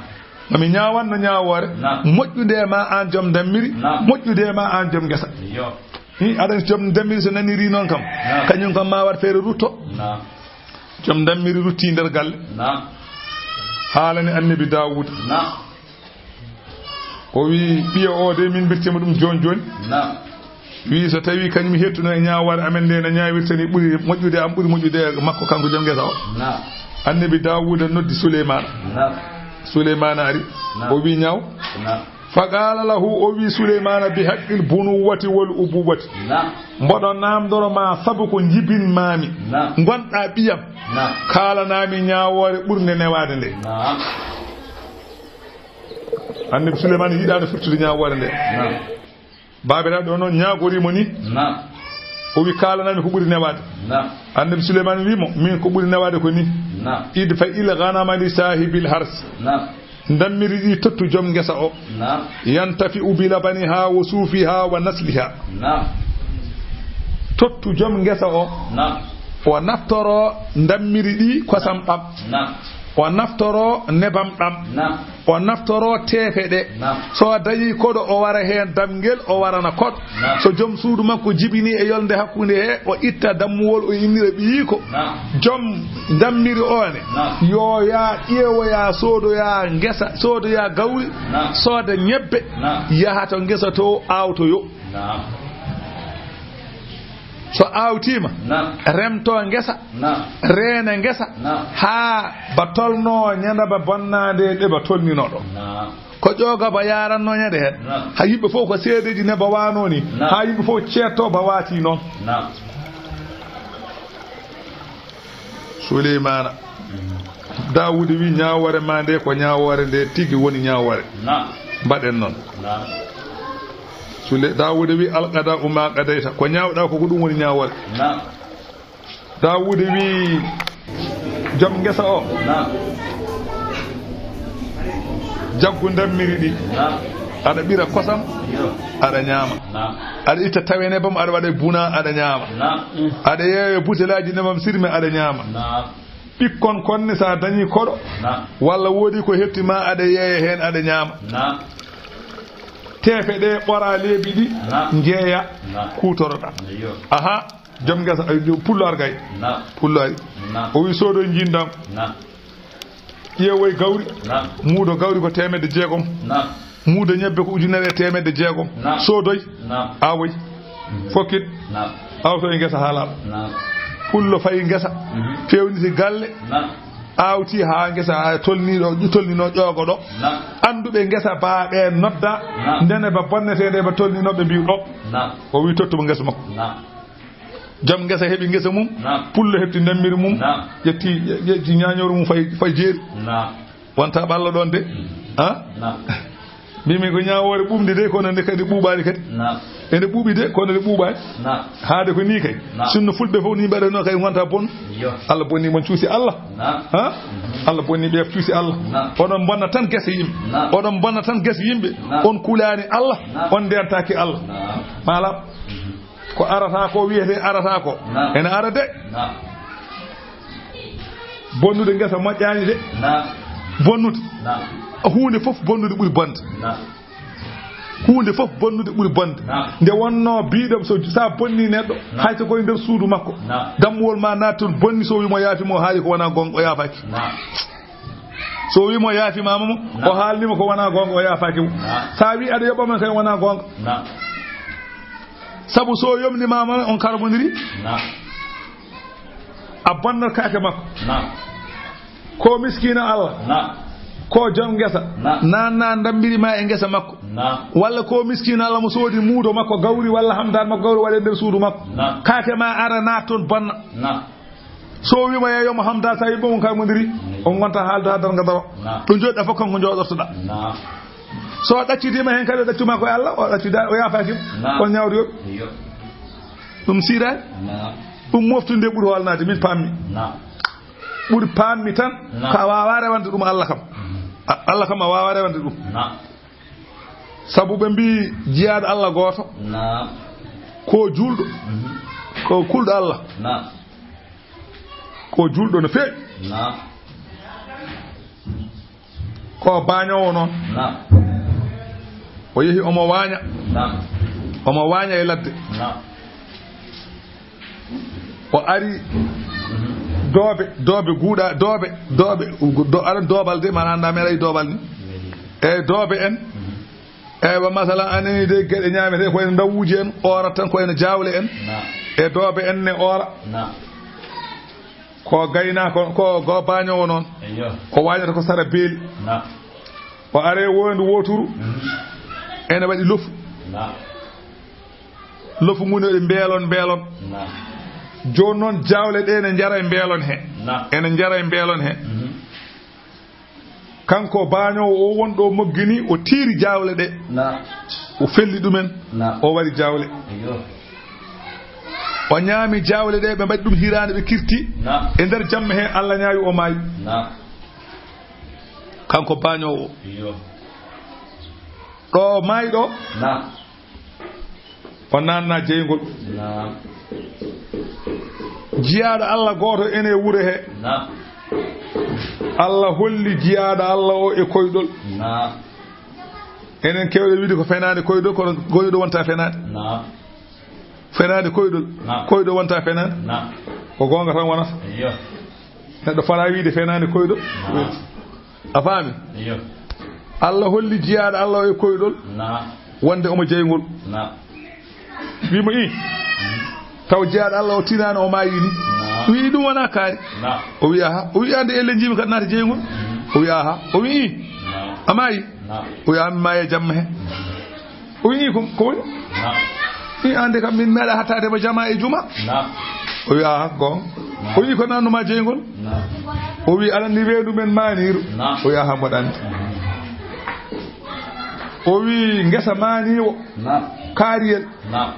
Ma mi ñaawanno ñaawoore, Naam. moƴƴude e ma aan jom ndammiri, Naam. moƴƴude e ma aan jom ngesa. Yo. Hi, aɗa anndi jom ndammiri so naniri noon kam, Naam. kañum kam ma waɗ feere rutto. Naam. Jom ndammiri rutti nder galle. Naam. Haalani annabi Daawuda. Naam. O wi, ɓiya o de min mbirtima ɗum jooni jooni. Naam. Wi so tawi kañum hettuno e ñaawoore amen nde no ñaawirta ni ɓuri moƴƴude am, ɓuri moƴƴude e makko kanko jom ngesa o. Naam. Annabi Daawuda noddi Suleymaana. Naam. Suleymaana ari. Naam. O wi ñaaw. Naam. Fa qaala lahu, o wi Suleymaana bi haqqil bunuwwati wal ubuwwati. Naam. Mboɗo naamndoro ma sabu ko njibin maami. Naam. Ngonɗa ɓiyam. Naam. Kaalanami ñaawoore ɓurnde newaade nde. Naam. Annabi Suleymaana yiɗaano firtude ñaawoore nde. Naam. Baabiraaɗo o noon ñaagoriimo ni. Naam. O wi, "Kaalanami ko ɓuri newaade." Naam. Annabi Suleymaana wi mo, "Min ko ɓuri newaade ko ni. Naam. Idfa'il ghanama li saahibil hars." Naam. Ndammiri ɗi tottu jom ngesa o. Naam. Yantafi'u bi labaniha wa suufiha wa nasliha. Naam. Tottu jom ngesa o. Naam. O naftoro ndammiri ɗi kosam ɗam. Naam. O naftoro nebam ɗam. Naam. O naftoro teefe ɗe. Naam. So dañi koɗo o wara heen damngel, o warana koɗo. Naam. So jom suudu makko jibini e yolnde hakkunde he, o itta dammuwol, o innira ɓiyiiko. Naam. Jom ndammiri o ne. Naam. Yo yaa ƴeewoya, soodoya ngesa, soodoya gawri, naam, sooda ñebbe, naam, yaha to ngesa to aawtoyo. Naam. So aawtiima, naam, remto ngesa, naam, reena ngesa, naam, haa ba tolno ñande ba bonnaande nde ba tolnino ɗo. Naam. Ko ƴooga ba yaranno ñande heen. Naam. Ha yimɓe fof ko seedeeji ne ba waano ni. Naam. Ha yimɓe fof ceetto ba waati noon. Naam. Suleymaana. Daawuda wi, ñaawoore ma nde ko ñaawoore nde tigi woni ñaawoore. Naam. Mbaɗen noon. Naam. Sule-, Daawuda wi, "Alqada uma qadayta." Ko ñaawɗa ko, ko ɗum woni ñaawoore. Naam. Daawuda wi, jom ngesa o. Naam. Jaggu ndammiri ɗi. Naam. Aɗa ɓira kosam, yo, aɗa ñaama. Naam. Aɗa itta tawe nebam, aɗa waɗa buna, aɗa ñaama. Naam. Aɗa yeeya butelaaji nebam sirme, aɗa ñaama. Naam. Ɓikkon kon ne, so a dañi koɗo, naam, walla woodi ko hefti ma, aɗa yeeya heen, aɗa ñaama. Naam. Teefe ɗe ɓora leeɓi ɗi, naam, njeeya, naam, kuutoroɗa. Yo. Aha, jom ngesa, eh, pullo ar gay. Naam. Pullo ari. Naam. O wi, "Soodoy njindam." Naam. Ƴeewoy gawri. Naam. Muudo gawri ko teemedde jeegom. Naam. Muudo ñebbe ko ujunere e teemedde jeegom. Naam. Soodoy. Naam. Awoy. Mhm. Fokkit. Naam. Awtoy ngesa haa laaɓa. Naam. Pullo fayi ngesa. Mhm. Feewniti galle. Naam. Aawti haa ngesa haa tolni ɗo, tolnino ƴoogo ɗo. Naam. Annduɓe ngesa baa ɓe nodda. Naam. Ndene ba bonnetee nde ba tolnino ɓe mbiw ɗo. Naam. O wi tottu mo ngesa makko. Naam. Jom ngesa heɓi ngesa mum, naam, pullo heɓti ndammiri mum, naam, ƴetti, ƴe-, ƴetti ñaañooru mum fay, fay jeeri. Naam. Wonta ɓalla ɗon de. Mm. Ha? Naam. Mbimi ko ñaawoore ɓuuɓnde de, kono nde kadi ɓuuɓaani kadi. Naam. Ende ɓuuɓi de, kono nde ɓuuɓaani. Naam. Haade ko ni kay. Naam. Sinno fulɓe fof ni mbaɗatno kay, ngonta bon. Yo. Allah bonni mon, cuusi Allah. Naam. Ha? Mhm. Allah bonni ɓe, cuusi Allah. Naam. Oɗon bonna tan gese yimɓe. Naam. Oɗon bonna tan gese yimɓe. Naam. On kulaani Allah. Naam. On ndentaaki Allah. Naam. Malam. Mhm. Ko arata ko, wiyete arata ko. Naam. Ene ara de. Naam. Bonnude ngesa moƴƴaani de. Naam. Bonnude. Naam. Huunde fof bonnude ɓuri bonde. Naam. Huunde fof bonnude ɓuri bonde. Naam. Nde wonno biiɗo so, sa bonni neɗɗo, naam, hay so koye nder suudu makko. Naam. Dammuwol ma naati toon bonni, so wimo yaafi mo, haali ko wona gonga, o yaafaaki. Naam. So wi mo yaafi mama mo, naam, o haalni mo ko wona gonga, o yaafaaki mo. Naam. Sa wi aɗa yoɓa mo kay wona gonga. Naam. Sabu so yomni mama on karbondiri. Naam. A bonnat kaake makko. Naam. Ko miskina Allah. Naam. Ko jom ngesa. Naam. Nanna ndambiri ma e ngesa makko. Naam. Walla ko miskina Allah mo soodi muudo makko gawri walla hamdaan makko gawri waɗe nder suudu makko. Naam. Kaake ma ara naat toon bonna. Naam. So wima yeeyo mo hamda, sa yimɓe mum kay modiri, on gonta haalde ha darga daro. Naam. Ɗo jooɗiɗa fof kanko jooɗortoɗa. Naam. So ɗaccidima hen kadi, o ɗaccuma ko e Allah, o ɗaccida, o yaafaki. Naam. On ñawri yo. Yo. Ɗum siirani. Naam. Ɗum moftude ɓuri hoolnaade, min pammi. Naam. Ɓuri pammi tan, naam, ko a wawa rewande ɗum Allah kam. Mhm. A-, Allah kam a wawa rewande ɗum. Naam. Sabu ɓe mbi jiyaaɗo Allah gooto. Naam. Ko juulɗo. Mhm. Ko kulɗo Allah. Naam. Ko juulɗo no feewi. Naam. Ko baañoowo noon. Naam. O yehi omo waaña. Naam. Omo waaña e ladde. Naam. O ari doobe, doobe guuɗa, doobe, doobe, do-, aɗa doobal de, mana annda men ay doobal ni. Eyyi, doobe en. Eywa, masalan, anani de geɗe ñaamete ko ene ndawuuji en, oorat tan ko ene jaawle en. Naam. E doobe en ne oora. Naam. Ko gaynaako, ko, ko baañoowo noon. Eyyo. O waañata ko sara beeli. Naam. O are wondu wooturu. Mhm. Ene waɗi lofu. Naam. Lofu ngu ne waɗi mbeelon, mbeelon. Naam. Jooni noon jaawle ɗe ne njara e mbeelon he. Naam. Ene njara e mbeelon he. Mhm. Kanko baañoowo o won ɗo moggini, o tiiri jaawle ɗe. Naam. O felli ɗumen. Naam. O wari jaawle. Eyyo. O ñaami jaawle ɗe, ɓe mbaɗi ɗum hiraande, ɓe kirti. Naam. E nder jamma he, Allah ñaawi o maayi. Naam. Kanko baañoowo. Iyo. Ɗo maayi ɗo. Naam. O naatna jeyngol. Naam. Jiyaaɗo Allah gooto ene wuro he. Naam. Allah holli jiyaaɗo Allah o e koyɗol. Naam. Enen keewɗe wiide ko fenaande koyɗol, kono goonga ɗo wonta fenaande. Naam. Fenaande koyɗol. Naam. Koyɗol wonta fenaande. Naam. Ko goonga tan wonata. Iyo. Neɗɗo fala wiide fenaande koyɗol. Naam. A faami? Iyo. Allah holli jiyaaɗo Allah o e koyɗol. Naam. Wonde omo jeyngol. Naam. Wi mo i. Taw jiyaaɗo Allah o tinaani o maayi ni. Naam. Wi ɗum wona kaari. Naam. O wi aha. O wi ande elle njiimi kadi naata jeyngol. Mhm. O wi aha. O wi i. Naam. A maayi? Naam. O wi a mi maayi e jamma he. O wi i ko, ko woni? Naam. I ande kam min meeɗa hattaade mo jama e juma. Naam. O wi aha, goonga. Naam. O wi ko naatnuma jeyngol. Naam. O wi aɗa anndi weendu men maaniiru. Naam. O wi aha, mboɗa anndi. O wi ngesa maaniiwo. Naam. Kaariyel. Naam.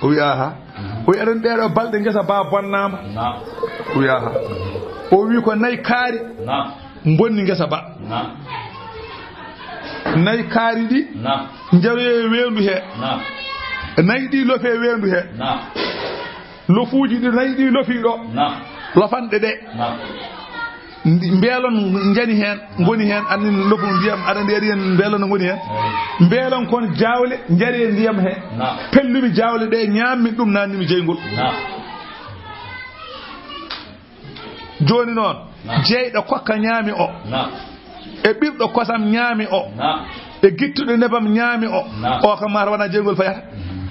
O wi aha. Mhm. O wi aɗa anndi ɗeeɗo balɗe ngesa ba bonnaama. Naam. O wi aha. O wi ko nayi kaari. Naam. Mbonni ngesa ba. Naam. Nayi kaari ɗi. Naam. Njaroye weendu he. Naam. Nayi ɗi lofe weendu he. Naam. Lofuuji ɗi nayi ɗi lofi ɗo. Naam. Lofanɗe ɗe. Naam. Ndi-, mbeelon njani heen, ngoni heen, annin lofu ndiyam, aɗa anndi ari heen mbeelon no ngoni heen. Eey. Mbeelon kon jaawle, njari e ndiyam he. Naam. Pellumi jaawle ɗe, ñaammi ɗum, naatnimi jeyngol. Naam. Jooni noon, naam, jeyɗo kokka ñaami o. Naam. E ɓirɗo kosam ñaami o. Naam. E gittuɗo nebam ñaami o. Naam. O kam mata wona jeyngol fayata. Mhm.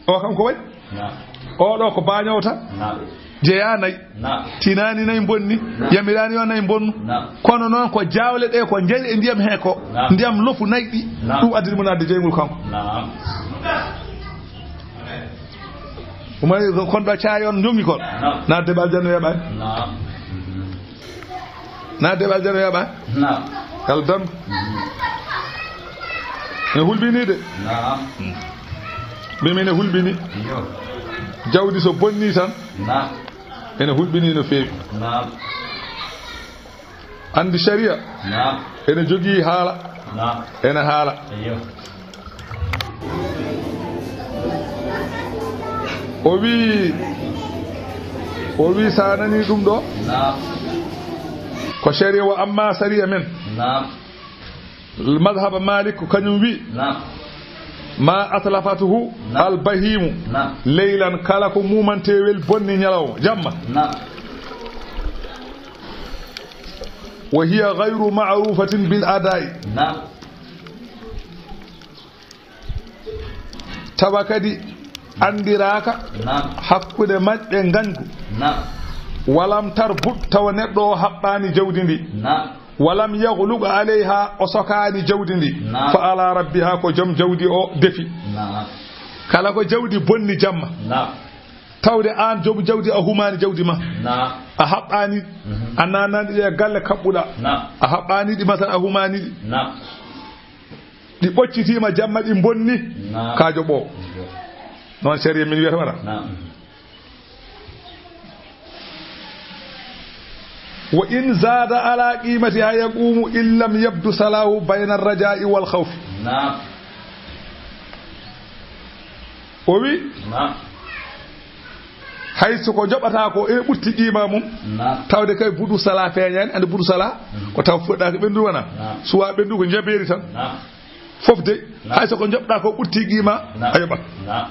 O kam ko waɗi? Naam. Oɗo ko baañoowo tan. Naam. Jeyaa nayi. Naam. Tinaani nayi mbonni. Naam. Yamiraani yo nayi mbonnu. Naam. Kono noon ko jaawle ɗe ko njari e ndiyam he ko. Naam. Ndiyam lofu nayi ɗi. Naam. Ɗum addiri mo naatde jeyngol kanko. Naam. Umar ko kon ɗo caayon njongi kon. Naam. Naatde ɓe aljanna weeɓaani. Naam. Naatde ɓe aljanna weeɓaani. Naam. Yalla dam. Ene hulɓini de. Naam. Mbi min ene hulɓini. Iyo. Jawdi so bonni tan. Naam. Ene hulɓini no feewi. Naam. Anndi sariya. Naam. Ene jogii haala. Naam. Ene haala. Iyo. O wi, o wi sa nani ɗum ɗo. Naam. Ko sariya wa amma sariya men. Naam. Madhhab Malik ko kañum wi. Naam. Ma atlafatuhu, naam, al bahimu. Naam. Leylan, kala ko mumantewel bonni ñalawma, jamma. Naam. Wa hiya ghayru ma'rufatin bil ada'i. Naam. Tawa kadi anndiraaka, naam, hakkunde maɓɓe ngañgu. Naam. Walam tarbut, tawa neɗɗo o haɓɓaani jawdi ndi. Naam. Walam yaghlub alayha, o sokaani jawdi ndi. Naam. Fa ala rabbiha, ko joom jawdi o defi. Naam. Kala ko jawdi bonni jamma. Naam. Tawde aan joom jawdi a humaani jawdi ma. Naam. A haɓɓaani. Mhm. A naatnaani ɗi e galle kaɓɓuɗa. Naam. A haɓɓaani ɗi, masal a humaani ɗi. Naam. Ɗi ɓoccitiima jamma, ɗi mbonni. Naam. Ka joɓo. Naam. Noon sariya min wiyata wala. Naam. Wa in zada ala qimatiha yaqumu in lam yabdu salahu bayna raja'i wal khawf. Naam. O wi, naam, hay so ko joɓata ko ene ɓurti qima mum, naam, tawde kay budu sala feeñaani, ande budu sala, mhm, ko taw fuɗɗaaki ɓendu wona. Naam. Suwa ɓendu ko jabeeri tan. Naam. Fof de, naam, hay so ko joɓɗa ko ɓurti qima, naam, a yoɓat. Naam.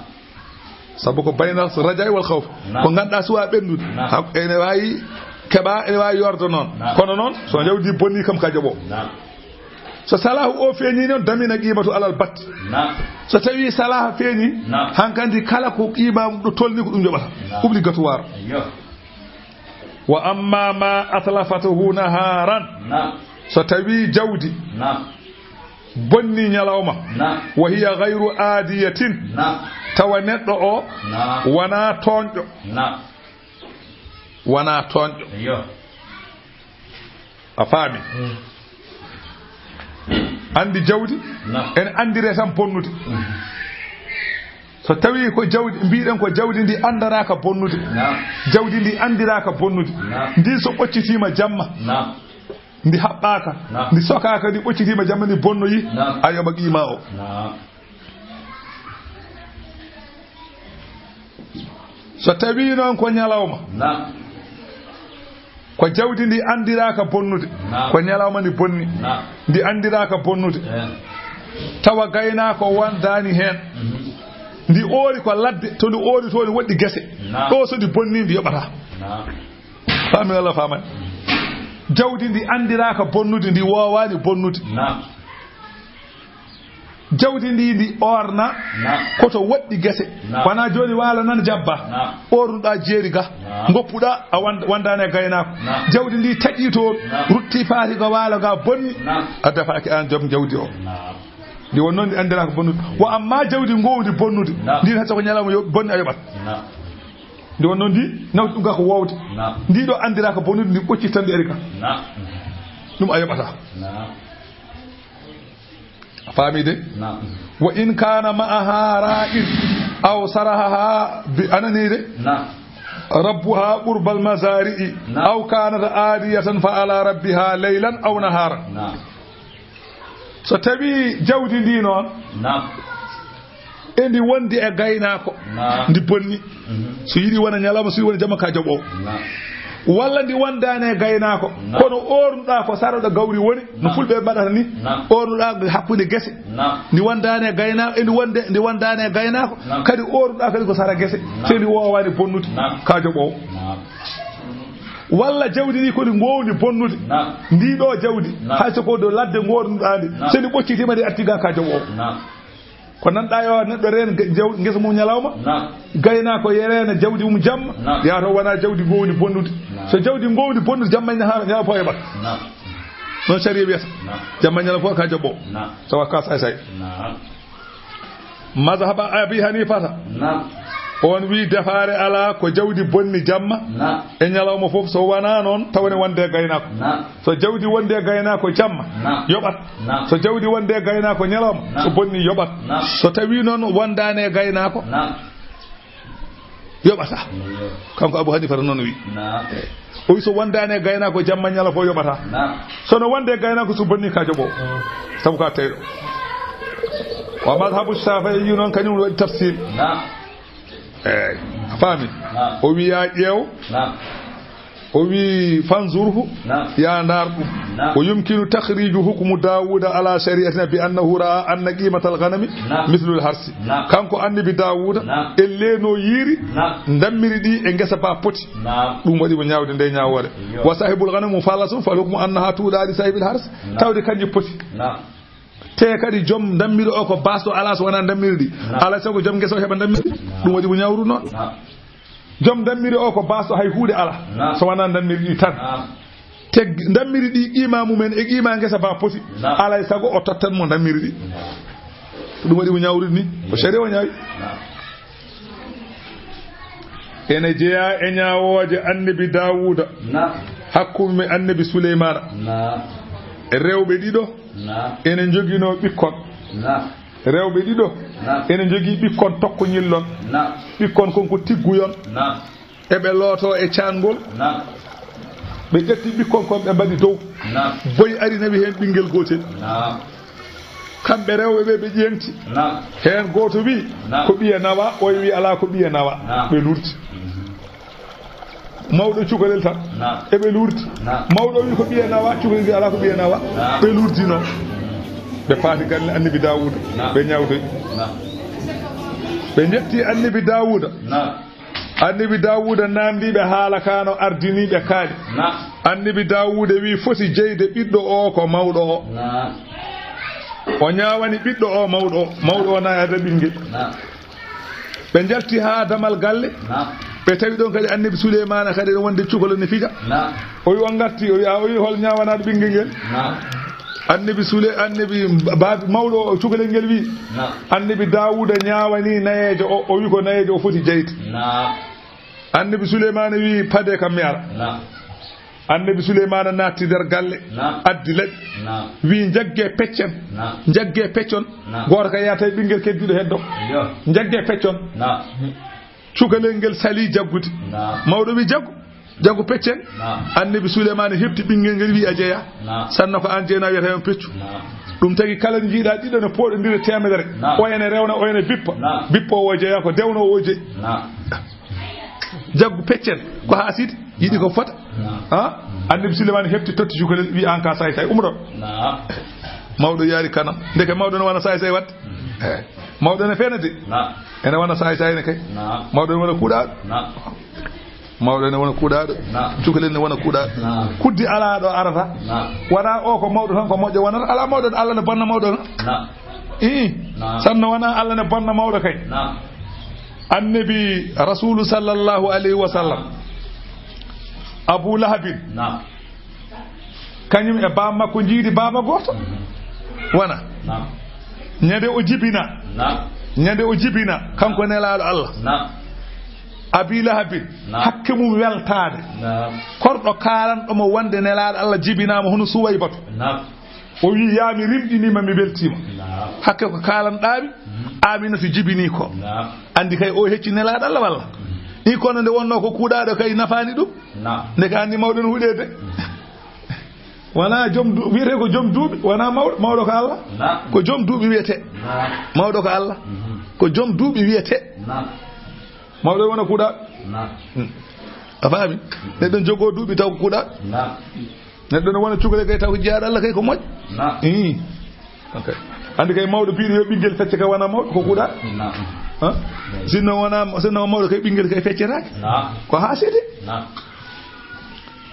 Sabu ko bayna raja'i wal khawf. Naam. Ko ngannduɗaa suwa ɓennude. Naam. Ha, ene waawi keɓa, ene waawi yorde noon. Naam. Kono noon, so jawdi bonni kam ka joɓo. Naam. So salahu o feeñi noon, damina qimatu alal bat. Naam. So tawi salaha feeñi, naam, hankadi kala ko qima ɗo tolni ko ɗum joɓata. Naam. Obligatoire. Ayyo. Wa amma ma atlafatuhu naharan. Naam. So tawi jawdi, naam, bonni ñalawma. Naam. Wa hiya ghayru adiyatin. Naam. Tawa neɗɗo o, naam, wona toonƴo. Naam. Wona toonƴo. Iyo. A faami? Mm. Anndi jawdi, naam, ene anndire tan bonnude. Mm. So tawi ko jawdi, mbiɗen ko jawdi ndi anndaraaka bonnude. Naam. Jawdi ndi anndiraaka bonnude. Naam. Ndi so ɓoccitiima jamma. Naam. ndi haɓɓaaka, ndi sokaaka, ndi ɓoccitiima jamma, ndi bonnoyi, a yoɓa qiima o. So tawii noon ko ñalawma, ko jawdi ndi anndiraaka bonnude, ko ñalawma ndi bonni, ndi anndiraaka bonnude, tawa gaynaako wondaani heen, ndi oori ko ladde, to ndi oori to ndi woɗɗi gese, ɗo so ndi bonni ndi yoɓataa. Faami walla faamaani? Jawdi ndi anndiraaka bonnude, ndi woowaani bonnude. Jawdi ndi, ndi oorna, ko to woɗɗi gese. Wonaa jooni waalo nan jabba. Oornuɗaa jeeri ga, ngoppuɗaa, a wand-, wondaani e gaynaako. Jawdi ndi taƴii toon, ruttii paati ga waalo ga bonni, a defaaki aan joom jawdi o. Ndi won noon ndi anndiraaka bonnude. Wa amma jawdi ngoowndi bonnude, ndi hay so ko ñalawma yo-, bonni a yoɓat. Ndi won noon ndi nawti ɗum ga ko woowde. Ndi ɗo anndiraaka bonnude, ndi ɓoccittan ndi ari ga. Ɗum a yoɓataa. A faami de? Wa in kana ma'aha ra'in aw sarahaha bi anani de? Rabbuha qurbal mazari'i aw kanat adiyatan fa ala rabbiha laylan aw naharan. So tawi jawdi ndi noon, e ndi wondi e gaynaako, ndi bonni. So yiɗi wona ñalawma, so yiɗi wona jamma, ka joɓo. Walla ndi wondaani e gaynaako, kono oornuɗaa ko sara ɗo gawri woni, no fulɓe mbaɗata ni, oornuɗaa hakkunde gese. Ndi wondaani e gaynaako, e ndi wonde, ndi wondaani e gaynaako, kadi oornuɗaa kadi ko sara gese, so ndi woowaani bonnude, ka joɓo. Walla jawdi ndi ko ndi ngoowndi bonnude, ndi ɗo jawdi, hay so ko ɗo ladde ngoornuɗaa ndi, so ndi ɓoccitiima ndi arti ga ka joɓo. Ko nanɗaa yo neɗɗo reen ge-, jaw-, ngesa mum ñalawma, gaynaako reena jawdi mum jamma, yaa to wona jawdi ngoowndi bonnude. So jawdi ngoowndi bonnude jamma e ñaha-, ñaha fof yoɓat. Noon sariya wiyata. Jamma e ñalawma fof ka joɓo. Tawa ka say say. Mazhaba Abi Hanifata. On wi defaare alaa ko jawdi bonni jamma e ñalawma fof, so wonaa noon tawa ne wonde gaynaako. So jawdi wonde gaynaako jamma, yoɓat. So jawdi wonde gaynaako ñalawma, so bonni yoɓat. So tawi noon wondaane gaynaako, yoɓata. Kanko Abu Hanifa noon wi. O wi so wondaane gaynaako jamma ñalawma fof yoɓata. So no wonde gaynaako so bonni ka joɓo. Sabu ka teyɗo. Wa mazhabu Shafi'i noon kañum waɗi tafsil. Eeyi, a faami? O wi yaa ƴeew. O wi fanzurhu, yaa ndaar ɗum. O yumkinu takhriju hukmu Dawuda ala shari'atina bi annahu ra'a anna qimatal ghanami mithlul harsi. Kanko annabi Dawuda, elle no yiiri ndammiri ɗi e ngesa ba poti. Ɗum waɗi mo ñaawde nde ñaawoore. Wa sahibul ghanami mufallasun fal hukmu annaha tuɗa li sahibil harsi. Tawde kanji poti. Te kadi joom ndammiri o ko baasɗo alaa so wonaa ndammiri ɗi. Alaa sago joom ngesa o heɓa ndammiri. Ɗum waɗi mo ñaawru noon. Joom ndammiri o ko baasɗo hay huunde alaa so wonaa ndammiri ɗi tan. Te ndammiri ɗi qiima mumen e qiima ngesa ba poti. Alaa sago o tottan mo ndammiri ɗi. Ɗum waɗi mo ñaawri ni. Ko sariya o ñaawi. Ene jeyaa e ñaawooje annabi Daawuda. Hakkunde annabi Suleymaana. Rewɓe ɗiɗo ene njoginoo ɓikkon. Rewɓe ɗiɗo ene njogii ɓikkon tokkoñillon. Ɓikkon kon ko tigguyon. Eɓe lootoo e caanngol. Ɓe ƴetti ɓikkon kon ɓe mbaɗi dow. Boy ari nawi heen ɓinngel gootel. Kamɓe rewɓe ɓe, ɓe ƴeeŋti. Heen gooto wi ko ɓiya nawa, oy wi alaa ko ɓiya nawa. Ɓe lurti. Mawɗo cukalel tan. Eɓe lurti. Mawɗo wi ko ɓiya nawa, cukalel wi alaa ko ɓiya nawa. Ɓe lurti noon. Ɓe paati galle annabi Daawuda. Ɓe ñaawtoyi. Ɓe njetti annabi Daawuda. Annabi Daawuda naamndii ɓe haala ka no ardinii ɓe kaali. Annabi Daawuda wi foti jeyde ɓiɗɗo o ko mawɗo o. O ñaawani ɓiɗɗo o mawɗo o. Mawɗo o na e adda ɓinngel. Ɓe njalti haa damal galle. Ɓe tawi ɗon kadi annabi Suleymaana kadi ene wonde cukalel ne fija. O wi on ngarti, o wi a, o wi hol ñaawanaaɗo ɓinngel ngel? Annabi Sule, annabi baabi mawɗo o cukalel ngel wi. Annabi Daawuda ñaawani nayeejo o, o wi ko nayeejo o foti jeyde. Annabi Suleymaana wi pade kam mi ara. Annabi Suleymaana naatti nder galle, addi laɓi, wi njagge peccen, njagge peccon. Gooto ka yaata e ɓinngel keddiiɗo heddo. Njagge peccon. Cukalel ngel sali jaggude. Mawɗo wi jaggu. Jaggu peccen. Naam. Annabi Suleymaana heɓti ɓinngel ngel, wi'i a jeyaa. Naam. Sanna ko aan jeynaa, wiyata on peccu. Naam. Ɗum tagi kala njiiɗaa ɗiɗo ne pooɗondire teemedere. Naam. Oya ne rewna, oya ne bippa. Naam. Bippoowo o jeyaa, ko dewnoowo o jeyi. Naam. Jaggu peccen ko haasidi, yiɗi ko fota. Naam. Ha? Annabi Suleymaana heɓti, totti cukalel, wi'i aan ka saay saay, umro. Naam. Mawɗo yaari kanam. Ndeke mawɗo ne wona saay saay waɗde. Eh. Mawɗo ne feena de. Naam. Ene wona saay saay ne kay. Naam. Mawɗo ne wona kuuɗaaɗo. Naam. Mawɗo ne wona kuuɗaaɗo. Naam. Cukalel ne wona kuuɗaaɗo. Naam. Kuddi alaa ɗo arata. Naam. Wonaa o ko mawɗo tan ko moƴƴo wonata. Alaa mawɗo, Allah ne bonna mawɗo tan. Naam. Ii. Naam. Sanno wonaa Allah ne bonna mawɗo kay. Naam. Annabi Rasuulu sallallahu alayhi wa sallam. Abu Lahabin. Naam. Kañum e baaba makko njiidi baaba gooto. Wona. Naam. Ñande o jibina. Naam. Ñande o jibina, kanko Nelaaɗo Allah. Naam. Abi Lahabin, naam, hakke mum weltaade. Naam. Korɗo kaalanɗo mo wonde Nelaaɗo Allah jibinaama hono Suwaybatu. Naam. O wi'i, "Yaa mi rimɗiniima, mi weltiima." Naam. Hakke ko kaalanɗaa mi, mhm, Aminatu jibinii ko. Naam. Anndi kay o hecci Nelaaɗo Allah walla? Mhm. Ii, kono nde wonnoo ko kuuɗaaɗo kay nafaani ɗum. Naam. Nde ka anndi mawɗo no huɗeede. Wonaa joom du-, wiyetee ko joom duuɓi, wonaa mawɗo, mawɗo ko Allah. Naam. Ko joom duuɓi wiyetee. Naam. Mawɗo ko Allah. Mhm. Ko joom duuɓi wiyetee. Naam. Mawɗo wona kuuɗaaɗo. Naam. Hmm. A faami? Neɗɗo jogoo duuɓi taw ko kuuɗaaɗo. Naam. Neɗɗo no wona cukalel kay taw ko jiyaaɗo Allah kay ko moƴƴo. Naam. Ii. Ok. Anndi kay mawɗo biiɗo yo ɓinngel fecce kay wona mawɗo, ko kuuɗa. Naam. Ha? Eey. Sinno wona, sinno mawɗo kay ɓinngel kay feccetaake. Naam. Ko haasidi. Naam.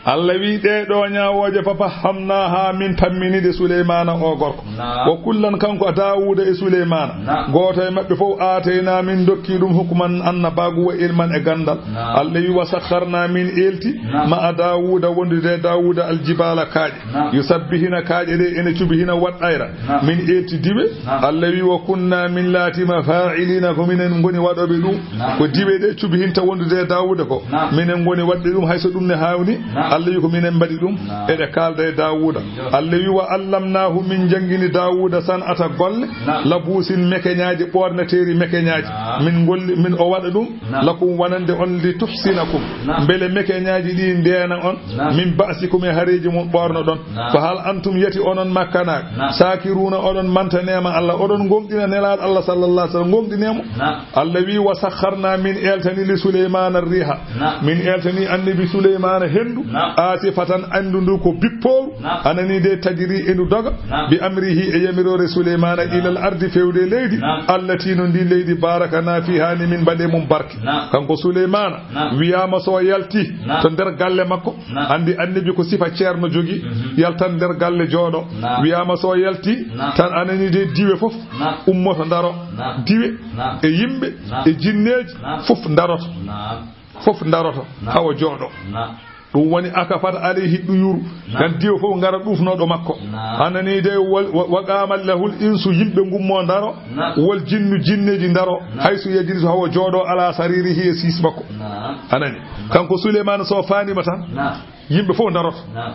Allah wi ɗee ɗoo ñaawooje papa hamna haa min pammini ɗe Suleymaana o gorko. Naam. Wa kullan kanko Daawuuda e Suleymaana. Naam. Gooto e maɓɓe fof aatayna min dokki ɗum hukman annabaagu wa ilman e ganndal. Naam. Allah wi wa sakharna min eelti. Naam. Ma a Daawuuda wondude e Daawuuda aljibaala kaaƴe. Naam. Yusabbihina kaaƴe ɗe ene cubi hina waɗɗayra. Naam. Min eelti diwe. Naam. Allah wi wa kunna min laatima fa'ilina ko minen ngoni waɗooɓe ɗum. Naam. Ko diwe ɗe cubi hinta wondude e Daawuuda ko. Naam. Minen ngoni waɗɓe ɗum hay so ɗum ne haawni. Naam. Allah wi ko minen mbaɗi ɗum. Naam. Eɗe kaalda e Daawuuda. Yo. Allah wi wa allamnaahu min janngini Daawuuda san'ata golle. Naam. Labuusin mekeñaaji ɓoorneteeri mekeñaaji. Naam. Min ngolli, min o waɗa ɗum. Naam. Lakum wonande on li tuhsinakum. Naam. Mbele mekeñaaji ɗi ndeena on. Naam. Min ba'sikum e hareeji mon ɓoorno ɗon. Naam. Fa hal antum yati onon makkanaaɓe. Naam. Saakiruuna oɗon manta neema Allah. Oɗon ngoongɗina Nelaaɗo Allah sallallahu alaihi wasallam. Ngoongɗinee mo. Naam. Allah wi wa sakharna min eeltani li Suleymaana riiha. Naam. Min eeltani annabi Suleymaana henndu. Naam. Aasifatan anndu ndu ko bippooru. Naam. Anani de tajri e ndu doga. Naam. Bi amrihi e yamiroore Suleymaana. Naam. Ilal ardi fewde leydi. Naam. Allati no ndi leydi barakana fiha ni min mbaɗe mum barke. Naam. Kanko Suleymaana. Naam. Wiyaama so yalti. Naam. To nder galle makko. Naam. Anndi annabi ko sifa ceerno jogi. Mhm. Yaltan nder galle jooɗo. Naam. Wiyaama so yalti. Naam. Tan anani de diwe fof. Naam. Ummoto ndaro. Naam. Diwe. Naam. E yimɓe. Naam. E jinneeji. Naam. Fof ndaroto. Naam. Fof ndaroto. Naam. Hawa jooɗo. Naam. Ɗum woni akafat alayhi ɗuyuru. Naam. Tan diwe fof ngara ɗuufnooɗo makko. Naam. Anani de wal-, wa-, wa qaamat lahul insu, yimɓe ngummo ndaro. Naam. Wal jinnu, jinneeji ndaro. Naam. Haysu yajlisu, hawa jooɗo ala saririhi e siis makko. Naam. Anani. Naam. Kanko Suleymaana so faanima tan. Naam. Yimɓe fof ndaroto. Naam.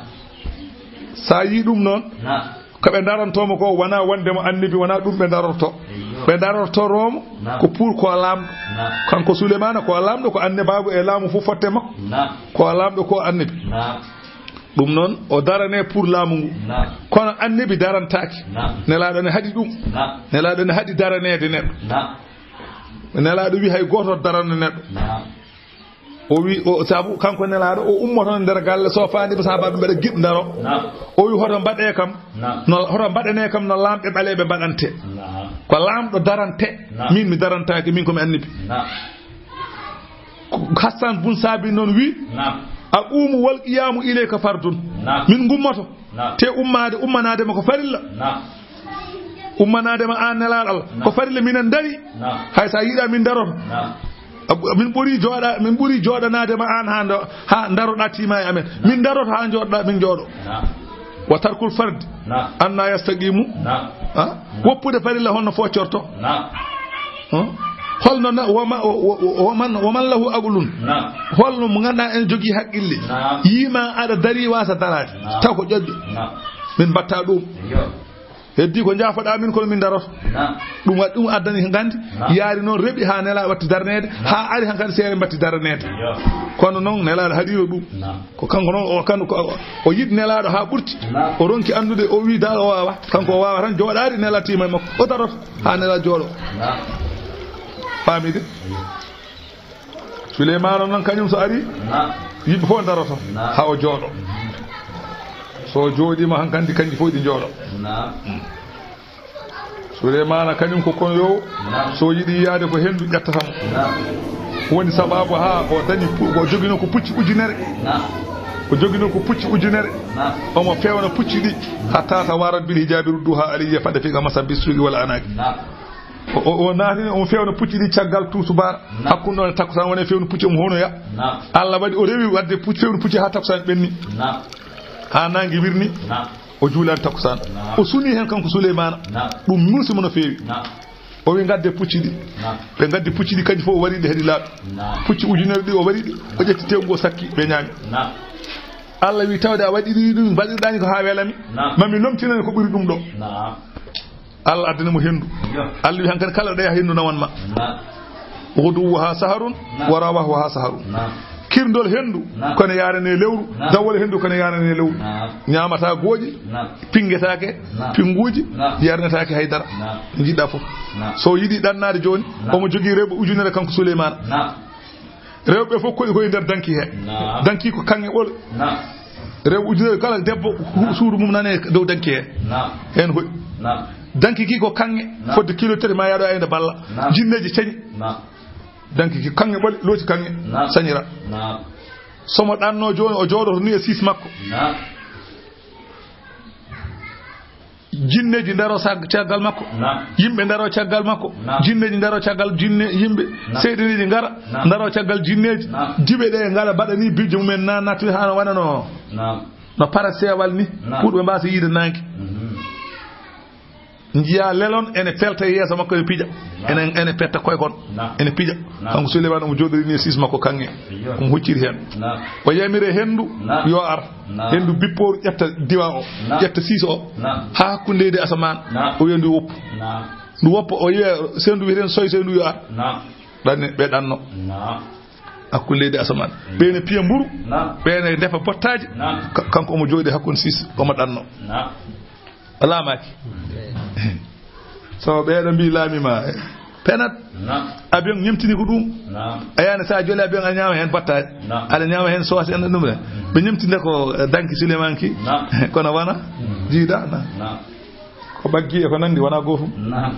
Sa yi ɗum noon. Naam. Ko ɓe ndarantoo mo ko wonaa wonde mo annabi, wonaa ɗum ɓe ndarortoo. Eyyo. Ɓe ndarortoo mo. Naam. Ko pour ko laamɗo. Naam. Kanko Suleymaana ko laamɗo, ko annabaagu e laamu fof fotte makko. Naam. Ko laamɗo ko annabi. Naam. Ɗum noon o darane pour laamu ngu. Naam. Kono annabi darantaaki. Naam. Nelaaɗo ne haɗi ɗum. Naam. Nelaaɗo ne haɗi daraneede neɗɗo. Naam. Nelaaɗo wi hay gooto darano neɗɗo. Naam. O wi, o, sabu kanko Nelaaɗo, o ummoto nder galle, so faandi ba sahabaaɓe mbaɗa giɗ ndaro. Naam. O wi, "Hoto mbaɗe kam, naam, no, hoto mbaɗane kam no laamɓe ɓaleeɓe mbaɗante." Naam. Ko laamɗo darante, naam, min mi darantaake, min ko mi annabi. Naam. Ko Hassan bun Saabit noon wi, naam, "Aqumu wal qiyamu ilayka fardun." Naam. Min ngummoto. Naam. Te ummaade, ummanaade ma ko farilla. Naam. Ummanaade ma aan Nelaaɗo Allah. Naam. Ko farilla minen ndari. Naam. Hay so a yiɗaa min ndaroto. Naam. Ab-, min ɓuri jooɗa-, min ɓuri jooɗanaade ma aan haa ndo-, haa ndaroɗaa tiima e amen. Naam. Min ndaroto haa njooɗoɗaa min njooɗo. Naam. Wa tarkul fardi. Naam. Anna yastaqimu. Naam. Ha? Naam. Woppude farilla honno foccorto? Naam. Huh? Holno na-, woma-, wo-, wo-, woman, woman lahu aqlun? Naam. Holno mo ngannduɗaa en jogii haqqille? Naam. Yiima aɗa dari waasa daraade. Naam. Taw ko ƴoƴƴo. Naam. Min mbatta ɗum. Yo. Heddi ko njaafoɗaa min, kono min daroto. Naam. Ɗum waɗi, ɗum addani ko nganndi. Naam. Yaari noon reɓi haa Nelaaɗo watti darneede, naam, haa ari hankadi seere mbatti darneede. Yo. Kono noon Nelaaɗo haɗiino ɗum. Naam. Ko kanko noon, o, kan-, ko, o yiɗi Nelaaɗo haa ɓurti. Naam. O ronki anndude, o wi dal o waawa. Kanko o waawa tan jooɗaade, Nelaaɗo tiima e makko. O daroto haa Nelaaɗo jooɗo. Naam. Faamide? Yo. Suleymaana noon, kañum so ari, naam, yimɓe fof daroto, naam, haa o jooɗo. So o jooɗiima, hankadi kanji fof ɗi njooɗo. Naam. Suleymaana kañum ko kono yo, naam, so yiɗi yiyaade ko henndu ƴettata mo. Naam. Woni sababu haa o dañi pu-, o joginoo ko pucci ujunere. Naam. O joginoo ko pucci ujunere. Naam. Omo fewna pucci ɗi, hatta tawarat bil hijabi rudduha alayya, fadde fiiga masa bisuuqi wal a'naaqi. Naam. O, o, o naatini, omo fewna pucci ɗi caggal tuusubaar. Naam. Hakkunde ɗoon e takkusaan, woni e fewnu pucci, omo honoya. Naam. Allah waɗi o rewi waɗde pucci, fewnu pucci haa takkusaan ɓenni. Naam. Haa naange wirni. Naam. O juulani takkusaan. Naam. O suni heen kanko Suleymaana. Naam. Ɗum muusi mo no feewi. Naam. O wi, "Ngadde pucci ɗi." Naam. Ɓe ngaddi pucci ɗi, kanji fof o wari ɗi, heɗi laaɓi. Naam. Pucci ujunere ɗi o wari ɗi, o ƴetti tewngu o sakki, ɓe ñaami. Naam. Allah wi, "Tawde a waɗiri ɗum, mbaɗirɗaani ko haa welami. Naam. Mami lomtinane ko ɓuri ɗum ɗo." Naam. Allah addani mo henndu. Yo. Allah wi hankadi, "Kala ɗo yaha henndu nawan ma." Naam. Ghuduwwuha saharun, naam, wa rawahuha saharun. Naam. Kirndol henndu, naam, ko ne yaarane lewru, naam, dawol henndu ko ne yaarane lewru. Naam. Ñaamata gooƴi, naam, pinngetaake, naam, pinnguuji, naam, yarnetaake hay dara. Naam. Njiɗɗa fof. Naam. So yiɗi ɗannaade jooni, naam, omo jogii rewɓe ujunere kanko Suleymaana. Naam. Rewɓe fof koɗi koye nder danki he. Naam. Danki ko kaŋŋe ɓole. Naam. Rewɓe ujunere kala debbo hu-, naam, suudu mum nane dow danki he. Naam. Heen hoɗi. Naam. Danki ki ko kaŋŋe, naam, fodde kilo tati ma yaɗo ayna balla. Naam. Jinneeji cañi. Naam. Danki ki kaŋŋe ɓole, looti kaŋŋe, naam, sañira. Naam. Somo ɗanno jooni o jooɗoto ni e siis makko. Naam. Jinneeji ndaro sa-, caggal makko. Naam. Yimɓe ndaro caggal makko. Naam. Jinneeji ndaro caggal jinne, yimɓe. Naam. Seyɗineeji ngara, naam, ndaro caggal jinneeji. Naam. Diɓe ɗe ngala mbaɗa ni bijjo mumen na nattude haa no wona no, naam, no paraseewal ni. Naam. Pour ɓe mbaasa yiide naange. Mhm. Njiya lelon ene pelta e yeeso makko, ene pija. Naam. Ene, ene petta koye kon. Naam. Ene pija. Naam. Kanko Suleymaana omo jooɗori ni e siis makko kaŋŋe. Iyo. Omo hucciri heen. Naam. O yamire henndu, naam, yo ar. Naam. Henndu bippooru ƴetta diwa o, naam, ƴetta siis o. Naam. Haa hakkunde leydi asamaan. Naam. O wiya ndu woppu. Naam. Ndu woppa, o wiya senndu wiyeten soy, senndu yo ar. Naam. Ɗanne, ɓe ɗanno. Naam. Hakkunde leydi asamaan. Ɓe ne piya mburu. Naam. Ɓe ne ndefa bottaaji. Naam. Ka-, kanko omo jooɗi hakkunde siis, omo ɗanno. Naam. A laamaaki. So ɓeeɗo mbii laami ma, penat. Naam. Avion ñemtini ko ɗum. Naam. A yaani so a joli avion, a ñaama heen battaade. Naam. Aɗa ñaama heen soose en ɗum ɗe. Ɓe ñemtinde ko, eh, danki Suleymaan ki. Naam. Kono wona, mm, jiida, naam. Naam. Ko ɓaggi e ko nanndi wona gootum. Naam.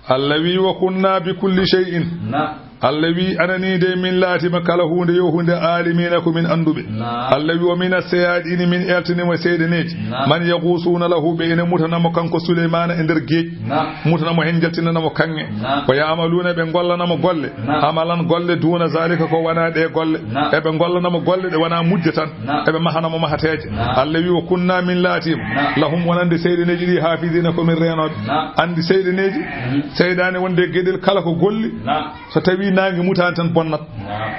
Allah wi, "Wa kunna bi kulli shay'in." Naam. Allah wi, "Anani de min laatima kala huunde yo huunde aalimiina ko min annduɓe." Naam. Allah wi, "Wa mina shayaatini min eltani mo seyɗaneeji." Naam. "Man yaghusuna lahu" ɓe ene mutana mo kanko Suleymaana e nder geej. Naam. Mutana mo heen jaltinana mo kaŋŋe. Naam. "Wa ya'maluuna" ɓe ngollana mo golle. Naam. "Amalan" golle "duuna zaalika" ko wona ɗe golle. Naam. Eɓe ngollana mo golle ɗe wona mujje tan. Naam. Eɓe mahana mo mahateeje. Naam. Allah wi, "Wa kunna" min laatiima. Naam. "Lahum" wonande seyɗaneeji ɗi "haafiziina" ko min reenooɓe. Naam. Anndi seyɗaneeji, mhm, seyɗaane wonde geɗel kala ko golli. Naam. So tawi naange mutaani tan bonnat. Naam.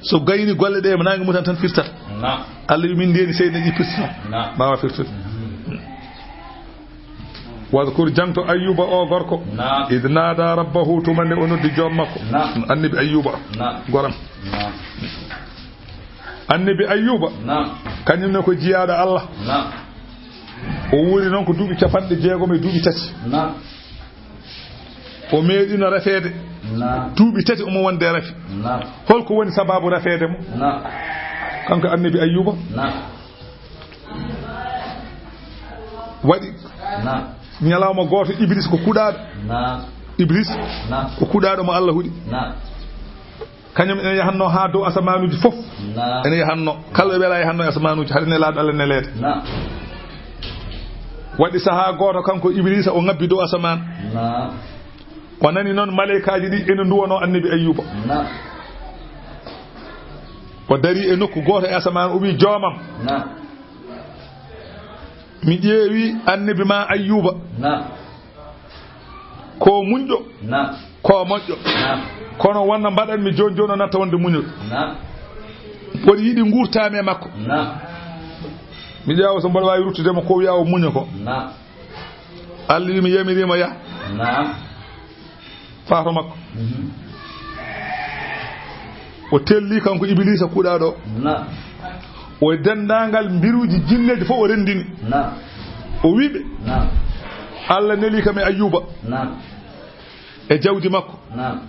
So gayni golle ɗe naange mutaani tan firtat. Naam. Allah wi, "Min ndeeni seyɗaneeji firtata." Naam. Mbaawa firtude. Mhm. Wadkur, jangto Ayyuba o gorko. Naam. Id naada rabbahu, tuma nde o noddi joom makko. Naam. Annabi Ayyuba. Naam. Goram. Naam. Annabi Ayyuba. Naam. Kañum ne ko jiyaaɗo Allah. Naam. O wuuri noon ko duuɓi capanɗe jeegom e duuɓi tati. Naam. O meeɗino rafeede. Naam. Duuɓi tati omo wonde rafi. Naam. Holko woni sababu rafeede mo? Naam. Kanko annabi Ayyuba. Naam. Waɗi. Naam. Ñalawma gooto, Iblis ko kuɗaaɗo. Naam. Iblis, naam, ko kuɗaaɗo mo Allah huɗi. Naam. Kañum ene yahanno haa dow asamaanuuji fof. Naam. Ene yahanno. Kala ɗo Nelaɗo yahanno e asamaanuuji, hari Nelaaɗo Allah neleede. Naam. Waɗi sahaa gooto, kanko Ibliisa, o ŋabbi dow asamaan. Naam. O nani noon maleykaaji ɗi ene nduwonoo annabi Ayyuba. Naam. O darii e nokku gooto e asamaan, o wii, "Joomam, naam, mi ƴeewi annabi ma Ayyuba." Naam. Ko muñɗo. Naam. Ko moƴƴo. Naam. Kono wonno mbaɗanmi jooni jooni o natta wonde muñɗo. Naam. Mboɗo yiɗi nguurtaami e makko. Naam. Mi ƴaawa so mboɗo waawi ruttude mo ko wiya o muña ko. Naam. Allah wi mi yamiriima yah. Naam. Faa to makko. Mhm. O telli kanko Ibiliisa kuuɗaaɗo. Naam. O denndaangal mbiruuji jinneeji fof o renndini. Naam. O wi ɓe. Naam. Allah neli kam e Ayyuba. Naam. E jawdi makko. Naam.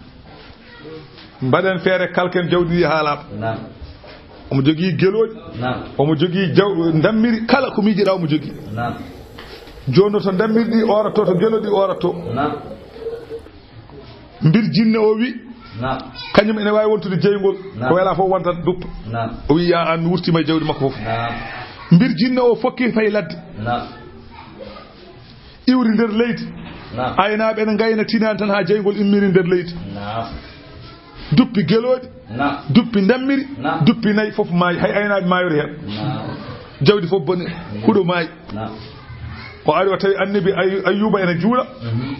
Mbaɗen feere kalken jawdi ndi haa laaɓa. Naam. Omo jogii gelooɗi. Naam. Omo jogii jaw-, ndammiri kala ko miijiɗaa omo jogii. Naam. Jooni to ndammiri ɗi ooratoo, to gelooɗi ooratoo. Naam. Mbir jinne o wi, naam, kañum ene waawi wontude jeyngol. Naam. Ko welaa fof wontat duppa. Naam. O wi, "Yaa aan, mi wurtiima e jawdi makko fof." Naam. Mbir jinne o fokki fayi ladde. Naam. Iwri nder leydi. Naam. Aynaaɓe ene ngayna tinaani tan haa jeyngol immiri nder leydi. Naam. Duppi gelooɗi. Naam. Duppi ndammiri. Naam. Duppi nayi fof maayi. Hay aynaaɓe maayori heen. Naam. Jawdi fof boni. Huɗo maayi. Naam. O ari o tawi annabi Ay-, Ayyuba ene juula. Mhm.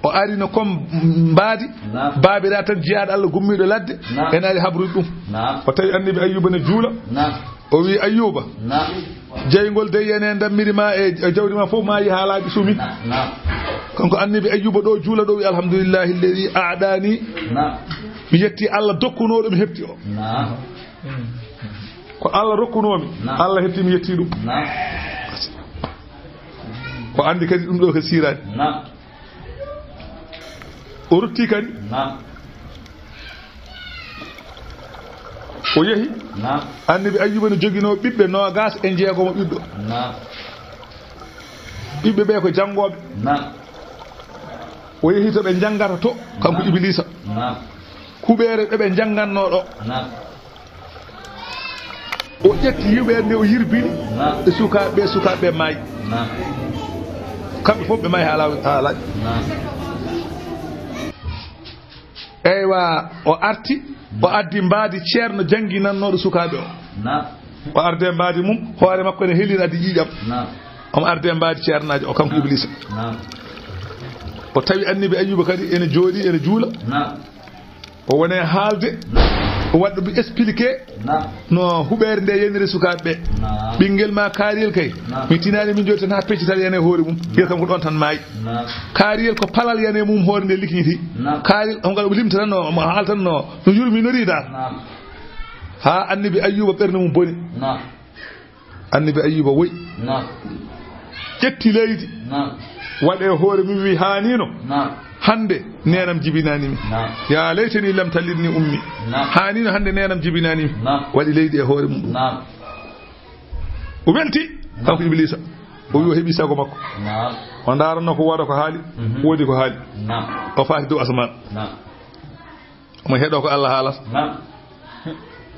O ari no comme mbaadi. Naam. Baabira tan jiyaaɗo Allah gummiiɗo ladde. Naam. Ene ari habrude ɗum. Naam. O tawi annabi Ayyuba ne juula. Naam. O wi, "Ayyuba, naam, jeyngol dey ene ndammiri ma e, e jawdi ma fof maayi haa laaɓi sumi." Naam, naam. Kanko annabi Ayyuba ɗo juula ɗo wi, "Alhamdulillahi alladhi a'dani." Naam. Mi yetti Allah dokkunooɗo mi heɓti o. Naam. Ko Allah rokkunoomi, naam, Allah heɓti mi yetti ɗum. Naam. O anndi kadi ɗum ɗo ko siiraani. Naam. O rutti kadi. Naam. O yehi. Naam. Annabi Ayyuba no joginoo ɓiɓɓe noogaas e njeegomo ɓiɗɗo. Naam. Ɓiɓɓe ɓe ko janngooɓe. Naam. O yehi to ɓe njanngata to, kanko, naam, Ibiliisa. Naam. Kuɓeere ɗo ɓe njanngannoo ɗo. Naam. O ƴetti yiɓeende nde, o yirbini. Naam. E sukaaɓe ɓe, sukaaɓe ɓe maayi. Naam. Kamɓe fof ɓe maayi haa laaw-, haa laaɓi. Naam. Eywa, o arti, o addi mbaadi ceerno jannginannooɗo sukaaɓe o. Naam. O arde mbaadi mum, hoore makko ne heliri addi ƴiiƴam. Naam. Omo arde mbaadi ceernaajo o, kanko Ibiliisa. Naam. O tawi annabi Ayyuba kadi ene jooɗii, ene juula. Naam. O woni e haalde, naam, o waɗa ɗum expliqué, naam, no huɓeere nde yaniri sukaaɓe ɓe. Naam. Ɓinngel ma kaariyel kay, naam, mi tinaani min jooɗi tan haa peccital yana e hoore mum. Mbiyata kam ko ɗoon tan maayi. Naam. Kaariyel ko palal yana e mum hoore nde likñiti. Naam. Kaariyel ko ngal o limta tan no, mo haal tan no, no yurmi no riidaa. Naam. Haa annabi Ayyuba ɓernde mum boni. Naam. Annabi Ayyuba woyi. Naam. Ƴetti leydi. Naam. Waɗi e hoore mum wi, "Haaniino. Naam. Hannde neenam jibinaani mi. Naam. Ya laytani lam talidni ummi. Naam. Haaniino hannde neenam jibinaani mi." Naam. Waɗi leydi e hoore mum ɗum. Naam. O welti, naam, kanko Ibiliisa. O wi o heɓi sago makko. Naam. O ndaarannoo ko wooda ko haali, mhm, woodi ko haali. Naam. O faati dow asamaan. Naam. Omo heɗoo ko Allah haalata. Naam.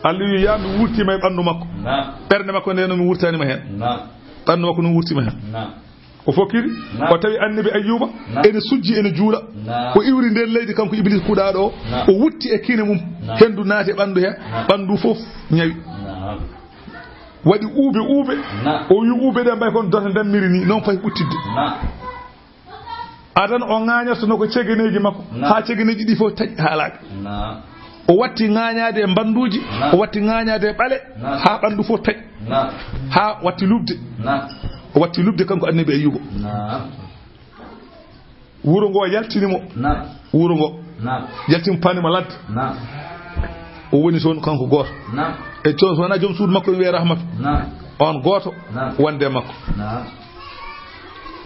Allah wi, "Yaa, mi wurtiima e ɓanndu makko." Naam. Ɓernde makko nde noon mi wurtaani ma heen. Naam. Ɓanndu makko noon wurtiima heen. Naam. O fokkiri, naam, o tawi annabi Ayyuba, naam, ene sujji, ene juula. Naam. O iwri nder leydi, kanko Ibiliisa kuuɗaaɗo o. Naam. O wutti e kine mum. Naam. Henndu naati e ɓanndu he, naam, ɓanndu fof ñawi. Naam. Waɗi uube uube. Naam. O wi uube ɗe mbay kon dota ndammiri ni, noon fayi ɓuttidde. Naam. Adan o ŋaañata no ko cegeneeji makko, naam, haa cegeneeji ɗi fof taƴi haa laaɓi. Naam. O watti ŋaañaade e mbannduuji, naam, o watti ŋaañaade e ɓale, naam, haa ɓanndu fof taƴi. Naam. Haa watti luɓde. Naam. O watti luɓde kanko annabi Ayyuba. Naam. Wuro ngo yaltini mo. Naam. Wuro ngo. Naam. Yaltini mo, paani mo ladde. Naam. O woni toon kanko gooto. Naam. E toon so wonaa joom suudu makko ene wiyee Rahmatu. Naam. On gooto, naam, wonde e makko. Naam.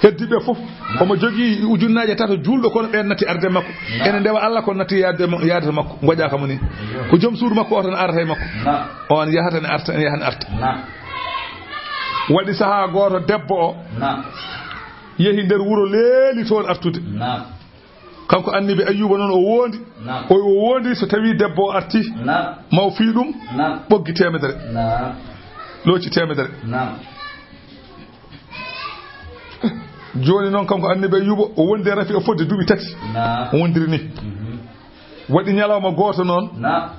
Heddiiɓe fof, naam, omo jogii ujunnaaje tato juulɓe, kono ɓeen natti arde makko. Naam. Ene ndewa Allah, kono natti yaade mo, yaade to makko, ngoƴaaka mo ni. Iyo. Ko joom suudu makko o tan arata e makko. Naam. On yahata ne arta, ne yaha ne arta. Naam. Waɗi sahaa gooto debbo o, naam, yehi nder wuro, leeli toon artude. Naam. Kanko annabi Ayyuba noon o woondi. Naam. O, o woondi so tawii debbo o artii. Naam. Ma o fii ɗum, naam, ɓoggi teemedere. Naam. Looci teemedere. Naam. Jooni noon kanko annabi Ayyuba o wondi e rafi o fodde duuɓi tati. Naam. O wondiri ni. Mhm. Waɗi ñalawma gooto noon. Naam.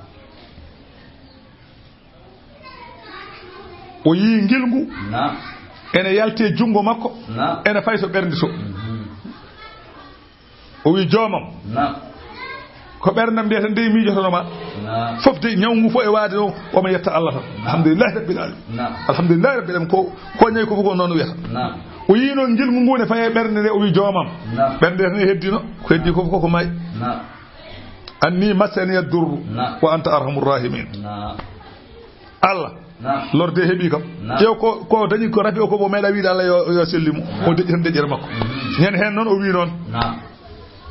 O yii ngilngu. Naam. Ene yalti e junngo makko. Naam. Ene fayi to ɓernde to. Mhm. O wi, "Joomam, naam, Ko ɓerndam nde tan dey miijotono ma. Naam. Fof dey ñaw ngu fof e waade o, omo yetta Allah tan. Naam. Alhamdulillahi rabbil alamin. Naam. Alhamdulillahi rabbil alamin. Ko, ko ñawi ko fof ko noon wiyata. Naam. O yii noon ngilngu ngu ne faye ɓernde nde, o wi joomam. Naam. Ɓernde nde tan e heddino, ko heddi ko fof ko maayi. Naam. Anni massaniya durru. Naam. Wa anta arhamur rahimin. Naam. Allah. Naam. Lorde heɓi kam. Naam. Ƴeew ko, ko dañi ko rafi o ko mo meeɗa wiide Allah yo, yo selli mo. Naam. O deƴƴi tan deƴƴere makko. Mhm. Ñande heen noon o wi noon. Naam.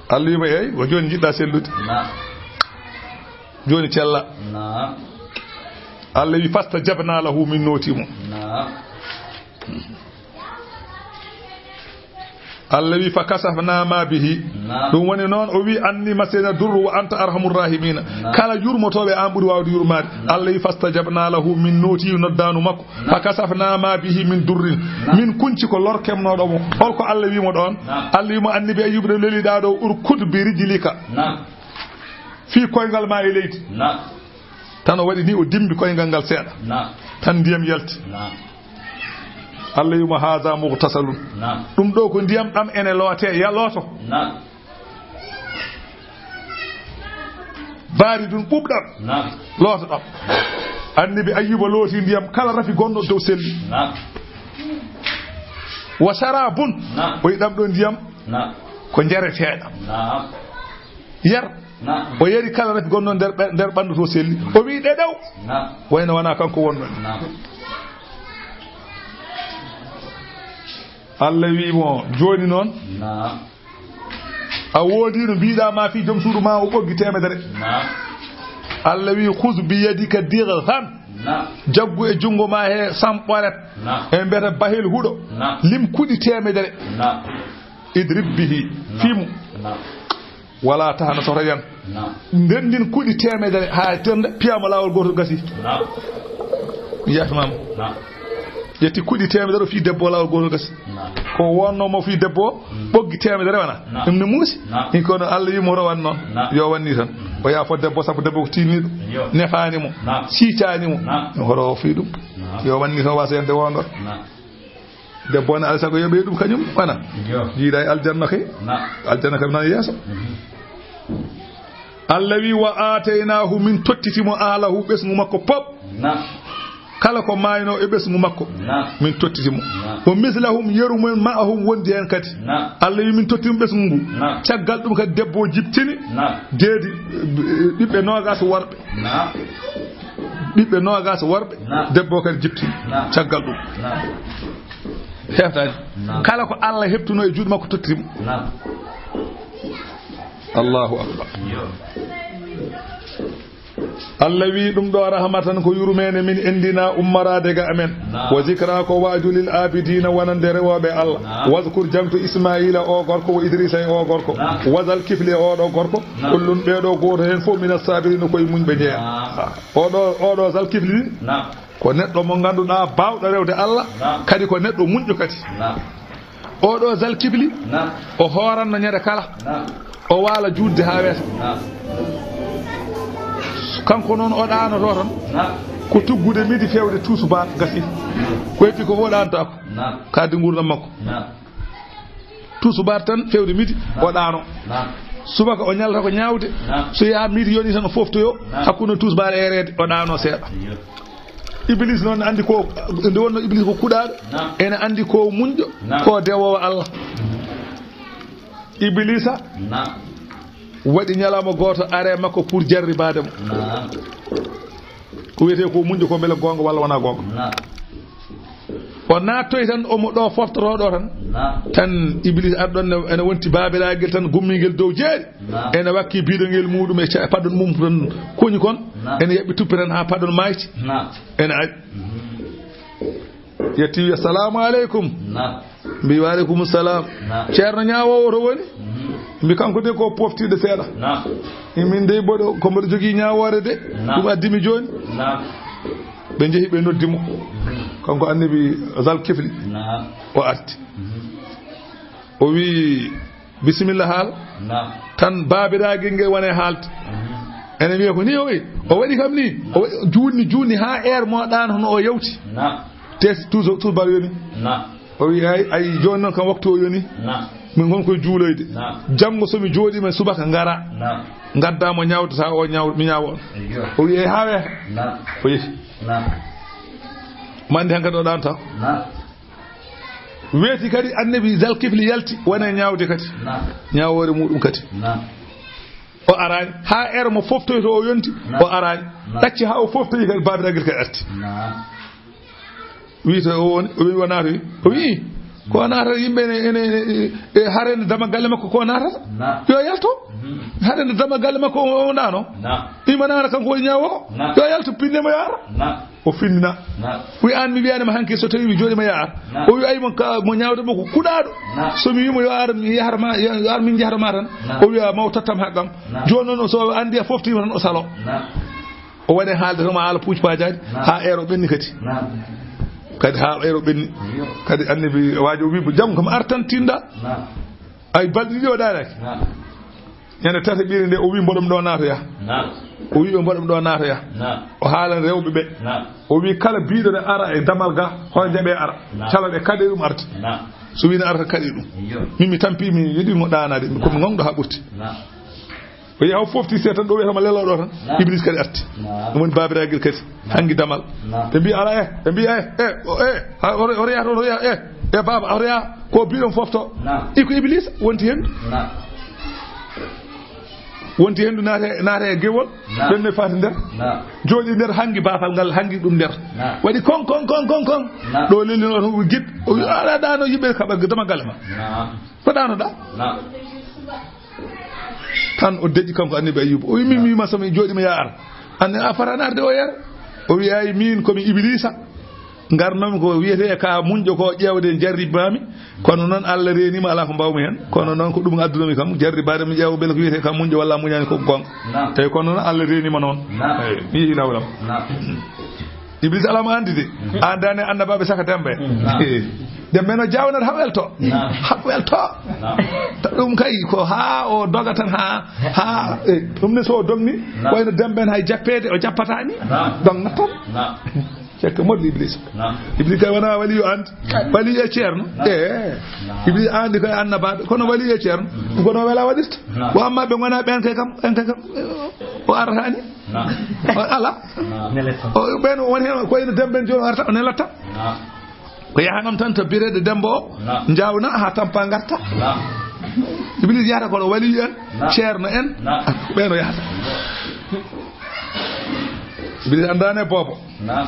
Allah wiima, "Eey, ko jooni njiɗɗa sellude." Naam. Jooni cella. Naam. Allah wi, "Fastajabna lahu", min nooti mo. Naam. Allah wi, "Fa kasafna ma bihi." Naam. Ɗum woni noon, o wi, "Anni masena durru wa anta arhamur rahimina." Naam. Kala yurmotooɓe, aan ɓuri waawde yurmaade. Naam. Allah wi, "Fastajabna lahu", min nooti noddaanu makko. Naam. "Fa kasafna ma bihi min durrin." Naam. Min kunci ko lor kemnooɗo mo. Holko Allah wi mo ɗoon? Naam. Allah wi mo, "Annabi Ayyuba, ɗo leliɗaa ɗo, urkud bi rijlika." Naam. Fii koyngal ma e leydi. Naam. Tan o waɗi ni, o dimbi koyngal ngal seeɗa. Naam. Tan ndiyam yalti. Naam. Allah wi mo, "Haza mughtasalun." Naam. Ɗum ɗo ko ndiyam ɗam ene loote, ya looto. Naam. Baridun ɓuuɓɗam. Naam. Looto ɗam. Annabi Ayyuba looti ndiyam kala rafi gonɗo dow selli. Naam. Wa sharabun. Naam. O wi ɗam ɗo ndiyam. Naam. Ko njareteeɗam. Naam. Yar. Naam. O yari kala rafi gonɗo nder ɓe-, nder ɓanndu to selli. O wi ɗe ɗew. Naam. Wayno wona kanko wonno. Naam. Allah wi mo, "Jooni noon." Naam. A woodi no mbiɗa ma fii joom suudu ma o ɓoggi teemedere. Naam. Allah wi, "Khuz bi yadika dighsan." Naam. Jaggu e junngo ma he samɓoret. Naam. En mbiyata bahel huɗo. Naam. Lim kuɗi teemedere. Naam. Idrib bihi. Naam. Fiimu. Naam. Wala tahna, soto yan. Naam. Ndenndin kuɗi teemedere haa ternde, piyaama laawol gootol gasi. Naam. Yahmam. Naam. Ƴetti kuɗi teemedere o fii debbo laawol gootol gasi. Naam. Ko wonno mo fii debbo o, mm, ɓoggi teemedere wana. Naam. Ɗum ne muusi. Naam. Hin kono Allah wi mo rowan noon. Naam. Yo wanni tan. Mm. O yaafo debbo sabu debbo ko tiiniiɗo. Yo. Nefaani mo. Naam. Siicaani mo. Naam. Ɗum hoto o fii ɗum. Naam. Yo wanni tan wasa yande wondor. Naam. Debbo ne alay sago yoɓe ɗum kañum wana. Yo. Jiiɗa e aljanna kay. Naam. Aljanna kam nan yeeso. Mhm. Allah wi, "Wa aataynahu", min tottiti mo, "ahlahu", ɓesngu makko pop. Naam. Kala ko maayno e ɓesngu makko. Naam. Min tottiti mo. Naam. "Wa mislahum", yeru mum, "ma'ahum", wondi heen kadi. Naam. Allah wi, "Min tottiti mo ɓesngu ngu." Naam. Caggal ɗum kadi debbo o jibtini. Naam. Deedi, ɓiɓɓe noogas worɓe. Naam. Ɓiɓɓe noogas worɓe. Naam. Debbo o kadi jibtini. Naam. Caggal ɗum. Naam. Heftaani. Naam. Kala ko Allah heɓtuno e juuɗe makko tottiti mo. Naam. Allahu akbar. Yo. Allah wi ɗum ɗo rahmatan ko yurmeende min enndina ummaraade ga amen. Naam. Wa zikra ko waaju lil abidina wonande rewooɓe Allah. Naam. Wazkur jangtu Ismaila o gorko wa Idrisa e o gorko. Naam. Wa zal kifli e o ɗo gorko. Naam. Kullun ɓee ɗo gooto heen fof mina sabirina ko e muñɓe jeeya. Naam. O ɗo, o ɗo zal kifli ni. Naam. Ko neɗɗo mo ngannduɗaa baawɗo rewde Allah, naam, kadi ko neɗɗo muñƴo kadi. Naam. Oɗo Zal Kifli, naam, o hooranno ñande kala. Naam. O waala juutde haa weeta. Naam. Kanko noon o ɗaanoto tan. Naam. Ko tuggude midi feewde tusubaar gasi. Ko heddi ko fof ɗaantaako. Naam. Kadi nguurndam makko. Naam. Tusubaar tan feewde midi, naam, o ɗaano. Naam. Subaka o ñalata ko ñaawde. Naam. So yaha midi yoni tan o foftoyo, naam, hakkunde tusubaar e reede o ɗaano seeɗa. Iyo. Iblis noon ne anndi ko, nde wonno Iblis ko kuɗaaɗo, naam, ene anndi ko muñƴo, naam, ko dewoowo Allah. Iblisa, naam, waɗi ñalawma gooto are makko pour jarribaade mo. Naam. Ko wiyetee ko muñƴo ko mbele goonga walla wonaa goonga. Naam. O naattoy tan omo ɗo foftoto ɗo tan. Naam. Tan Iblis ar ɗon ne, ene wonti baabiragel tan gummingel dow jeeri. Naam. Ene wakki bidongel muɗum e ca-, paɗon mum tan koñi kon. Naam. Ene yaɓɓi tuppe tan haa paɗon mayti. Naam. Ene ari. Mhm. Yetti wi, "Assalamu aleykum." Naam. Mbi, "Wa aleykum salam." Naam. Ceerno ñaawoowo to woni? Mhm. Mbi, "Kanko de ko poftiiɗo seeɗa." Naam. Min dey mboɗo, ko mboɗo jogii ñaawoore de. Naam. Ɗum addi mi jooni. Naam. Ɓe njehi ɓe noddi mo. Mhm. Kanko annabi Zal Kifli. Naam. O arti. Mhm. O wi, "Bisimilla, haal." Naam. Tan baabiraagal ngel woni e haalde. Mhm. Ene wiya ko ni o wayi. O waɗi kam ni. O waɗi, juutni, juutni haa heure mo ɗaano hono o yawti. Naam. Tesi tuso, tusubaar yoni. Naam. O wi, "Ay, ay, jooni noon kam waktu o yoni." Naam. Min ngon koye juuloyde. Naam. Janngo so mi jooɗiima subaka ngara. Naam. Ngaddaa mo ñaawdata o ñaaw-, mi ñaawa on. Eyyo. O wi'i, "Haa weeta." Naam. O yehi. Naam. Ma anndi hankadi o ɗaanta. Naam. Weeti kadi Annabi Zal Kifli yalti, wona e ñaawde kadi. Naam. Ñaawoore muuɗum kadi. Naam. O araani. Haa ero mo foftoyto o yonti, naam, o araani. Naam. Ɗacci haa o foftoyi kadi, baabiragel kadi arti. Naam. Wi'i to o woni, o wi'i o naatoyi. O wi'i, ko o naatata yimɓe ene, ene, ene, e hare ene dama galle makko ko o naatata. Naam. Yo yalto. Mhm. Hare ene dama galle makko o, o ɗaano. Naam. Ima naata kanko woni ñaawo ko. Naam. Yo yalto, pinne mo yo ara. Naam. O finnina. Naam. Wi' aan mi wiyaani ma hanki so tawi mi jooɗiima yo ar. Naam. O wi' ay mo ka, mo ñaawde mo ko kuɗaaɗo. Naam. So mi wi' mo yo ar, mi yahra ma, yo ar min njahra ma tan. Naam. O wi'a ma o tottam haqqam. Naam. Jooni noon so anndi a foftiima tan o salo. Naam. O waɗe haalde tan ma haala puuj paajaani. Naam. Haa eero ɓenni kadi. Naam. Kadi haa eero ɓenni. Iyo. Kadi Annabi waajo o wi' mo jam kam artan tinda. Naam. Ay balɗe ɗiɗi o ɗaanaaki. Naam. Ñande tataɓire nde, o wi' mboɗo mi ɗo naatoya. Naam. O wi' ɓe mboɗo mi ɗo naatoya. Naam. O haalan rewɓe ɓe. Naam. O wi' kala biiɗo ne ara e damal ga, hono jaɓe ara. Naam. Calo ɗe kaɗe ɗum arde. Naam. So wi' ne arata kaɗe ɗum. Iyo. Min mi tampi, mi yiɗi mo ɗaanaade, ko mi gonɗo haa ɓurti. Naam. O yaha o fofti se tan ɗo wiyata ma lelo ɗo tan. Naam. Iblis kadi arti. Naam. Ɗum woni baabiragel kadi. Hangi damal. Naam. Ɓe mbiya, "Ala, eh." Ɓe mbiya, "Eh, eh, o, eh, ha, ore, ore yaha toon, ore yaha, eh, eh, baaba, ore yaha, ko biɗon fofto." Naam. Iko Iblis wonti hen. Naam. Wonti hen, naate, naate e gewol. Naam. Ɓen ne fati nder. Naam. Jooɗi nder, hangi baafal ngal, hangi ɗum nder. Naam. Waɗi kon, kon, kon, kon, kon. Naam. Ɗo lelino tan, o giɗ. O wi, "Ala, ɗano yimɓe kaɓa dama galle ma." Naam. Ko ɗano ɗa? Naam. Tan o deƴƴi kanko Annabi Ayyuba. O wi, "Min mi wima so mi jooɗima ya ar." Anne a fotani arde o yere. O wi, "Ay, min ko mi Iblisa. Ngarnomi ko wiyete ka muñƴo ko ƴeewde jarribami. Kono noon Allah reenima, ala ko mbawmi hen. Kono noon ko ɗum addunomi kam, jarribaade mi ƴeewa beele ko wiyete ka muñƴo walla muñani ko gonga." Naam. Tawi kono noon Allah reenima noon. Naam. Eyi, mi yehi law lam. Naam. Iblis ala mo anndi de. Mhm. An dane annabaaɓe saka Demba en. Mhm. Demba en o jaawnata haa welto. Naam. Haa welto. Naam. Ta ɗum kay ko haa o doga tan haa, haa, eh, ɗum ne so o dogni, naam, wayno Demba en hay jappeede o jappataani. Naam. Dogna tan. Naam. Cekka moƴƴo Iblis. Naam. Iblis kay wona waliyo anndi. Waliyo e ceerno. Naam. Eh. Naam. Iblis anndi koye annabaaɓe, kono waliyo e ceerno. Mhm. Kono wela waɗirta. Naam. Wa amma ɓe ngona ɓen kay kam, ɓen kay kam, eh, o arataani. Naam. O ala. Naam. O, ɓen won heen ko ene Demba en jooni arta, o nelatta. Naam. Ko yahanam tan to bireede Demba o, naam, njawna haa tampa ngarta. Naam. Iblis yahata ko ɗo waliyu en, naam, ceerno en, naam, ɓen o yahata. Iblis anndaani e boobo. Naam.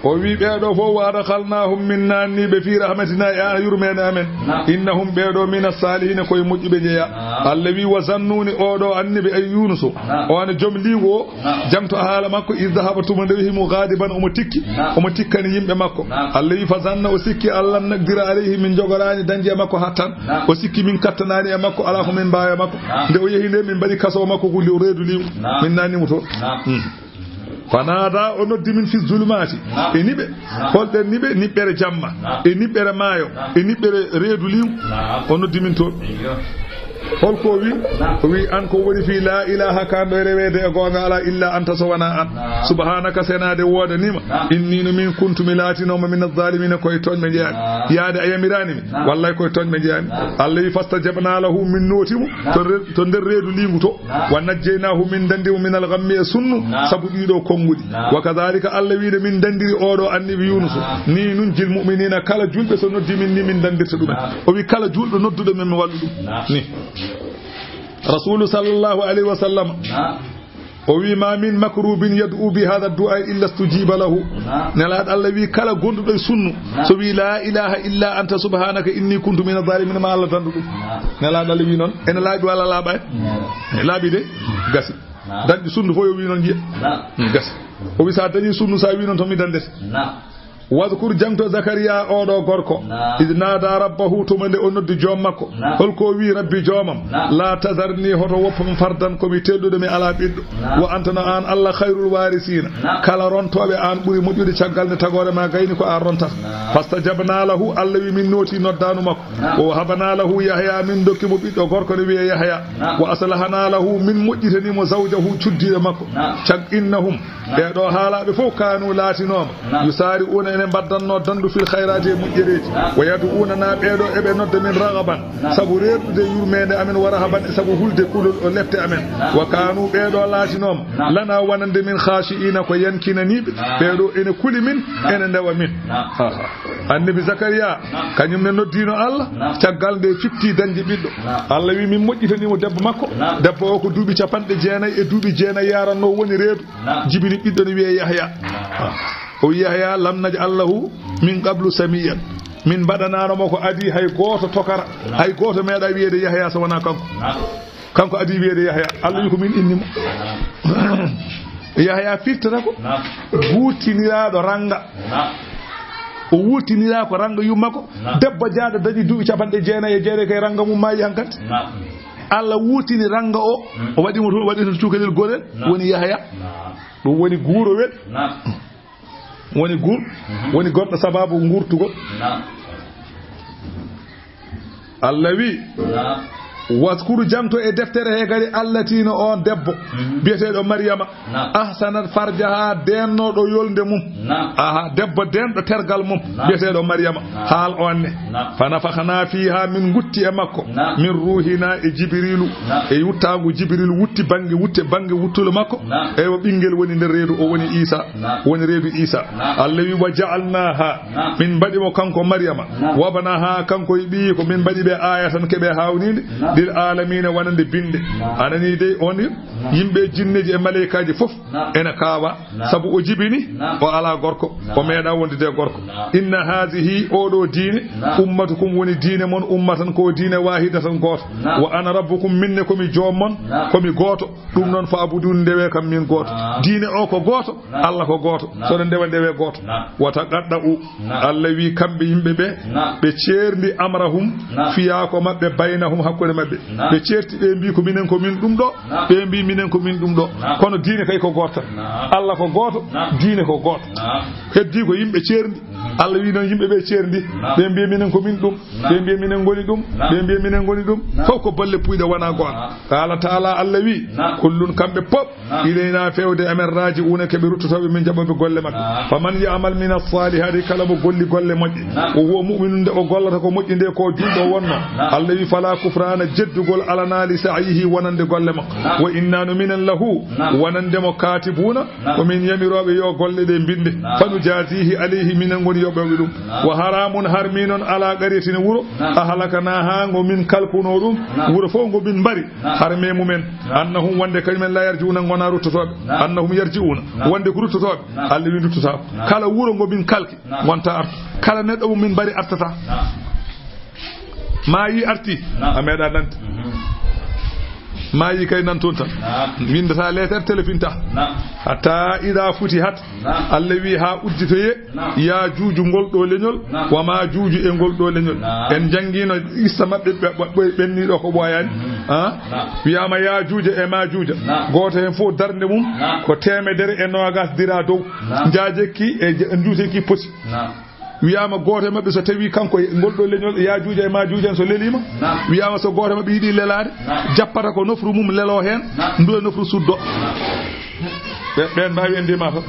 O wi ɓeeɗo fof, "Wa adkhalnahum", min naanni ɓe, "fi rahmatina", e an yurmeende amen. Naam. "Innahum", ɓeeɗo, "mina salihina", koye moƴƴuɓe njeya. Naam. Allah wi, "Wa zannuni", oɗo annabi ay Yunusu. Naam. O ana joom liingu o. Naam. Jangto haala makko, "Iz dhahaba", tuma nde o yahi mo, "ghadiban", omo tikki. Naam. Omo tikkani yimɓe makko. Naam. Allah wi, "Fa zanna", o sikki, "Allan naqdira alayhi", min jogoraani dañde e makko hattan. Naam. O sikki min kattanaani e makko, alaa ko min mbaawi e makko. Naam. Nde o yehi nde, min mbaɗi kaso makko ko li-, reedu liingu. Naam. Min naanni mo toon. Naam. Hmm. Fanada, o noddi min fi zulumaati. Naam. E niɓe. Naam. Holɗen niɓe? Niɓɓere jamma. Naam. E niɓɓere maayo. Naam. E niɓɓere reedu liw. Naam. O noddi min toon. Eyyo. Holko o wi? Naam. O wi, "An ko woni fi la ilaha, kan ɗo reweede e goonga ala illa anta, so wona an. Naam. Subhanaka, senaade woodaniima. Naam. Inni no min kuntu mi laatinooma min azzalimina, koye tooñɓe njeyaami. Naam. Yaade a yamiraani mi. Naam. Wallay koye tooñɓe njeyaami." Naam. Allah wi, "Fastajabna lahu", min nooti mo. Naam. To re-, to nder reedu liingu to. Naam. "Wa najjaynaahu", min danndi mo, "minal ghammi", e sunnu, naam, sabu ɗiɗo konguɗi. Naam. "Wa kadhalika", Allah wiide, "min danndiri oɗo annabi Yunus." Naam. Ni nun jil mu'minina, kala julɓe so noddi min ni min danndirta ɗumen. Naam. O wi, "Kala julɗo nodduɗo min, mi wallu ɗum." Naam. Ni. Rasulu sallallahu alayhi wa sallam. Naam. O wi, "Ma min makrubin yad'u bi hadha du'a illa stujiba lahu." Naam. Nelaaɗo Allah wi, "Kala gonduɗo e sunnu, naam, so wi, 'La ilaha illa anta subhanaka inni kuntu mina zalimin,' ma Allah dandu ɗum." Naam. Nelaaɗo Allah wi noon, ene laaɓi walla laaɓaani? Naam. E laaɓi de, gasi. Naam. Dañɗo sunnu fof yo wi noon njiya. Naam. Mm, gasi. O wi, "Sa dañi sunnu, sa wi noon to mi dandete." Naam. Wadhkur, jangto Zakariya, oɗo gorko. Naam. Idh nada rabbahu, tuma nde o noddi joom makko. Naam. Holko o wi, "Rabbi joomam, naam, la tazarni, hoto woppam fardan, ko mi telɗuɗo, mi ala ɓiɗɗo. Naam. Wa anta, no an Allah, khayrul warisina. Naam. Kala rontooɓe an ɓuri moƴƴude caggal nde tagoore ma gayni ko an rontata." Naam. Fastajabna lahu, Allah wi min nooti noddanu makko. Naam. Wa wahabna lahu Yahya, min dokki mo ɓiɗɗo gorko ne wiye Yahya. Naam. Wa aslahna lahu, min moƴƴitani mo zawjahu, cuddiiɗo makko. Naam. Cag innahum, naam, ɓeeɗo haalaaɓe fof, kaanu laatinooma, naam, yusari'una ɓe mbaddannoo danndu fil khayraati e moƴƴereeji. Wa yad'uunanaa, ɓee ɗoo eɓe nodda min ragaban, sabu reerɗude yurmeende amen, wa rahaban, e sabu hulde kulol o lepte amen. Wa kaanuu, ɓee ɗoo laatinooma, lanaa wonande min khaashi'iina ko yankinaniiɓe. Ɓee ɗoo ene kuli min, ene ndewa min. Aha. Annabi Zakariya, kañum ne noddiino Allah, caggal nde fifti dañde ɓiɗɗo. Allah wi min moƴƴitanii mo debbo makko. Debbo o ko duuɓi capanɗe jeenayi e duuɓi jeenayi yaranno woni reedu. Jibini ɓiɗɗo ne wiyee Yahya. O wi, "Yahya, lam naj'al lahu min qablu samiyyan." Min mbaɗanaano mo ko adii hay gooto tokara, hay gooto meeɗa wiyeede Yahya so wonaa kanko. Kanko adii wiyeede Yahya. Allah wi ko min inni mo. Yahya firtata ko guurtiniraaɗo ranga. O wurtiniraa ko ranga yumma ko. Debbo jaaɗo dañi duuɓi capanɗe jeenayi e jeetati kay ranga mum maayi hankadi. Allah wurtini ranga o, o waɗi mo toon, waɗi toon cukalel gorel, woni Yahya. Ɗum woni guurowel. Woni guur, woni goɗɗo sababu ngurtugol. Allah wi, "Waskuru, jangto e deftere he kadi, allati, no on debbo, biyeteeɗo Maryama, ahsanat farjaha, deenno ɗo yolnde mum." Aha, debbo deenɗo tergal mum, biyeteeɗo Maryama. Haal on ne. "Fa nafakhna fiha, min gutti e makko, min ruhina, e Jibrilu, e wuttaangu Jibril wutti bannge, wutte bannge wuttulo makko." Eywa, ɓinngel woni nder reedu, o woni Isa, woni reedu Isa. Allah wi, "Wa ja'alnaha", min mbaɗi mo kanko Maryama, "wa banaha", kanko e ɓiyi ko min mbaɗi ɓe, "ayatan", keɓe haawninde, "lil alamina", wonande binde. Anani dey on yimɓe, jinneji e maleykaaji fof ena kaawa, sabu o jibini, o alaa gorko, o meeɗa wondude e gorko. "Inna hazihi", oɗo diine, "ummatukum", woni diine mon, "ummatan", ko diine, "wahidatan", gooto. "Wa ana rabbukum", minne komi joom mon, komi gooto. Ɗum noon, "fa'budun", ndewe kam min gooto. Diine o ko gooto, Allah ko gooto. So ɗon ndewa, ndewe gooto. "Wa taqadda'u", Allah wi, kamɓe yimɓe ɓe, ɓe ceerndi, "amrahum", fiyaako maɓɓe, "baynahum", hakkunde maɓɓe. Ɓe ceerti, ɓe mbi ko minen ko min ɗum ɗo, ɓe mbi minen ko min ɗum ɗo. Kono diine kay ko gooto tan. Allah ko gooto, diine ko gooto. Heddi ko yimɓe ceerndi. Allah wi noon yimɓe ɓe ceerndi, ɓe mbi minen ko min ɗum, ɓe mbi minen ngoni ɗum, ɓe mbi minen ngoni ɗum. Fof ko bolle puyɗe, wona goonga. Qala ta'ala, Allah wi, "Kullun", kamɓe pop, "ilayna", fewde amen, "raji'una", keɓe ruttotooɓe, min jaɓoɓe golle maɓɓe. "Faman ya'mal mina salihati", kala mo golli golle moƴƴe, "wa huwa mu'minun", nde o gollata ko moƴƴi nde ko juulɗo wonno, Allah wi, "fala kufrana", jeddugol alana, "li sa'yihi", wonande golle makko. "Wa inna", no minen, "lahu", wonande mo, "katibuna", ko min yamirooɓe yo golle ɗe mbinde. "Fa nujazihi alayhi", minen ngoni yoɓooɓe ɗum. "Wa haramun", harmi noon, "ala qaryatin", wuro, "ahlaknaha", ngo min kalkuno ɗum, wuro fof ngo min mbari, harme mumen, "annahum", wonde kañumen, "la yarji'una", ngona ruttotooɓe, "annahum yarji'una", wonde ko ruttotooɓe, Allah wi ruttotooɓe. Kala wuro ngo min kalki, wonta artu. Kala neɗɗo mo min mbari artata. Maayi arti, a meeɗa nande. Maayi kay nan toon tan. Windata lettre, telefinta. Hatta ida futihat. Allah wi, haa udditoye Yaajuuju ngol ɗo leñol, wa Maajuuju e ngol ɗo leñol. En njanngiino qissa maɓɓe, ɓe, ɓe, ɓe ɓenni ɗo ko ɓooyaani. Ah? Wiyaama Yaajuuja e Maajuuja. Gooto heen fof darnde mum ko teemedere e noogaas dira dow. Njaajekki e njuuteki poti. Wiyaama gooto e maɓɓe, so tawii kanko e ngol ɗo leñol, Yaajuuja e Maajuuja en, so leliima, wiyaama so gooto e maɓɓe yiɗi lelaade, jappata ko nofru mum leloo heen, ndu e nofru suddo. Ɓe, ɓeen mbaawi en ndima tan.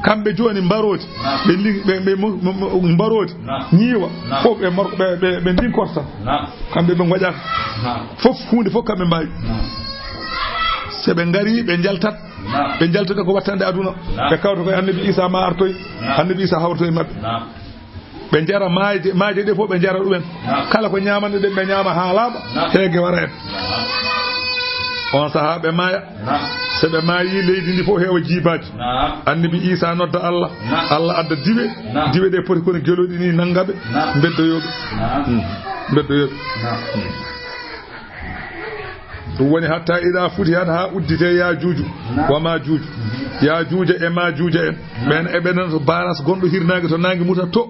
Kamɓe jooni mbaroodi, ɓe ndi-, ɓe, ɓe mo-, mo-, mo-, mbaroodi, ñiiwa, fof ɓe mor-, ɓe, ɓe, ɓe ndinkorta. Kamɓe ɓe ngoƴata. Fof, huunde fof kamɓe mbaawi. So ɓe ngarii, ɓe njaltat. Ɓe njaltata ko wattande aduna. Ɓe kawta koye Annabi Isa ma artoy. Annabi Isa hawrata e maɓɓe. Ɓe njara maaje, maaje ɗe fof ɓe njara ɗumen. Kala ko ñamanɗe ɗen ɓe ñama haa laaɓa, heege wara en. On sahaa ɓe maaya. So ɓe maayi, leydi ndi fof heewa jiibaaji. Annabi Isa nodda Allah. Allah adda diwe. Diwe ɗe poti kono gelooɗi ni nannga ɓe. Mbeddoyoo ɓe. Hmm. Mbeddoyoo ɓe. Hmm. Ɗum woni hatta ida futihat, haa uddite Yaajuuju wa Maajuuju. Yaajuuja e Maajuuja en. Ɓeen eɓe nana to baras gonɗo hirnaange to naange muta to.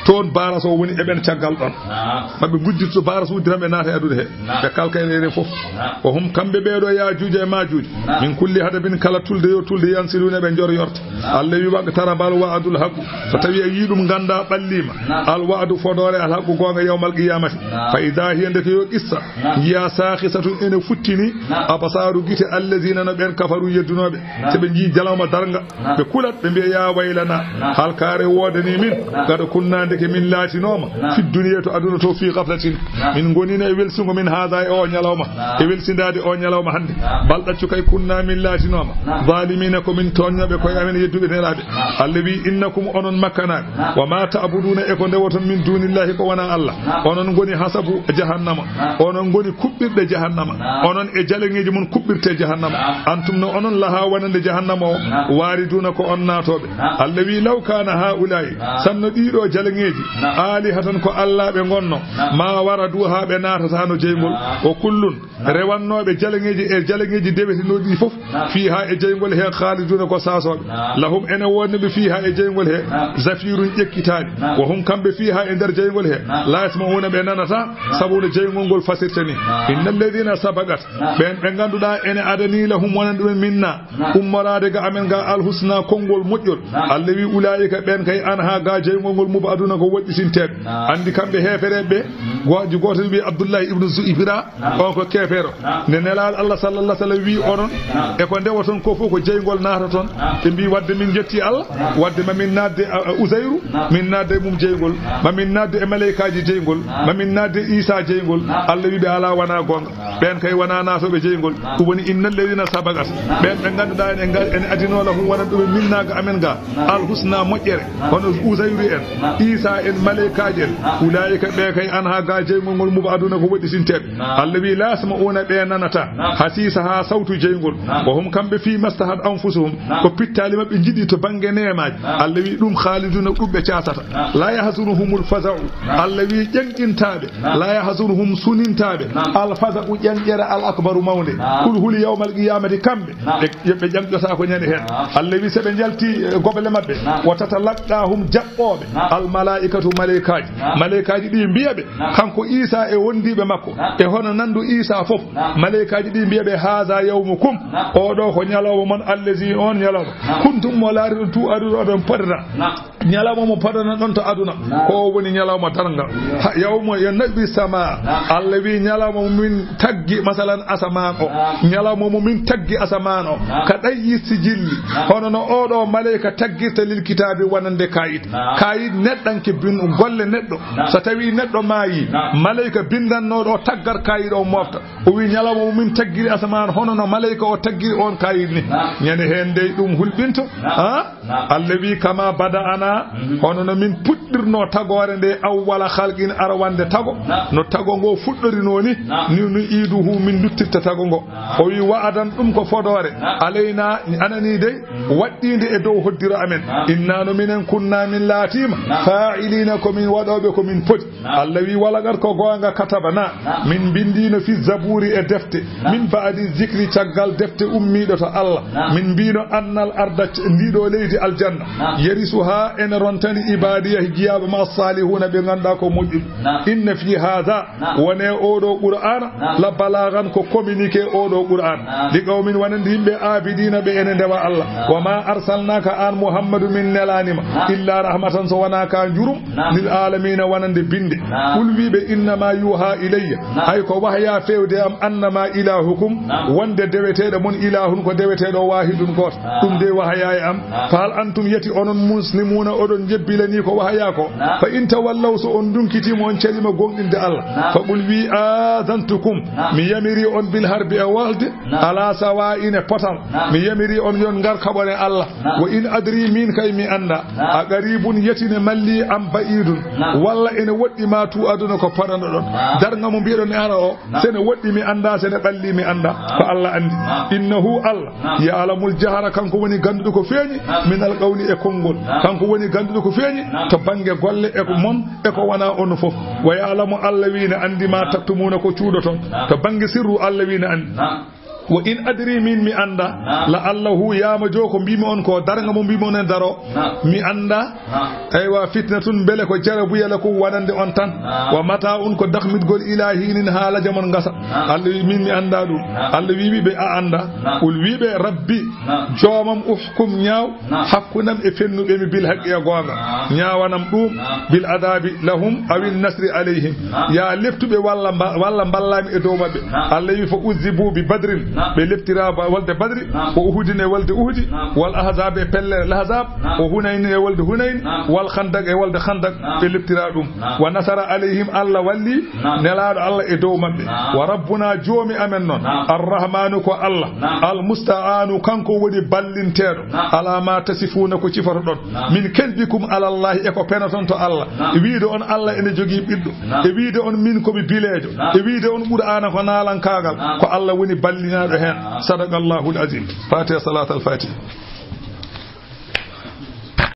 Toon baras o woni e ɓen caggal ɗon. Naam. Maɓɓe nguddirto baras uddiran ɓe naata e aduna he. Naam. Ɓe kalka e reere fof. Naam. Wa hum kamɓe ɓeeɗo Yaajuuja e Maajuuja. Naam. Min kulli hadabin kala tulde yo tulde yansiluuna ɓe njor yorta. Naam. Allah wi waqtarabal wa'dul haqqu. So tawi a yii ɗum ngannda ɓalliima. Naam. Al wa'du fodoore al haqqu goonga yawmal qiyamati. Naam. Fa idaa hiya ndeke yo qissa. Naam. Njiya saakhisatun ene futtini. Naam. Absaaru gite allazina no ɓen kafaru yeddunooɓe. Naam. So ɓe njii jalawma darnga. Naam. Ɓe kulat, ɓe mbiya, "Ya waylana, naam, halkaare woodani min, naam, qad kunna ndeke min laatinooma, naam, fi duniya to aduna to fi ghaflatin." Naam. Min ngonino e welsingo min haada e o ñalawma, naam, e welsindaade o ñalawma hannde. Naam. Bal ɗaccu kay kunna min laatinooma, naam, zaalimiina ko min tooñnooɓe koye amen yedduɓe nelaaɓe. Naam. Allah wi, "Innakum onon makkanaaɓe, naam, wa ma ta'buduuna e ko ndewoton min duunillahi ko wonaa Allah. Naam. Onon ngoni hasabu jahannama, naam, onon ngoni kuɓɓirɗe jahannama, naam, onon e jaleŋeeji mon kuɓɓirte jahannama. Naam. Antum no onon laha wonande jahannama o, naam, waariduuna ko on naatooɓe." Naam. Allah wi, "Law kaana haa'ulaa'i, naam, sanno ɗiiɗo jaleŋeeji, naam, aalihatan ko allaaɓe ngonno, naam, ma waraduha ɓe naatataano jeyngol." Naam. O kullun, naam, rewannooɓe jaleŋeeji e jaleŋeeji dewetenooɗi ɗi fof, naam, fiiha e jeyngol he khaaliduuna ko saasooɓe. Naam. Lahum ene woodani ɓe fiiha e jeyngol he, naam, zafirun ƴekkitaani. Naam. Wa hum kamɓe fiiha e nder jeyngol he, naam, la yasma'uuna ɓe nanata, naam, sabu no jeyngol ngol fasirta ni. Naam. Innal ladina sabaqat, naam, ɓen ɓe ngannduɗaa ene adanii lahum wonande ɗumen minna, naam, ummoraade ga amen ga alhusna konngol moƴƴol. Naam. Allah wi, "Ulaa'ika ɓen kay anha ga jeyngol ngol mub'aduuna ko woɗɗitinteeɓe." Naam. Anndi kamɓe heefereeɓe ɓe, go-, gooto wi Abdullahi ibnu Zu'ibra, naam, on ko keefeero. Naam. Nde Nelaaɗo Allah sallallahu alaihi wasallam wi onon, naam, e ko ndewoton ko fof ko jeyngol naataton. Naam. Ɓe mbi, "Wadde min njetti Allah, naam, wadde ma min naatde, a, a, Uzayru, naam, min naatde e mum jeyngol, naam, ma min naatde e maleykaaji jeyngol, naam, ma min naatde e Isa jeyngol." Naam. Allah wi ɓe, "Alaa, wonaa goonga." Ɓen kay wonaa naatooɓe jeyngol. Ɗum woni, "Innal ladina sabaqat." Ɓen ɓe ngannduɗaa ene ngar-, ene adinoo lahum wonande ɗumen minna ga amen ga. Alhusna moƴƴere. Hono Uzayru en, Isa en, maleykaaji en. Ulaa'ika ɓe kay anha ga jeyngol ngol mub'aduuna ko woɗɗitinteeɓe. Allah wi, "La yasma'uuna" ɓe nanata. Hasiisa ha sawtu jeyngol. Wa hum kamɓe fi mastahat anfusuhum. Ko pittaali maɓɓe njiɗi to bannge neemaaji. Allah wi ɗum khaaliduuna ɗum ɓe caasata. La yahzunuhumul faza'u. Allah wi ƴenqintaaɓe. La yahzunuhum sunintaaɓe. Al faza'u ƴenƴere al akbaru mawnde. Kul huli yawmal qiyamati kamɓe. Ɓe, ɓe ƴenƴotaako ñande heen. Allah wi so ɓe njalti, eh, gobele maɓɓe. Wa tatalaqqahum jaɓɓooɓe. Al malaa'ikatu malaykaaji. Malaykaaji ɗi mbiya ɓe. Kanko Isa e wondiiɓe makko. E hono nandu Isa fof. Malaykaaji ɗi mbiya ɓe haza yawmukum. Oɗo ko ñalawma mon allazi on ñalawma. Kuntum mo laari ɗum tu aruɗo ɗon podata. Ñalawma mo paɗana ɗon to aduna. Naam. Ko o woni ñalawma darnga. Naam. Ha, yawma yanabbi sama. Naam. Allah wi ñalawma mo min taggi, masalan, asamaan o. Naam. Ñalawma mo min taggi asamaan o. Naam. Ka ɗayyi sijilli. Naam. Hono no oɗo malayka taggirta lil kitaabi wonande kayit. Naam. Kayit neɗɗanke bin-, golle neɗɗo. Naam. So tawi neɗɗo maayi, naam, malayka bindannooɗo o taggat kayit o mofta. O wi, "Ñalawma mo min taggiri asamaan, hono no malayka o taggiri on kayit ni." Naam. Ñande heen dey ɗum hulɓinto. Naam. Ha? Naam. Allah wi, "Kama bada'ana," mhm, hono no min puɗɗirno tagoore nde, "awwala khalqin," arwande tago. Naam. No tago ngo fuɗɗorinoo ni, naam, ni, ni iiduhu min duttirta tago ngo. Naam. O wi, "Wa'adan," ɗum ko fodoore. Naam. "Alayna," anani dey, mhm, waɗɗiinde e dow hoddiro amen. Naam. "Inna," no minen, "kunna," min laatiima, naam, "fa'ilina," ko min waɗooɓe ko min poti. Naam. Allah wi, "Wala qad," ko goonga, "katabna," naam, min mbindiino, "fi zaburi," e defte, naam, "min ba'di zikri," caggal defte ummiiɗo to Allah. Naam. Min mbiino, "Annal arda," c-, ndiɗo leydi aljanna, naam, "yarisuha," ene rontani, "ibadiya," jiyaaɓe ma, "salihuna," ɓe ngannduɗaa ko moƴƴuɓe. Naam. "Inna fi hadha," naam, wone oɗo Qur'aana, naam, "la balaghan," ko communiqué oɗo Qur'aana. Naam. "Li qawmin," wonande yimɓe, "abidina," ɓe ene ndewa Allah. Naam. "Wa ma arsalnaka," an Muhammadu, "min nelaanima," naam, "illa rahmatan," so wonaa ka njurum, naam, "lil alamina," wonande binde. Naam. "Qul," wi ɓe, "innama yuha ilayya," naam, hay ko wahya fewde am, "annama ilahukum," naam, wonde deweteeɗo mon, "ilahun," ko deweteeɗo, "wahidun," gooto. Naam. Ɗum de wahya e am. Naam. "Fa hal antum," yati onon, "muslimuna," oɗon jebbilani ko wahya ko? Naam. "Fa in tawallaw," so on ndunkitiima, on caliima goonɗinde Allah. Naam. "Fa qul," wi, "azantukum," naam, mi yamiri on, "bil harbi," e wolde, naam, "ala sawa'in," e potal. Naam. Mi yamiri on yon ngar kaɓone Allah. Naam. "Wa in adri," min kay mi annda. Naam. "A qaribun," yatine, "malli am ba'idun," naam, walla ene woɗɗi ma tu aduna ko paɗanoɗon. Naam. Darnga mo mbiɗon e ara o, naam, sene woɗɗi mi annda, sene ɓalli mi annda. Naam. Ko Allah anndi. Naam. "Innahu," Allah, naam, "ya'lamul jahra," kanko woni gannduɗo ko feeñi, naam, "minal qawli," e konngol. Naam. Kanko woni gannduɗo ko feeñi, naam, to bannge golle e ko mon e ko wonaa on fof. "Wa ya'lamu," Allah wi, "ne anndi ma taktumuna," ko cuuɗoton. Naam. To bannge sirru, Allah wi, "Ne anndi." Naam. Wa in adri, min mi annda. Naam. La allahu, yaama joo ko mbiimi on ko, darnga mo mbiimi on en daro. Naam. Mi annda. Naam. Eywa, fitnatun, mbele ko jarabuya lakum wonande on tan. Naam. Wa mataa'un, ko dakmitgol ilaa hiinin, haa lajamon ngasa. Naam. Allah wi, min mi annda ɗum. Naam. Allah wi ɓe, a annda. Naam. Qul, wi ɓe, Rabbi, naam, joomam, uhkum, ñaaw, naam, hakkunam e fennuɓe mi bil haqqi e goonga. Naam. Ñaawanam ɗum, naam, bil adabi lahum awin nasri alayhim. Naam. Ya leptuɓe walla mba-, walla mballami e dow maɓɓe. Naam. Allah wi, fa uzzibu bi badrin. Naam. Ɓe leptira ba-, wolde badri. Naam. Wa uhudin e wolde uhudi. Naam. Wal ahzab e pelle lahzab. Naam. Wa hunayn e wolde hunayn. Naam. Wal khandak e wolde khandak. Naam. Ɓe leptira ɗum. Naam. Wa nasara alayhim, Allah walli, naam, nelaaɗo Allah e dow maɓɓe. Naam. Wa rabbuna, joomi amen noon. Naam. Arrahmanu, ko Allah. Naam. Al musta'anu, kanko woni ballinteeɗo. Naam. Ala ma tasifuna, ko cifotoɗon. Naam. Min kadhibikum ala Allah, e ko penoton to Allah. Naam. E wiide on Allah ene jogii ɓiɗɗo. Naam. E wiide on min ko mi bileejo. Naam. E wiide on Qur'aana ko naalankaagal. Naam. Ko Allah woni ballinaaɗo heen. Naam. Sadaqallahul azim. Fatiha, salatul fatiha.